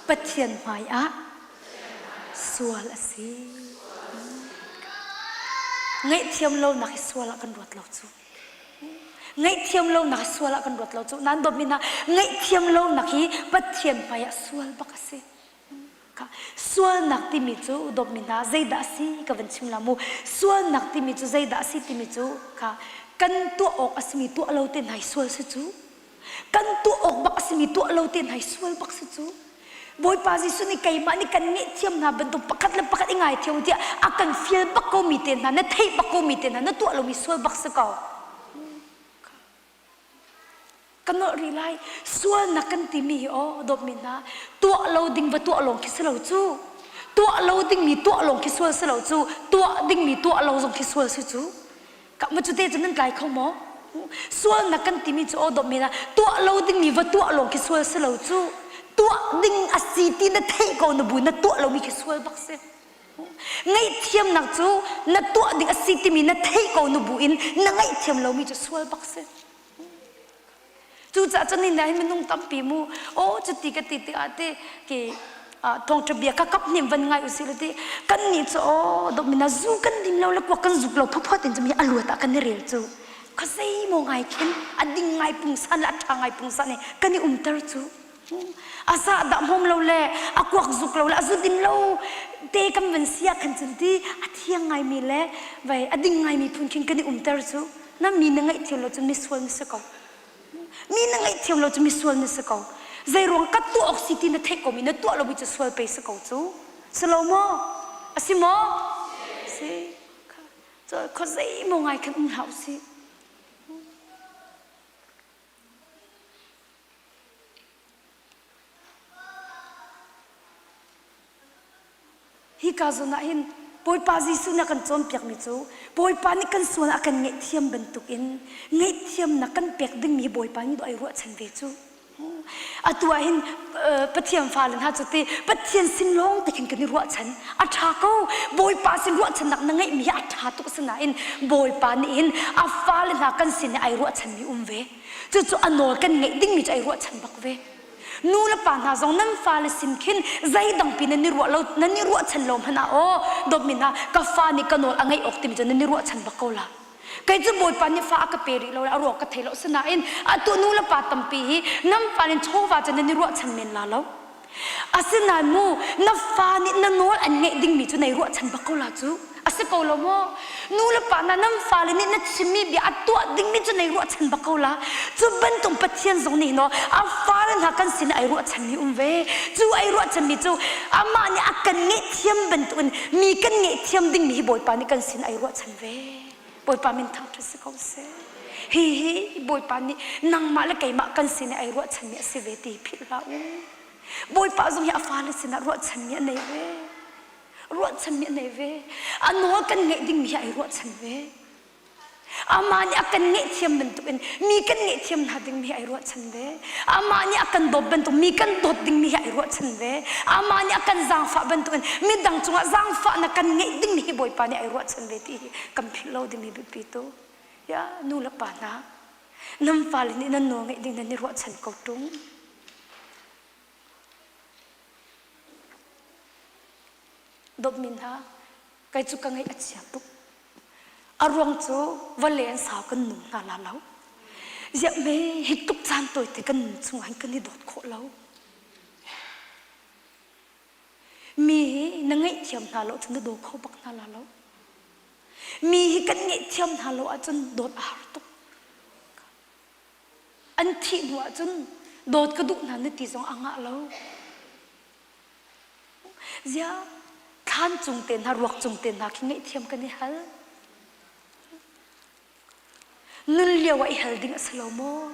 [SPEAKER 6] Pathian hmai ah sual a si. Ngaihthiam lonak hi sual ah kan ruat lo cu. Ngaihthiam lonak hi sual ah kan ruat lo cu. Nan dawtmi hna, ngaihthiam lonak hi Pathian hmai ah sual bak a si. Sualnak timi cu dawtmi hna zeidah a si ka van chim la mu. Sualnak timi cu zeidah a si timi cu kha kan tuah awk a simi tuah lo te hna hi sual si cu. Kan tuah awk bak a simi tuah lo te hna hi sual bak si cu. Bawipa Jesuh nih keimah nih kan ngaihthiam hna bantuk pakhat le pakhat i ngaithiam tiah a kan fial bak ko mi te hna na theih bak ko mi te hna na tuah lomi sual bak si ko. Ka nolh rih lai. Sualnak kan timi hi aw dawtmi hna tuah lo ding va tuah lawng khi si lo cu. Tuah lo dingmi tuah lawng khi sual si lo cu. Tuah dingmi tuah lo zong khi sual si cu. Ka ma cu te cu nan tlai kho maw? Sualnak kan timi cu aw dawtmi hna tuah lo dingmi va tuah lawng khi sual si lo cu. Tuah ding a si ti na theih ko na bu na tuah lomi khi sual bak si. Ngaihthiamnak cu na tuah ding a si timi na theih ko na bu in na ngaihthiam lomi cu sual bak si. Cucaah cun ni hin minung tampi mu aw cuti ka ti tikah te ke thawngṭha bia ka kap hnim van ngai usih ti kan nih cu aw domina zu kan din lo le kuak kan zuk lo phawphawt in cumi a luat ah kan i rel cu khuazei maw ngai khin a ding ngai pungsan le a ṭha ngai pungsan i kan i umter cu a sa dah hmawm lo le a kuak zuk lo le a zu din lo te kan van si ah khan cun ti a thiang ngaimi le vai a ding ngaimi phun khin kan i umter cu na mi na ngaihthiam lo cu misual na si ko mi na ngaihthiam lo cu misual na si ko zei ruang ka tuah awk si ti na theih ko mi na tuah lo mi cu sual pei si ko cu si lo maw a si maw si khuazei maw ngai khan um hlah usih Hika zawn ah hin Bawipa Jesuh nih a kan cawnpiakmi cu Bawipa nih kan sual a kan ngaihthiam bantukin ngaihthiamnak kan pek dingmi hi Bawipa nih ai ruahchan ve cu. Atu ah hin Pathian fale hna cu ti Pathian sin lawng te khin kan i ruahchan. A ṭha ko. Bawipa sin ruahchannak na ngeihmi hi a ṭha tuk asinain Bawipa nih hin a fale hna kan sin i ai ruahchanmi um ve. Cucu a nawl kan ngeih dingmi cu ai ruahchan bak ve. Nu le pa hna zong nan fale sin khin zeidang pi nan i ruah lo nan i ruahchan lo hmanh ah aw dawtmi hna ka fa nih ka nawl a ngeih awk timi cu nan i ruahchan bak ko la. Kei cu Bawipa nih fa a ka pe rih lo le a ruak ka thei lo sinain atu nu le pa tampi hi nan fale chawva cu nan i ruahchan men la lo. Asinain mu na fa nih na nawl an ngeih dingmi cu nei ruahchan bak ko la cu. A si ko lo maw? Nu le pa hna nan fale nih na chimmi bia a tuah dingmi cu nei ruahchan bak ko la. Cu bantuk Pathian zong nih no a fale hna kan sin ai ruahchanmi um ve. Cu ai ruahchanmi cu amah nih a kan ngaihthiam bantukin mi kan ngaihthiam dingmi hi Bawipa nih kan sin ai ruahchan ve. Bawipa min thangṭhat si ko seh. Hi hi Bawipa nih nangmah le keimah kan sin i ai ruahchanmi a si ve ti philh hlah u. Bawipa zong hi a fale sinah ruahchanmi a nei ve. Ruahchanmi a nei ve. A nawl kan ngeih dingmi hi ai ruahchan ve. Amah nih a kan ngaihthiam bantukin mi kan ngaihthiam hna dingmi hi ai ruahchan ve. Amah nih a kan dawt bantuk mi kan dawt dingmi hi ai ruahchan ve. Amah nih a kan zaangfah bantukin midang cungah zaangfahnak kan ngeih dingmi hi Bawipa nih ai ruahchan ve ti hi kan philh lo dingmi biapi tu. Ya nu le pa hna nan fale nih nan nawl ngeih ding nan i ruahchan ko ṭung. Dawtmi hna kei cu ka ngaih a chia tuk. A ruang cu vawlei an sau kan nung hna la lo. Ziah me hi tluk caan tawite kan nun chung ah hin kan i dawt khawh lo. Mi hi na ngaihthiam hna lo cun na daw kho bak hna la lo. Mi hi kan ngaihthiam hna lo ahcun dawt a har tuk. An thih hnu ahcun dawt ka duh hna na ti zong a ngah lo. Ziah thlan cung te hna ruak cung te hna khi ngaihthiam kan i hal. Nun lio ah i hal ding a si lo maw?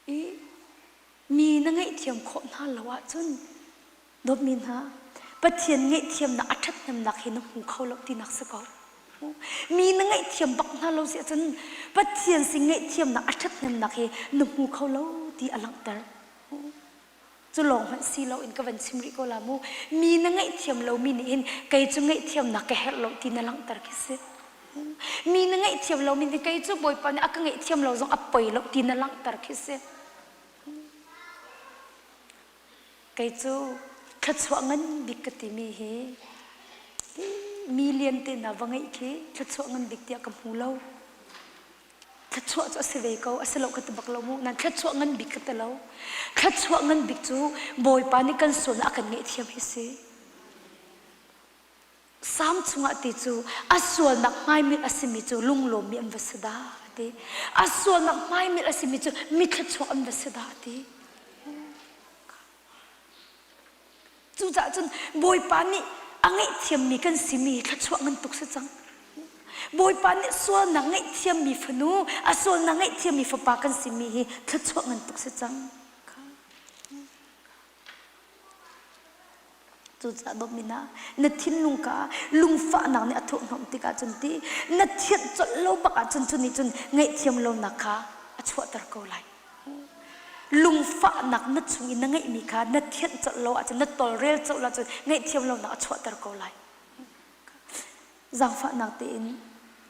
[SPEAKER 6] I mi na ngaihthiam khawh hna lo ahcun Dawtmi hna, Pathian ngaihthiamnak a ṭhathnemnak hi na hmu kho lo tinak si ko. Mi na ngaihthiam bak hna lo si ahcun Pathian sin ngaihthiamnak a ṭhathnemnak hi na hmu kho lo ti a langhter. Cu lawng hmanh si loin ka van chim rih ko la mu. Mi na ngaihthiam lomi nih hin kei cu ngaihthiamnak ka herh lo ti na langhter khi si. Mi na ngaihthiam lomi nih kei cu Bawipa nih a ka ngaihthiam lo zong a poi lo ti na langhter khi si. Kei cu Thluachuah ngan bik ka timi hi mi lian te hna va ngeih khi thluachuah ngan bik tiah ka hmu lo. Thluachuah cu a si ve ko, a si lo ka ti bak lo mu. Nan thluachuah ngan bik ka ti lo. Thluachuah ngan bik cu Bawipa nih kan sualnak a kan ngaihthiam hi si. Salm chungah ti cu a sualnak hmaimilh a simi cu lunglawmmi an va si dah a ti. A sualnak hmaimilh a simi cu mi thluachuak an va si dah a ti. Cucaah cun Bawipa nih a ngaihthiammi kan simi thluachuah ngan tuk si cang. Bawipa nih sualnak ngaihthiammi fanu, a sualnak ngaihthiammi fapa kan simi hi thluachuah ngan tuk si cang. Cucaah dawtmi hna, na thinlung kha lungfahnak nih a thurhhnawmh tikah cun ti na thianh colh lo bak ahcun cu nih cun ngaihthiam lonak kha a chuahter ko lai. Lungfahnak na chung i na ngeihmi kha na thianh colh lo ahcun na tolrel colh lo ahcun ngaihthiam lonak a chuahter ko lai. Zaangfahnak tein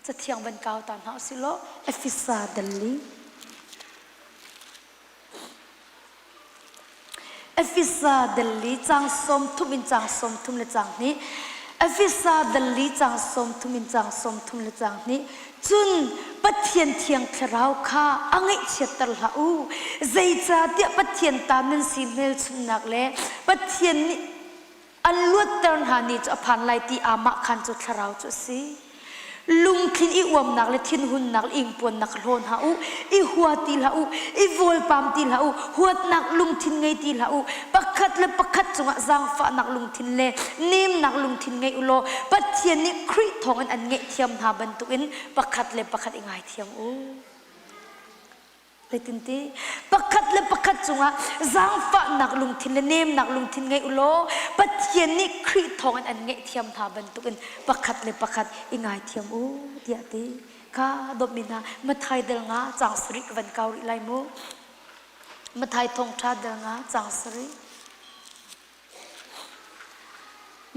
[SPEAKER 6] cathiang van kau ta hna usih law Efesa dal li Efesa dal li cang 30 in cang 30 le cang hnih Efesa dal li cang 30 in cang 30 le cang hnih cun Pathian thiang thlarau kha a ngaihchiatter hlah u zeicahtiah Pathian ta nan si hmelchunhnak le Pathian nih An luatter hna ni cu a phan lai ti aamah khan cu thlarau cu a si. Lungthin i uamnak le thinhunnak le ingpuannak hlaw hna u, i hua ti hlah u, i vawlpam ti hlah u, huatnak lungthin ngei ti hlah u, pakhat le pakhat cungah zaangfahnak lungthin le nemnak lungthin ngei u law Pathian nih Khrih thawngin an ngaihthiam hna bantukin pakhat le pakhat i ngaithiam u. Zeitinti pakhat le pakhat cungah zaangfahnak lungthin le nemnak lungthin ngei u law Pathian nih Khrih thawngin an ngaihthiam hna bantukin pakhat le pakhat i ngaithiam u tiah a ti. Kha dawtmi hna Matthai dal nga caang sarih ka van kau rih lai mu. Matthai thawngṭha dal nga caang sarih.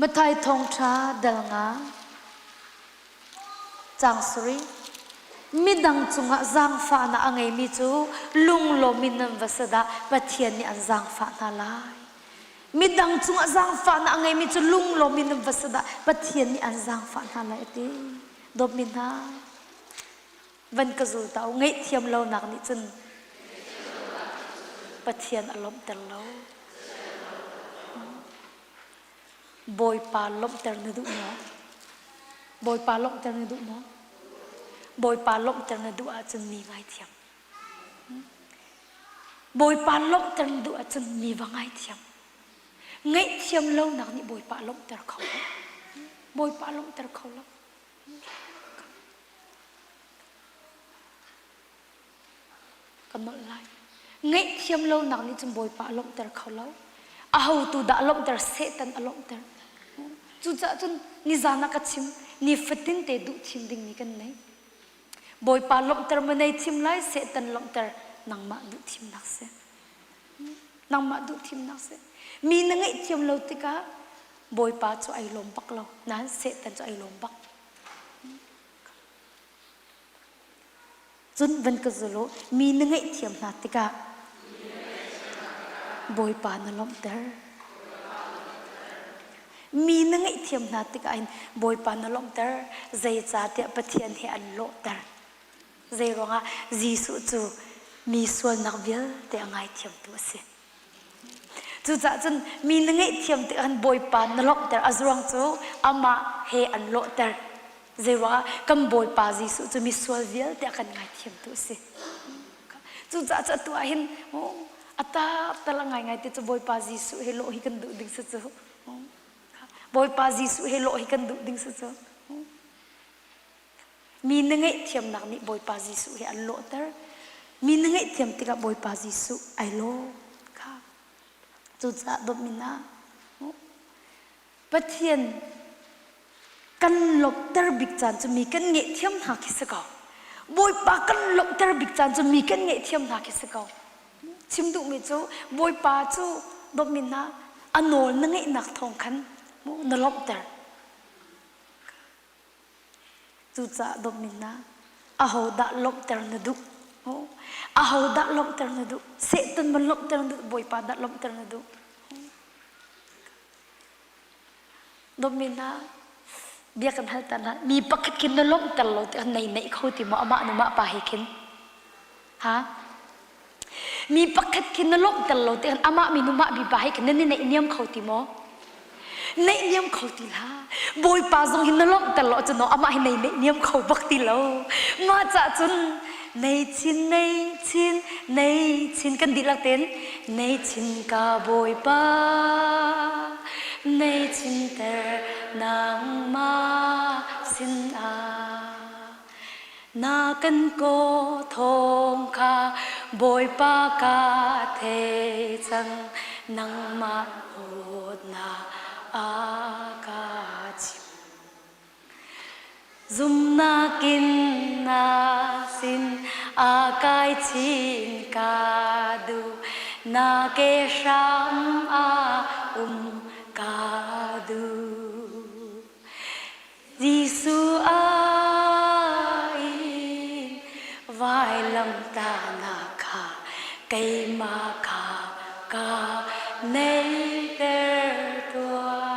[SPEAKER 6] Matthai thawngṭha dal nga Caang sarih. Midang cungah zaangfahnak a ngeimi cu lunglawm in nan va si dah Pathian nih an zaangfah hna lai. Midang cungah zaangfahnak a ngeimi cu lunglawm in nan va si dah Pathian nih an zaangfah hna lai a ti. Dawtmi hna, van ka zul ta u ngaihthiam lonak nih cun Pathian a lawmhter lo. Bawipa lawmhter na duh maw? Bawipa lawmhter na duh maw? Bawipa lawmhter na duh ahcun mi ngaithiam. Bawipa lawmhter na duh ahcun mi va ngaithiam. Ngaihthiam lonak nih Bawipa lawmhter kho lo. Bawipa lawmhter kho lo. Ka nolh lai. Ngaihthiam lonak nih cun Bawipa a lawmhter kho lo. Ahotu dah a lawmhter? Satan a lawmhter. Cucaah cun nizan ah ka chim, nifatin te duh thim dingmi kan nei. Bawipa lawmhter ma nei thim lai, Satan lawmhter nangmah duh thimnak si. Nangmah duh thimnak si. Mi na ngaihthiam lo tikah Bawipa cu ai lawm bak lo, nain Satan cu ai lawm bak. Cun van ka zul u, mi na ngaihthiam hna tikah Bawipa na lawmhter. Mi na ngaihthiam hna tikah hin Bawipa na lawmhter, zeicahtiah Pathian he an lawhter. Zeiruangah Jesuh cu mi sualnak vialte a ngaithiamtu a si. Cucaah cun mi na ngaihthiam tikah khan Bawipa na lawmhter. A zuang cu amah he an lawhter. Zeiruangah kan Bawipa Jesuh cu misual vialte a kan ngaithiamtu a si. Cucaah cu atu ah hin a tak tal a ngaingai te cu Bawipa Jesuh he lawh hi kan duh ding si cu. Bawipa Jesuh he lawh hi kan duh ding si cu. Mi na ngaihthiamnak nih Bawipa Jesuh he an lawhter. Mi na ngaihthiam tikah Bawipa Jesuh ai lawm kha. Cucaah dawtmi hna, Pathian kan lawmhter bik caan cu mi kan ngaihthiam hna khi si ko. Bawipa kan lawmhter bik caan cu mi kan ngaihthiam hna khi si ko. Chim duhmi cu Bawipa cu dawtmi hna a nawl na ngeihnak thawng khan na lawmhter. Cucaah dawtmi hna, ahodah lawmhter na duh? Ahodah lawmhter na duh? Satan man lawmhter na duh? Bawipa dah lawmhter na duh? Dawtmi hna, bia kan hal ta hna. Mi pakhat khin na lawmhter lo ti nei neih kho ti maw amah nu mah pa he khin? Ha? Mi pakhat khin na lawmhter lo ti amah mi nu mah mi pa he khin nan i neih niam kho ti maw? Neih niam kho ti hlah. Bawipa zong hi na lawmhter lo ahcun amah hi nei neih niam kho bak ti lo. Mah cah cun nei chin nei chin nei chin kan dihlak tein nei chin ka Bawipa nei chinter nangmah sinah na kan kaw thawng kha Bawipa ka thei cang nangmah dawtnak a ka chim. Zumnak in na sin a kai chin ka duh na ke hram a um ka duh. Jesuh a in vailam tahnak kha keimah kha ka neihter tuah.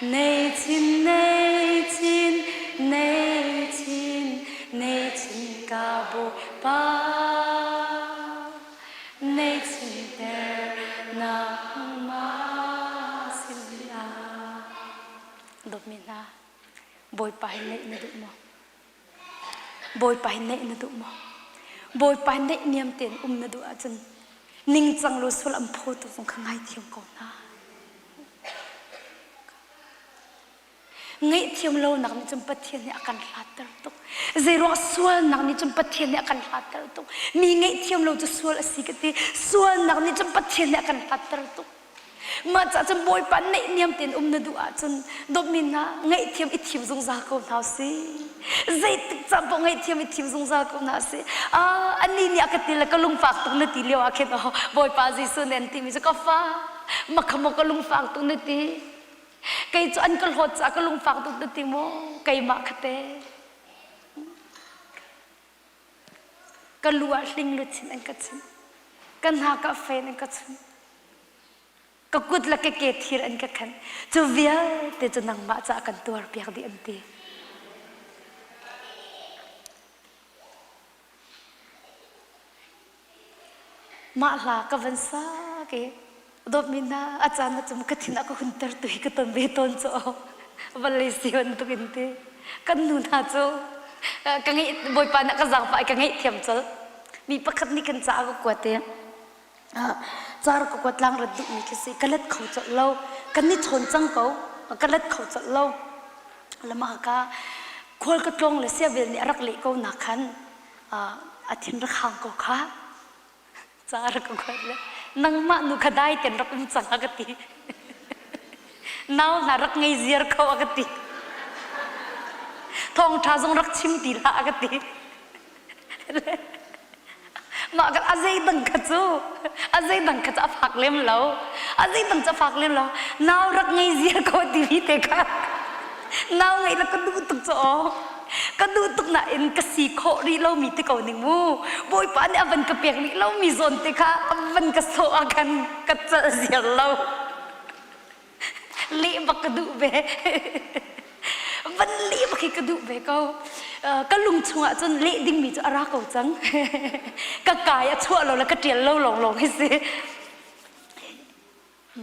[SPEAKER 6] Nei chin, nei chin, nei chin, nei chin ka Bawipa. Nei chinter nangmah sinah. Dawtmi hna, Bawipa hi neih na duh maw? Bawipa hi neih na duh maw? Bawipa hi neih niam tein um na duh ahcun ningcang lo sual an phawtu zong kha ngaithiam ko hna. Ngaihthiam lonak nih cun Pathian nih a kan hlatter tuk. Zeiruang sualnak nih cun Pathian nih a kan hlatter tuk. Mi ngaihthiam lo cu sual a si ka ti. Sualnak nih cun Pathian nih a kan hlatter tuk. Mah caah cun Bawipa naihniam tein um na duh ahcun dawtmi hna ngaihthiam i thim zungzal ko hna usih. Zeitik caan paoh ngaihthiam i thim zungzal ko hna usih. Ah, anih nih a ka ti le ka lungfak tuk na ti lio ah khin oh, Bawipa Jesuh nih an timi cu ka fa, makha maw ka lungfak tuk na ti. Kei cu an ka hlawt caah ka lungfak tuk na ti maw? Keimah kha te. Ka lu ah hling luchin an ka chinh. Ka hna ka fen an ka chunh. Ka kut le ka ke thir an ka khenh. Cu vialte cu nangmah caah kan tuar piak dih an ti. Mah hla ka van sa ke dawtmi hna a caan ah cun ka thin a ka hunter tu hi ka ton ve tawn cu vawlei si bantuk in ti kan nu hna cu ka ngeih bawipa nih ka zaangfah i ka ngaihthiam colh mi pakhat nih kan ca ka kuat i car ka kuat tlang rat duhmi khi si ka let kho colh lo kan ni chawn cang ko ka let kho colh lo lama ka khual ka tlawng le siavel nih a rak leh ko nak khan a thin rak hang ko kha ca rak ka kuat le nangmah nu kha dai ten rak um cang a ka ti nau hna rak ngei ziar kho a ka ti thawngṭha zong rak chim ti hlah a ka ti Mah kan a zei dang kha cu a zei dang kha cu a fak lem lo a zei dang cu a fak lem lo nau rak ngei ziar ko timi te kha nau ngeih la ka duh tuk cu aw ka duh tuk nain ka si khawh rih lomi ti ko ning mu bawipa nih a van ka pek rih lomi zawn te kha a van ka sawh ah khan ka celh ziar lo leh bak ka duh ve van leh bak hi ka duh ve ko ka lung chungah cun leh dingmi cu a ra ko cang ka kai a chuah lo le ka ṭial lo lawng lawng hi si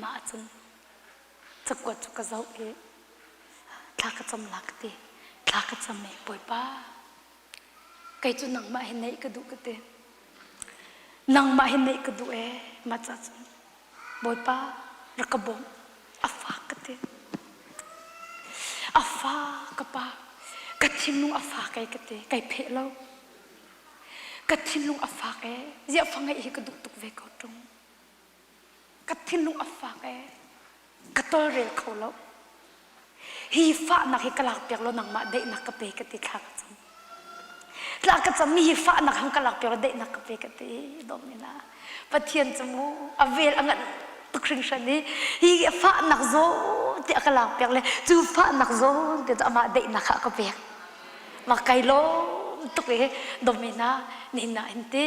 [SPEAKER 6] mah cun cakuat cu ka zoh i thla ka cam la ka ti thla ka cam i bawipa kei cu nangmah hi neih ka duh ka ti nangmah hi neih ka duh ee mah ca cun Bawipa rak ka bawmh a fak ka ti a fak ka pa ka thinlung a fak ei ka ti kai pheh lo ka thinlung a fak ee ziah fa ngeih hi ka duh tuk ve ko ṭung ka thinlung a fak ee ka tolrel kho lo hi fahnak hi ka lak piak lo nangmah daihnak ka pe ka ti thla ka cam thla ka cam mi hi fahnak hang ka lak piak lo daihnak ka pe ka ti domina pathian cu mu a vel a ngan tuk hringhran i hi fahnak zawn te a ka lak piak le cu fahnak zawn te cu amah daihnak kha a ka pek ma kai lawm tuk i domina nihin na in ti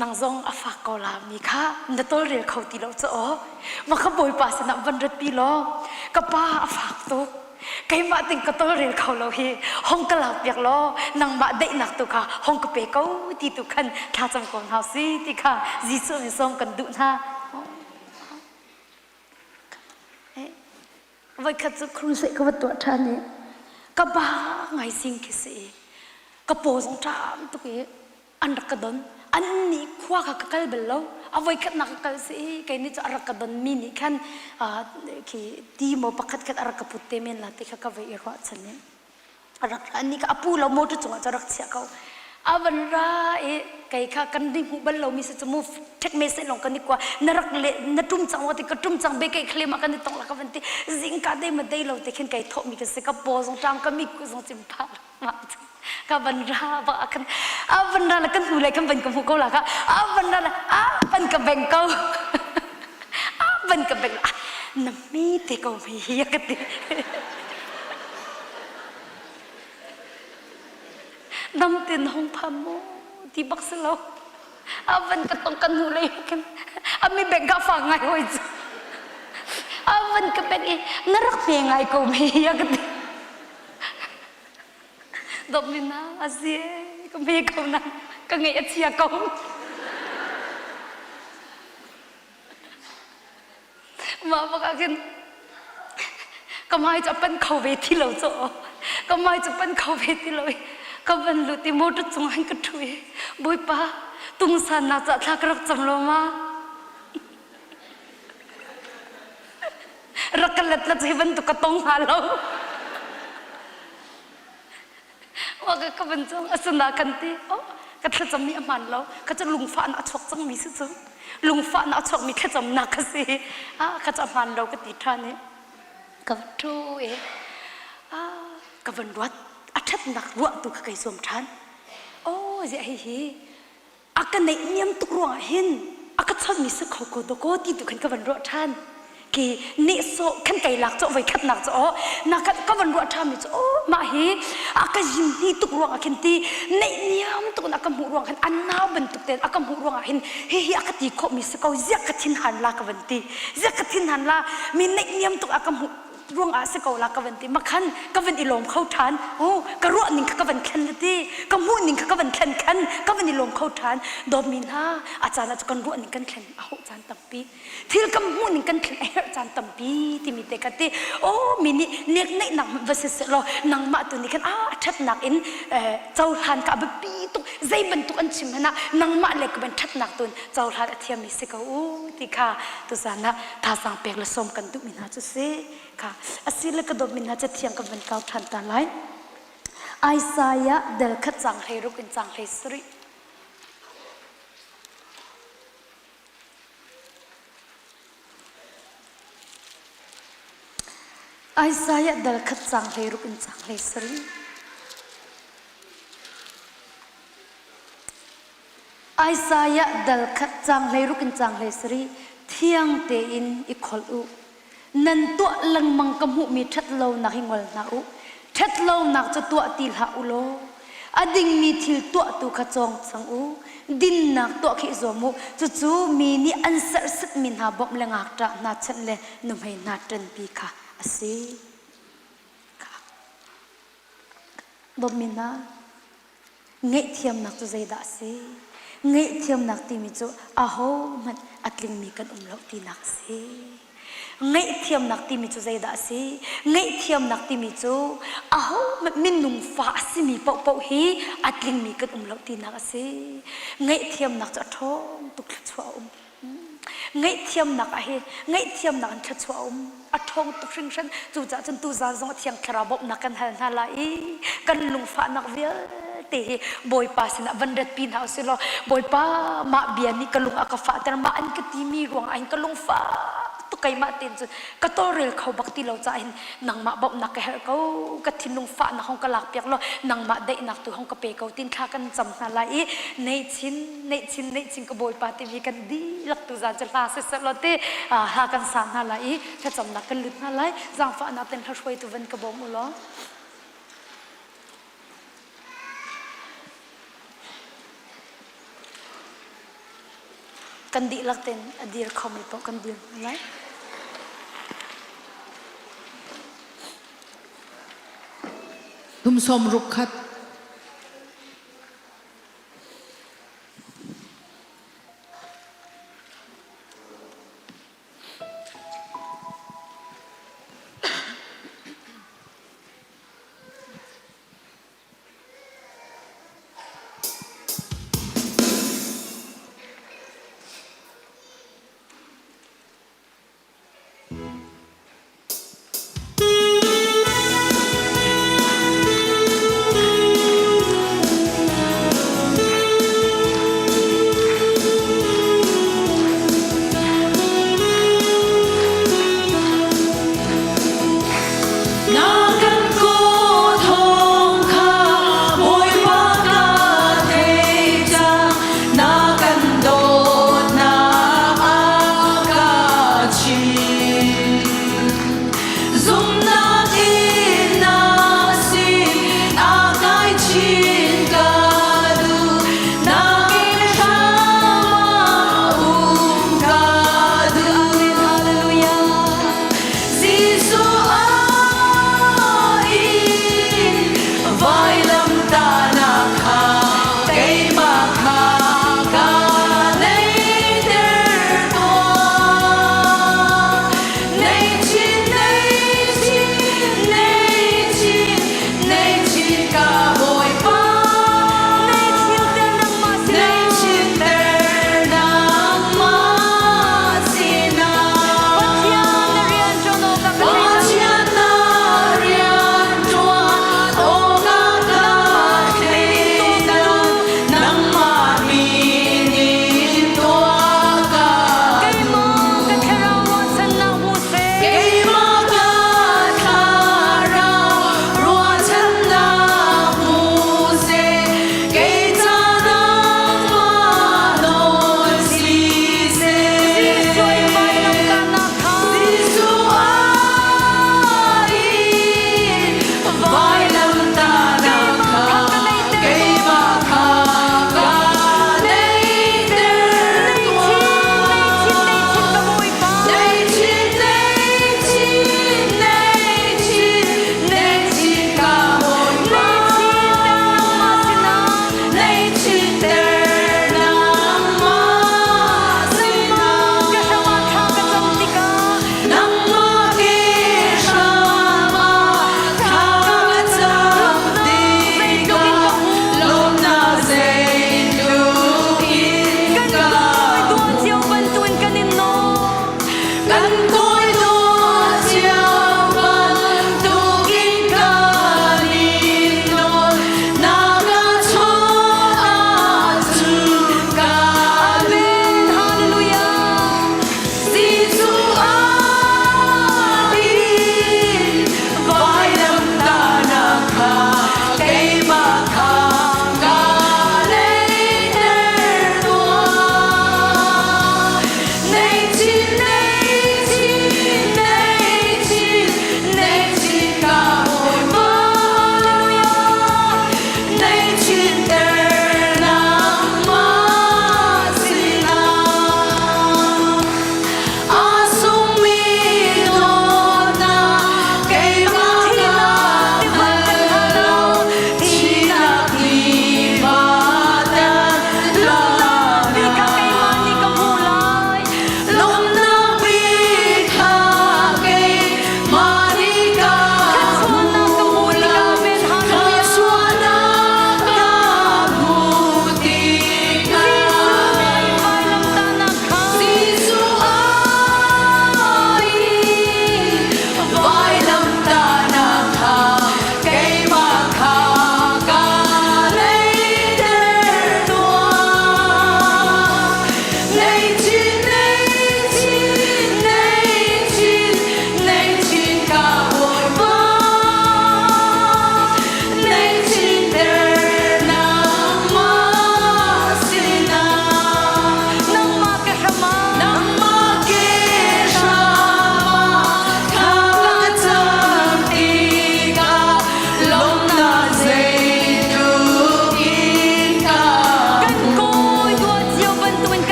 [SPEAKER 6] nang zong a fak ko la mi kha na tawlrel kho ti lo cu aw ma kha bawipa sinah van ratpi law. Ka pa a fak tuk. Keimah ting ka tawlrel kho lo hi hong ka lak piak law nangmah daihnak tu kha hong ka pe ko ti tu khan thlacam ko hna si ti kha Jesuh nih sawm kan duh hna. Voikhat cu crusade ka va tuah ṭhan i ka ba ngai sing khi si i ka paw zong ṭam tuk i an rak ka don. An nih khua kha ka kal bal lo. A voikhatnak ka kal si i kei nih cu a rak ka don mi nih khan khi ti maw pakhat khat a rak ka put te men la ti kha ka vai i ruahchan i a rak ra ni kha a pu lo motor cungah cu rak chiah ko a van ra i kei kha kan ni hmuh bal lomi si cu mu ṭhek me se long kan i kua na rak le na ṭum cang wa ti ka ṭum cang be kei khlem ah kan i tong la ka van ti zingka dei ma dei lo te khin kai thawh mi ka si ka paw zong ṭam ka mi ku zong cim pha ma ka van ra ba kan a van ra la kan hmu lai kan van ka hmu ko la ka a van ra la a van ka beng ko a van ka beng na mi te ko mi hi ka ti Dam ten hong pham mu ti bak si lo. A van ka tong kan hnu lei khin a mi bek ka fa ngai hoi cu. A van ka bek i na rak pe ngai ko mi a ka ti. Dop mi na a si ka me ko na ka ngeih a chia ko. Mah bak ah khin ka hmai cu a pan kho ve ti lo caw ka hmai cu pan kho ve ti lo i ka van lut i motor cung ah ka ṭhu i Bawipa tungsannak ca thla ka rak cam lo ma rak ka let la hi bantuk ka tong hnga lo Wa ka ka van cang asina kan ti oh ka thlacam mi a hmaan lo ka cu lungfahnak a chuak cang mi si cu lungfahnak a chuak mi thlacamnak ka si ah ka cu a hmaan lo ka ti ṭhan i ka van ṭhu i ah ka van ruat a ṭhatnak ruah tu kha kai zuam ṭhan oh ziah hihi a ka neihniam tuk ruangah hin a ka chawnhmi si kho ko dawkaw ti tu khan ka van ruah ṭhan ki nehsawh khan kai lak cawh voi khatnak cu aw na ka ka van ruah ṭhan mi cu aw mah hi a ka yim hi tuk ruangah khin ti neihniam tuk in a ka hmuh ruang khan an nau bantuk tein a ka hmuh ruangah hin hihi a ka ti khawh mi si ko ziak ka thin han la ka van ti ziak ka thin han la mi neihniam tuk a ka hmuh ruangah si ko la ka van ti makhan ka van i lawm kho ṭhan u ka ruah ning kha ka van thlen ti ka hmuh ning kha ka van thlen khan ka van i lawm kho ṭhan dawtmi hna a caan ah cu kan ruah ning kan thlen a hauh caan tampi thil kan hmuh ning kan thlen a herh caan tampi timi te ka ti oh mi nih nek neihnak va si seh law nangmah tu nih khan a ṭhatnak in cohlan ka biapi tuk zei bantuk an chim hmanh ah nangmah le ka ban ṭhatnak tun cohlan a thiammi si ko u ti kha tuzan ah thazaang pek le sawm kan duhmi hna cu si kha asile ka dawtmi hna cathiang kan van kau ṭhan ta lai Isaiah del khat cang hlei ruk in cang hlei sarih Isaiah dal khat cang hlei ruk in cang hlei sarih Isaiah dal khat caang 16 in caang 17 thiang tein i kholh u. Nan tuah lengmang ka hmuhmi ṭhatlonak hi ngol hna u. Ṭhatlonak cu tuah ti hlah u law a dingmi thil tuahtu kha cawng cang u. Dinnak tuah khi i zuam u. Cucu mi nih an serhsatmi hna bawmh le ngakṭah hna chanh le nuhmei hna ṭanpi kha a si. Bawmhmi hna Ngaihthiamnak cu zeidah a si? Ngaihthiamnak timi cu ahohmanh a tlingmi kan um lo tinak a si. Ngaihthiamnak timi cu zeidah a si? Ngaihthiamnak timi cu ahohmanh minung fa a simi paohpaoh hi a tlingmi kan um lo tinak a si. Ngaihthiamnak cu a ṭhawng tuk thluachuah a um. Ngaihthiamnak ah hi ngaihthiamnak in thluachuah a um. A ṭhawng tuk hringhran. Cucaah cun tuzaan zong a Thiang Thlarau bawmhnak kan hal hna lai i kan lungfahnak vialte hi Bawipa sinah van ratpi hna usih law Bawipa mah bia nih ka lung a ka fahter mah an ka timi ruangah hin ka lungfah tuk keimah tein cun ka tawlrel kho bak ti lo caah hin nangmah bawmhnak ka herh ko ka thinlung fahnak hong ka lakpiak law nangmah daihnak tu hong ka pe ko tin thla kan cam hna lai i nei chin nei chin nei chin ka bawipa timi kan dihlak tu zan cu hla siseh law te hla kan sa hna lai i thlacamnak kan lut hna lai zaangfahnak ten hla hruaitu van ka bawm u law Kan dihlak tein a dir khomi paoh kan dir hna lai.
[SPEAKER 7] Thum sawm ruk khat.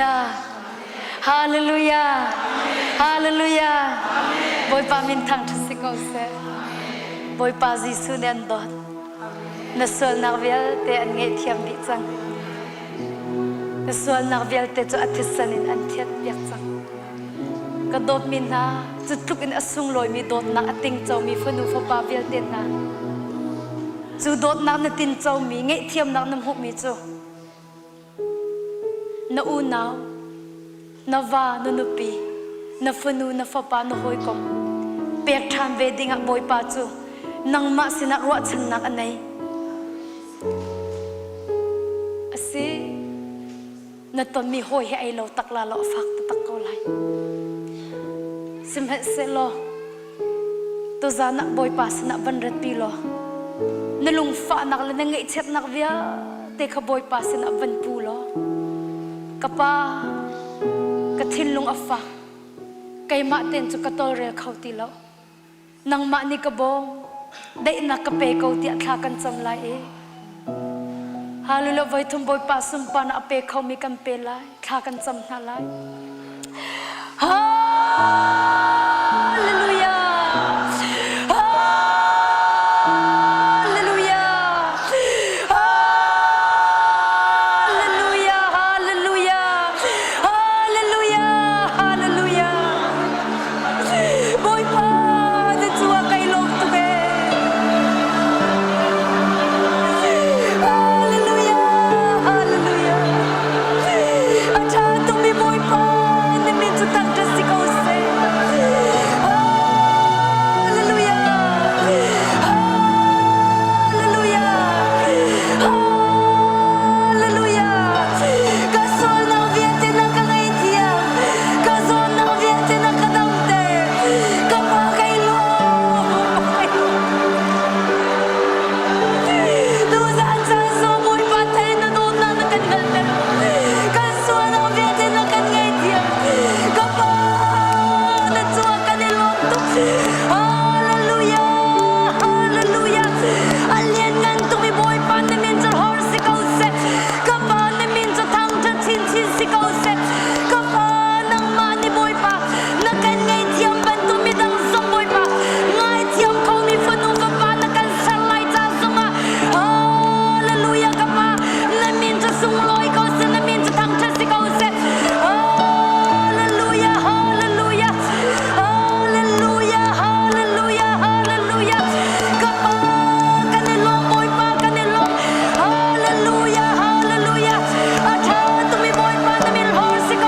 [SPEAKER 6] Hallelujah. Hallelujah. Hallelujah. Bawipa min thangṭhat si ko seh. Bawipa Jesuh nih an dawt. Na sualnak vialte an ngaihthiam dih cang. Na sualnak vialte cu a thisen in an thianhpiak cang. Ka dawtmi hna, cu tluk in a sunglawimi dawtnak a tingcomi fanu fapa vialte hna, cu dawtnak na tincomi, ngaihthiamnak na hmuhmi cu na unau, na va, na nupi, na fanu, na fapa, na hawikom pek ṭhan ve dingah Bawipa cu nangmah sinah ruahchannak a nei. A si. Na tonmi hawi he ei lo tak la law a fak taktak ko lai. Sihmanhsehlaw tuzan ah Bawipa sinah van ratpi law na lungfahnak le na ngaihchiatnak vialte kha Bawipa sinah van pu law ka pa ka thinlung a fak keimah ten cu ka tawlrel kho ti lo nangmah nih ka bawm daihnak ka pe ko tiah thla kan cam lai i Hallelujah voi thum Bawipa sunparnak a pe khomi kan pe lai thla kan cam hna lai Hallelujah Hallelujah Hallelujah Hallelujah Hallelujah Hallelujah Bawipa na cungah kai lawm tuk ee. Hallelujah, hallelujah. A ṭha tukmi Bawipa na min cu thangṭhat si ko seh. Hallelujah, hallelujah, hallelujah. Ka sualnak vialte na ka ngaihthiam. Ka zawtnak vialte na ka damter. Ka pa kai lawm. Tuzaan caan so Bawipa thei na dawtnak na kan hngalhter. Kan sualnak vialte na kan ngaihthiam. Ka pa na cungah kan i lawm tuk. Hallelujah. Hallelujah. A lianngan tukmi Bawipa na min cu hor si ko seh. Ka pa na min cu thangṭhat chinchin si ko seh. Ka Pa nangmah nih Bawipa na kan ngaihthiam bantuk midang zong Bawipa ngaithiam khomi fanu fapa na kan ser lai ca zongah Hallelujah ka Pa na min cu sunglawi ko seh na min cu thangṭhat si ko seh Hallelujah Hallelujah Hallelujah Hallelujah Hallelujah ka Pa kan i lawm Bawipa kan i lawm Hallelujah Hallelujah a ṭha tumi Bawipa na min hlawr si ko.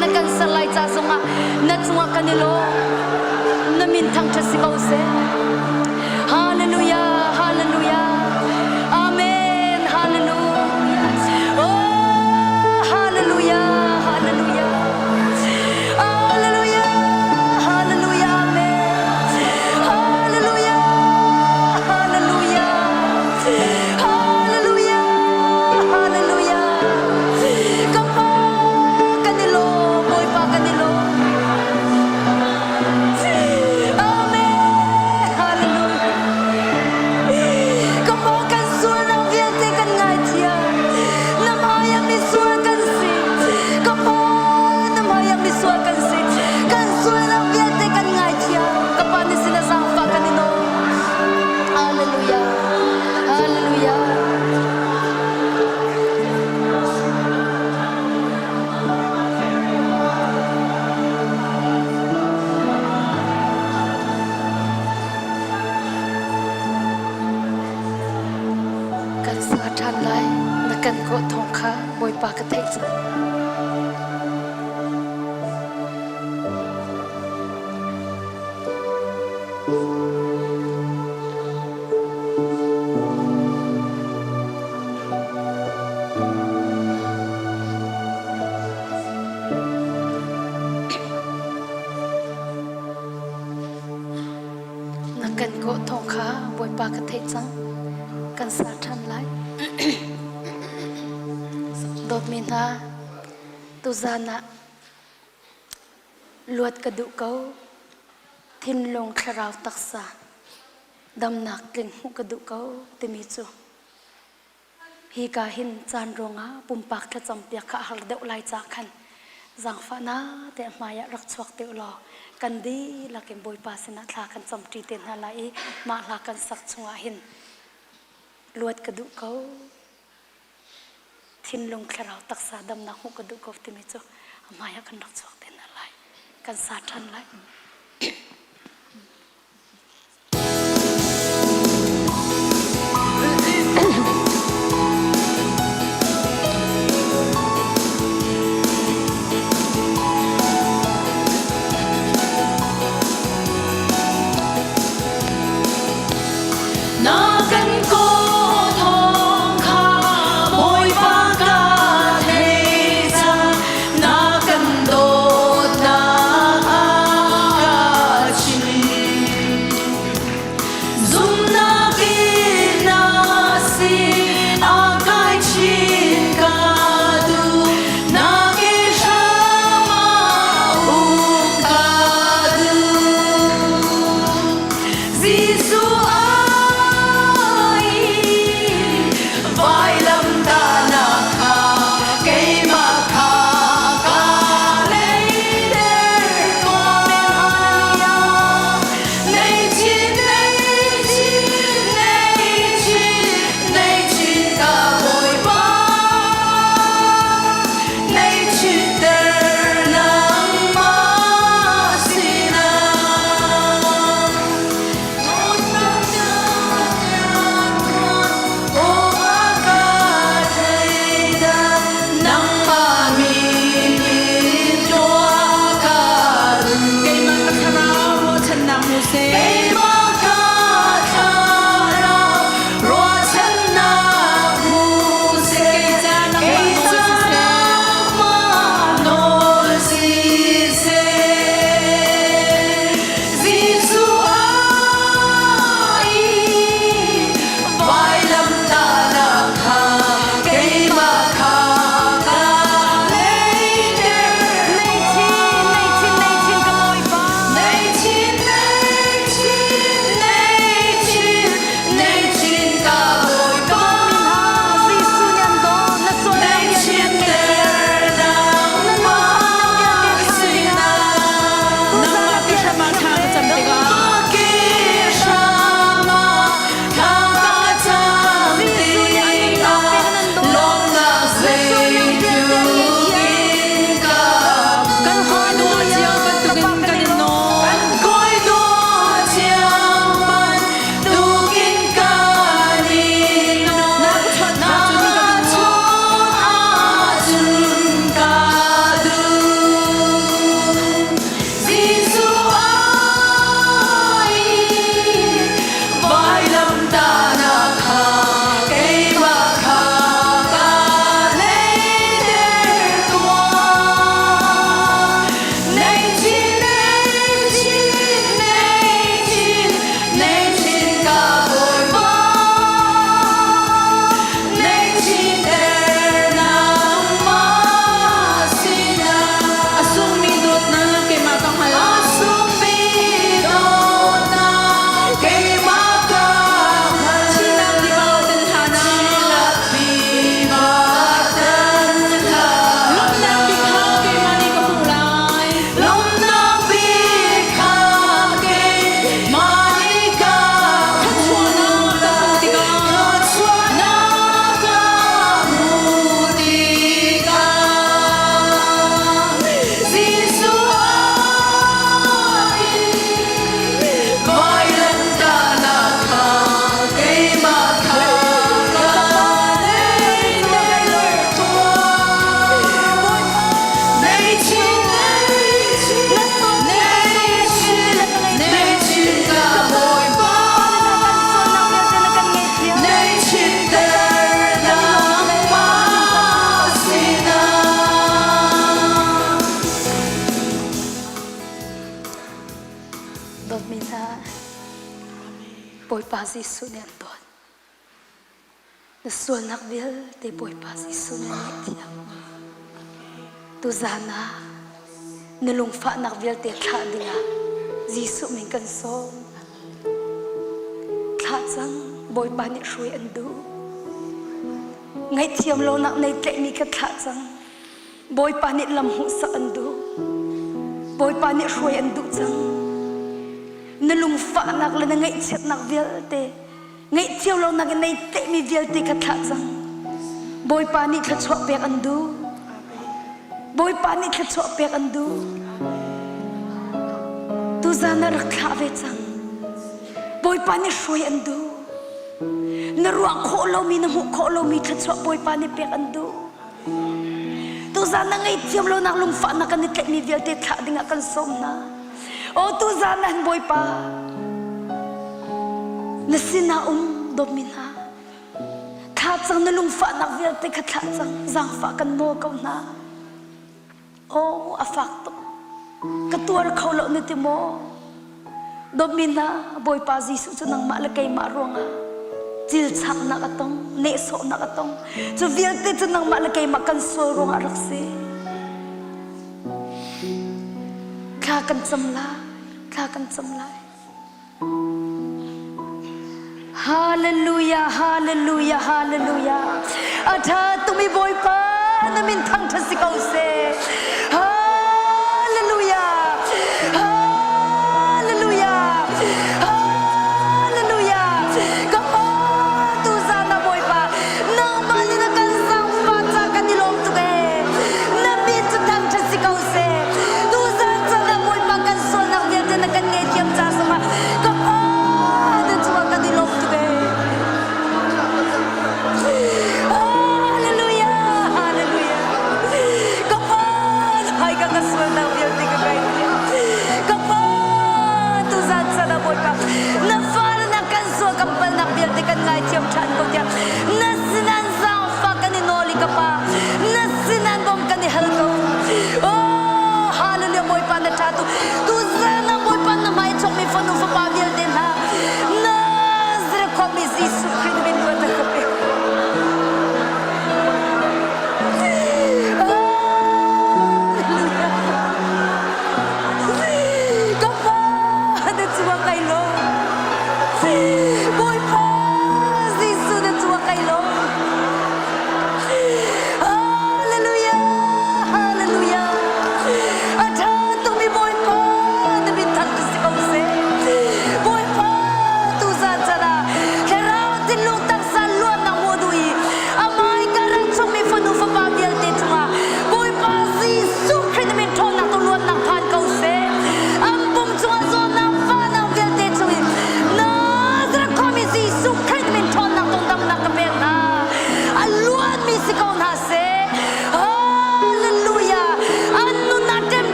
[SPEAKER 6] na kan ser lai ca zongah na cungah kan i lawm. Na min thangṭhat si ko seh. Hallelujah, hallelujah. Amen, hallelujah. Oh, hallelujah, hallelujah. Hallelujah, hallelujah, amen. Hallelujah, hallelujah. Hallelujah, hallelujah. Ka pa kan i lawm, Bawipa kan i lawm. Amen, hallelujah. Ka pa kan sualnak vialte kan ngaithiam. Na hmaiah misual kan si. Ka pa na hmaiah misual kan si. Kan sualnak vialte kan ngaithiam. Ka pa na sin ah zaangfah kan i nawl. Hallelujah. Hallelujah. Kan sa ṭhan lai na kan kawh thawng kha Bawipa ka theih cang. Na kan kawh thawng kha Bawipa ka theih cang. Kan sa ṭhan lai. Dawtmi hna, tuzan ah luat ka duh ko. Thinlung thlarau taksa damnak tling hmuh ka duh ko timi cu hika hin caan ruangah pumpak thlacam piak kha a har deuh lai ca khan zaangfahnak te hmai ah rak chuak te law kan dihlak in Bawipa sinah thla kan camṭi te hna lai i mah hla kan sak chungah hin luat ka duh ko thinlung thlarau taksa damnak hmuh ka duh ko timi cu a hmai ah kan rak chuak te hna lai kan sa ṭhan lai.
[SPEAKER 7] Na kan kaw thawng kha Bawipa ka thei cang na kan dawtnak ah.
[SPEAKER 6] Dawtmi hna, Bawipa Jesuh nih an dawt. Na sualnak vialte Bawipa Jesuh nih an ngaihthiam. Tuzan ah na lungfahnak vialte thlah dingah Jesuh min kan sawm. Thlah cang, Bawipa nih hruai an duh. Ngaihthiam lonak nei tlaihmi kha thlah cang. Bawipa nih lam hmuhsak an duh. Bawipa nih hruai an duh cang. Na lungfahnak le na ngaihchiatnak vialte, ngaihthiam lonak in nei tlaihmi vialte kha thlah cang. Bawipa nih thluachuah pek an duh. Bawipa nih thluachuah pek an duh. Tuzan ah rak thlah ve cang. Bawipa nih hruai an duh. Na ruah khawh lomi, na hmuh khawh lomi thluachuah Bawipa nih pek an duh. Tuzan na ngaihthiam lonak lungfahnak kan i tlaihmi vialte thlah dingah kan sawm hna. Aw tuzan ah hin Bawipa, na sinah um dawtmi hna. Thla cang na lungfahnak vialte kha thlah cang, zaangfah kan nawl ko hna. Aw a fak tuk. Ka tuar kho lo na ti maw? Dawtmi hna, Bawipa Jesuh cu nangmah le keimah ruangah cilchaknak a tong, nehsawhnak a tong. Cu vialte cu nangmah le keimah kan sual ruangah rak si. Thla kan cam lai, thla kan cam lai. Hallelujah, hallelujah, hallelujah. A ṭha tumi Bawipa na min thangṭhat si ko seh. Hallelujah, hallelujah, hallelujah. Ka pa tu zan ah Bawipa nangmah nih na kan zaangfah ca kan i lawm tuk ee. Na min cu thangṭhat si ko seh. Tuzan caan ah Bawipa kan sualnak vialte na kan ngaihthiam ca zongah ka pa na cungah kan i lawm tuk ee. Hallelujah! Hallelujah! Ka pa hai ka ka sualnak vialte ka ngaihthiam. Ka pa tuzan caan ah Bawipa na fale na kan sual kan palnak vialte kan ngaithiam ṭhan ko tiah na sinan zaangfah kan i nawl i ka pa na sinan bawm kan i hal ko. Oh, hallelujah Bawipa na ṭha tu. Tu zan ah Bawipa na hmai chokmi fanu fapa vialte hna Nazareth khuami Jesuh Khrih min luat a ka pek. Hallelujah. Ka pa na cungah kai lawm. Bawipa Jesuh na cungah kai lawm.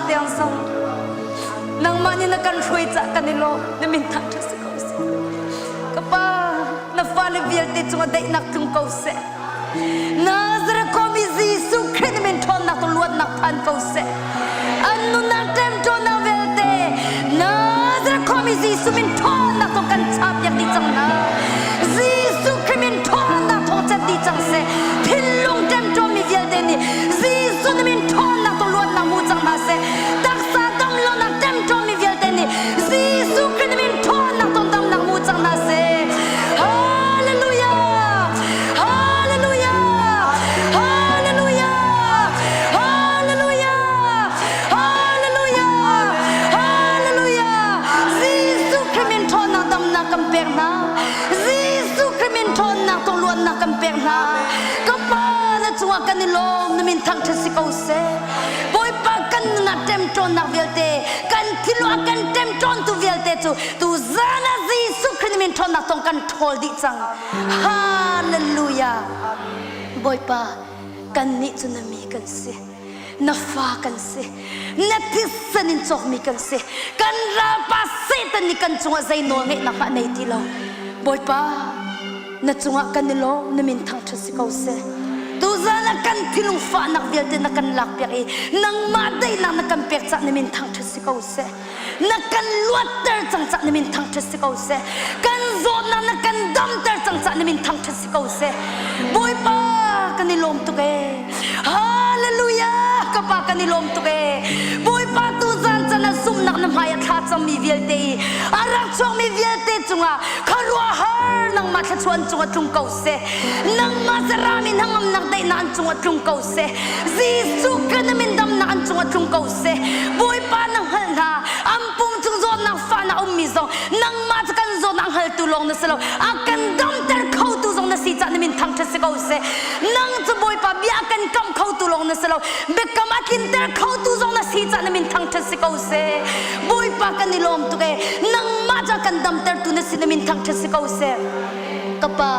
[SPEAKER 6] tiang zong nangmah nih na kan hruai cah kan i lawm. Na min thangṭhat si ko seh. Ka pa, na fale vialte cungah daihnak tlung ko seh. Nazareth khuami Jesuh Khrih na min ṭhawnnak tu luatnak phan ko seh. An nunnak ṭemṭawnnak vialte Nazareth khuami Jesuh min ṭhawnnak tu kan chahpiak dih cang hna. Jesuh Khrih min ṭhawnnak thawng cat dih cang seh. Thinlung ṭemṭawmmi vialte nih Jesuh na min ṭhawnnak tu luatnak hmu cang hna seh. Taksa damlonak ṭemṭawmmi vialte nih Jesuh Khrih na min ṭhawnnak tu damnak hmu cang hna seh. Hallelujah! Hallelujah! Hallelujah! Hallelujah! Hallelujah! Hallelujah! Jesuh Khrih min ṭhawnnak damnak kan pek hna. Jesuh Khrih min ṭhawnnak tungluannak kan pek hna. Ka Pa na cungah kan i lawm, na min thangṭhat si ko seh. Bawipa kan nunah ṭemṭawnnak vialte, kan thilawh ah kan ṭemṭawntu vialte cu tu zan ah Jesuh Khrih na min ṭhawnnak thawng kan ṭhawl dih cang. Hallelujah! Bawipa, kannih cu na mi kan si. Na fa kan si. Na thisen in cawkmi kan si. Kan ralpa Satan nih kan cungah zei nawl ngeihnak hmanh a nei ti lo. Bawipa, na cungah kan i lawm, na min thangṭhat si ko seh. Tuzan ah kan thinlung fahnak vialte na kan lakpiak i nangmah daihnak na kan pek caah na min thangṭhat si ko seh. Na kan luatter cang cah na min thangṭhat si ko seh. Kan zawtnak na kan damter cang cah na min thangṭhat si ko seh. Bawipa kan i lawm tuk ee. Hallelujah! Ka pa kan i lawm tuk ee. Bawipa tu zan can ah zumhnak na hmai ah thla cammi vialte i a rak chuakmi vialte cungah khuaruahhar nangmah thluachuah an cungah tlung ko seh. Nangmah saram in hnangamnak daihnak an cungah tlung ko seh. Jesuh Khrih na min damnak an cungah tlung ko seh. Bawipa na hngalh hna. An pum cung zawtnak fahnak a ummi zong nangmah cu kan zawtnak hngaltu lawng na si lo. A kan damter khotu zong na si caah na min thangṭhat si ko seh. Nang cu Bawipa bia a kan kamh khotu lawng na si lo. Biakam a tlinter khotu zong na si caah na min thangṭhat si ko seh. Bawipa kan i lawm tuk ee. Nangmah cu a kan damtertu na si na min thangṭhat si ko seh. Ka pa,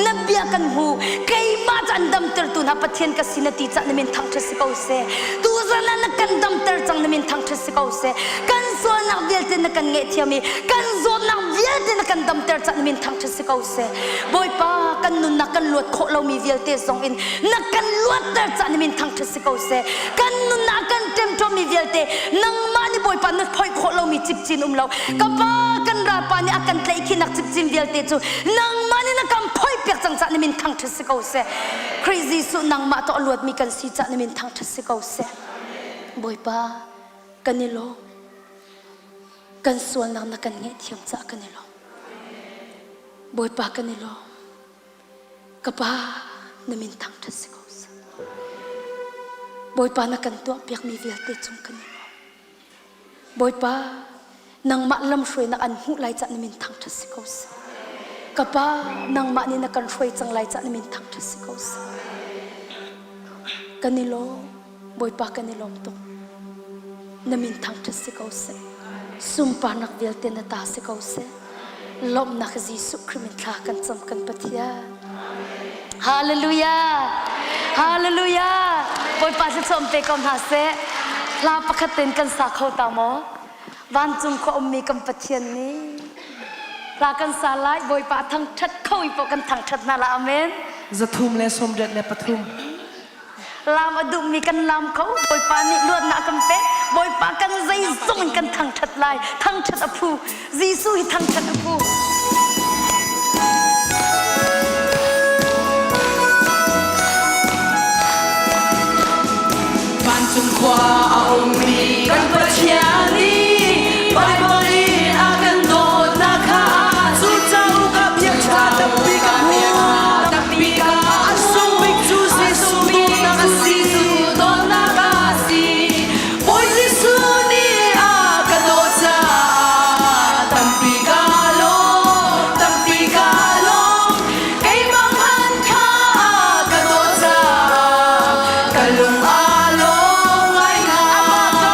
[SPEAKER 6] na bia kan hmu. Keimah cu an damtertu hna Pathian ka si na ti cah na min thangṭhat si ko seh. Tuzan ah na kan damter cang na min thangṭhat si ko seh. Kan sualnak vialte na kan ngaihthiam i kan zawtnak vialte na kan damter cah na min thangṭhat si ko seh. Bawipa, kan nunnak kan luat khawh lomi vialte zong in na kan luatter cah na min thangṭhat si ko seh. Kan nunnak kan ṭemṭawmmi vialte nangmah nih Bawipa na phoih khawh lomi cikcin um lo. Ka pa kan ralpa nih a kan tlaihkhinak cikcin vialte cu nangmah nih na kan phoihpiak cang cah na min thangṭhat si ko seh. Khrih Jesuh nangmah to a luatmi kan si cah na min thangṭhat si ko seh. Bawipa kan i lawm. Kan sualnak na kan ngaihthiam cah kan i lawm. Bawipa kan i lawm. Ka pa na min thangṭhat si ko seh. Bawipa na kan tuahpiakmi vialte cung kan i lawm. Bawipa, nangmah lamhruainak an hmuh lai cah na min thangṭhat si ko seh. Ka Pa, nangmah nih na kan hruai cang lai cah na min thangṭhat si ko seh. Kan i lawm, Bawipa kan i lawm tuk. Na min thangṭhat si ko seh. Sunparnak vialte na ta si ko seh. Lawmhnak Jesuh Khrih min thla kan cam kan Pathian. Hallelujah! Hallelujah! Bawipa thluachuah pe ko hna seh. Hla pakhat tein kan sa kho ta maw? Vancung khua ummi kan Pathian nih hla kan sa lai Bawipa thangṭhat kho i paoh kan thangṭhat hna la amen.
[SPEAKER 3] 333.
[SPEAKER 6] Lam a duhmi kan lam kho Bawipa nih luatnak kan pek Bawipa kan zeizong in kan thangṭhat lai thangṭhat a phu Jesuh hi thangṭhat a phu
[SPEAKER 7] Vancung khua a ummi kan Pathian nih Baibal in a kan dawtnak kha cu cauk ah bia ṭha tampi ka hmu tampi ka a sung bik cu Jesuh dawtnak a si dawtnak a si Bawi Jesuh nih a ka dawt caah tampi ka lawm tampi ka lawm keimah hmanh kha a ka dawt caah ka lung aa lawm ngaingai.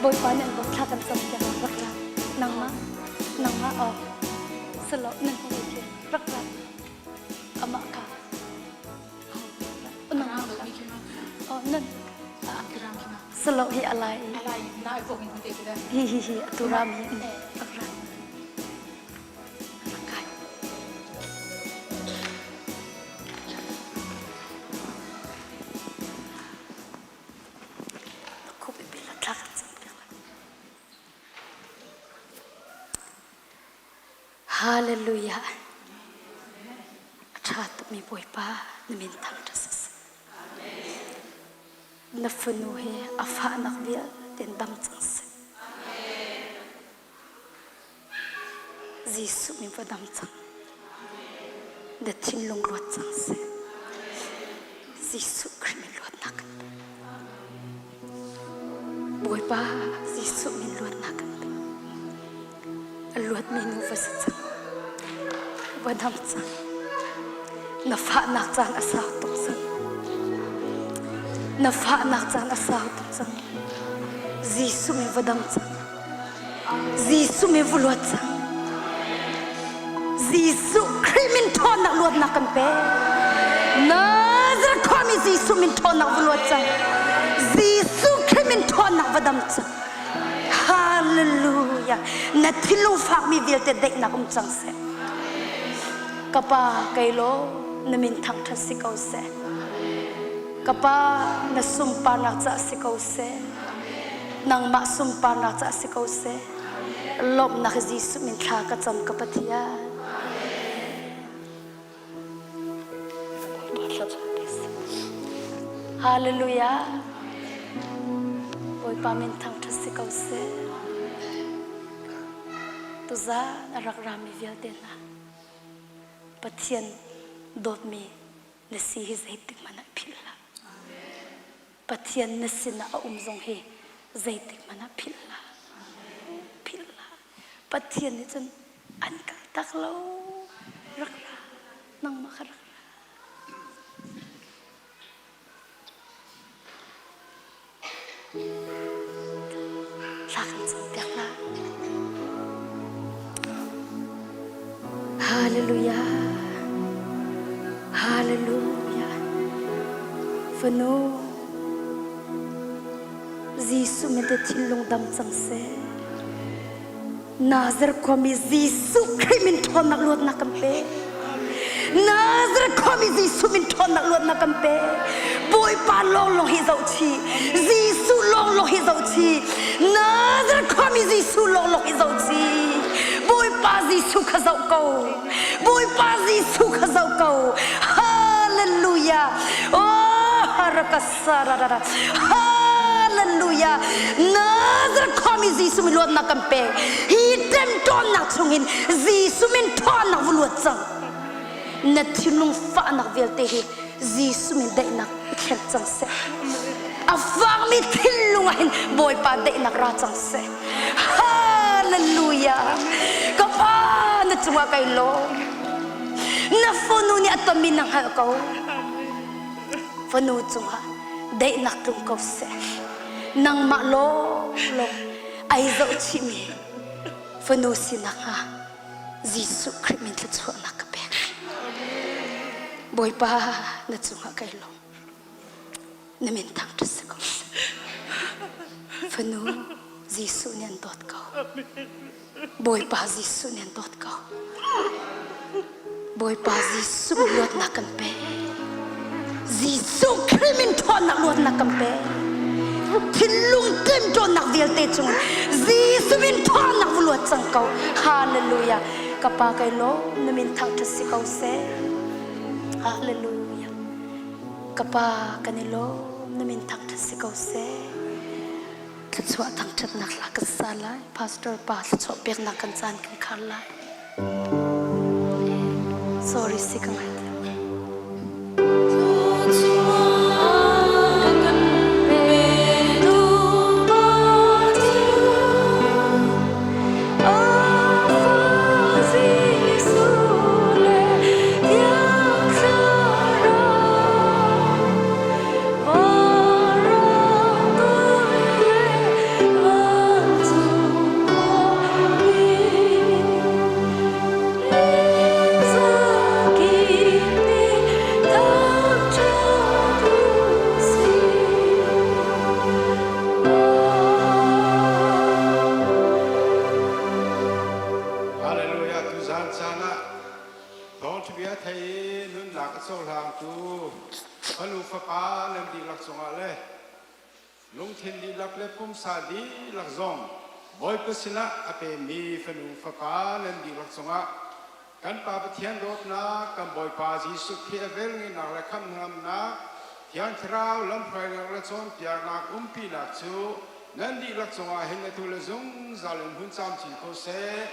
[SPEAKER 6] Bawipa nih an bawmh thla kan cam piak rak ra. Nangmah nangmah aw salo nan hmu khi rak ra. Amah ka nangmah ka oh nan salo hi alai hi hi hi atu ram hi rak ra. Rak kai. Hallelujah. A ṭha tukmi Bawipa na min thangṭhat siseh. Na fanu hi a fahnak vialte in dam cang seh. Jesuh min va dam cang. Na thinlung luat cang seh. Jesuh Khrih min luatnak kan pe. Bawipa Jesuh min luatnak kan pe. A luatmi nu va si cang. Va dam cang. Na fahnak caan a sau tuk cang. Na fahnak caan a sau tuk cang. Jesuh min va dam cang. Jesuh min va luat cang. Jesuh Khrih min ṭhawnnak luatnak kan pe. Nazareth khuami Jesuh min ṭhawnnak va luat cang. Jesuh Khrih min ṭhawnnak va dam cang. Hallelujah. Na thinlung fakmi vialte daihnak um cang seh. Ka pa kei law na min thangṭhat si ko seh. Ka pa na sunparnak cah si ko seh. Nangmah sunparnak cah si ko seh. Lawmhnak Jesuh min thla ka cam ka Pathian. Hallelujah. Bawipa min thangṭhat si ko seh. Tuzaan a rak rami vialte hna Pathian dawtmi na si hi zeitik hmanh ah philh hlah. Pathian na sinah a um zong hi zeitik hmanh ah philh hlah. Philh hlah. Pathian nih cun an kal tak lo. Rak ra. Nangmah kha rak ra. Thla kan campiak hna. Hallelujah. Hallelujah. Fanu Jesuh min te thinlung dam cang seh. Nazareth khuami Jesuh Khrih min ṭhawnnak luatnak kan pe. Nazareth khuami Jesuh min ṭhawnnak luatnak kan pe. Bawipa lawnglawng hi zohchih. Jesuh lawnglawng hi zohchih. Nazareth khuami Jesuh lawnglawng hi zohchih. Bawipa Jesuh kha zoh ko. Bawipa Jesuh kha zoh ko. Hallelujah. Oh, harakasararara. Hallelujah. Nazareth khuami Jesuh min luatnak kan pek. Hi ṭemṭawnnak chungin Jesuh min ṭhawnnak va luat cang. Na thinlung fahnak vialte hi Jesuh min daihnak i thleng cang seh. A fakmi thinlung ah hin Bawipa daihnak ra cang seh. Hallelujah. Ka Pa na cungah kai lawm. Na fanu nih a tonmi na hngalh ko. Fanu cungah daihnak tlung ko seh. Nangmah lawnglawng ai zohchihmi fanu sinak hnga Jesuh Khrih min thluachuahnak ka pek. Bawipa na cungah kai lawm. Na min thangṭhat si ko seh. Fanu Jesuh nih an dawt ko. Bawipa Jesuh nih an dawt ko. Bawipa Jesuh luatnak kan pe. Jesuh Khrih min ṭhawnnak luatnak kan pe. Thinlung ṭemṭawnnak vialte cung Jesuh min ṭhawnnak va luat cang ko. Hallelujah. Ka pa kai lawm na min thangṭhat si ko seh. Hallelujah. Ka pa kan i lawm na min thangṭhat si ko seh. Thluachuah thangṭhatnak hla kan sa lai. Pastor pa thluachuah peknak kan caan kan khar lai. Sorry si ka ngai
[SPEAKER 8] pumsa dihlak zong Bawipa sinah a pemi fanu fapa nan dihlak cungah kan Pa Pathian dawtnak, kan Bawipa Jesuh Khrih a velngeihnak le khamh-ngamnak, Thiang Thlarau lamhruainak le cawnpiaknak umpinak cu nan dihlak cungah hin atu le zungzal in hun camcin ko seh.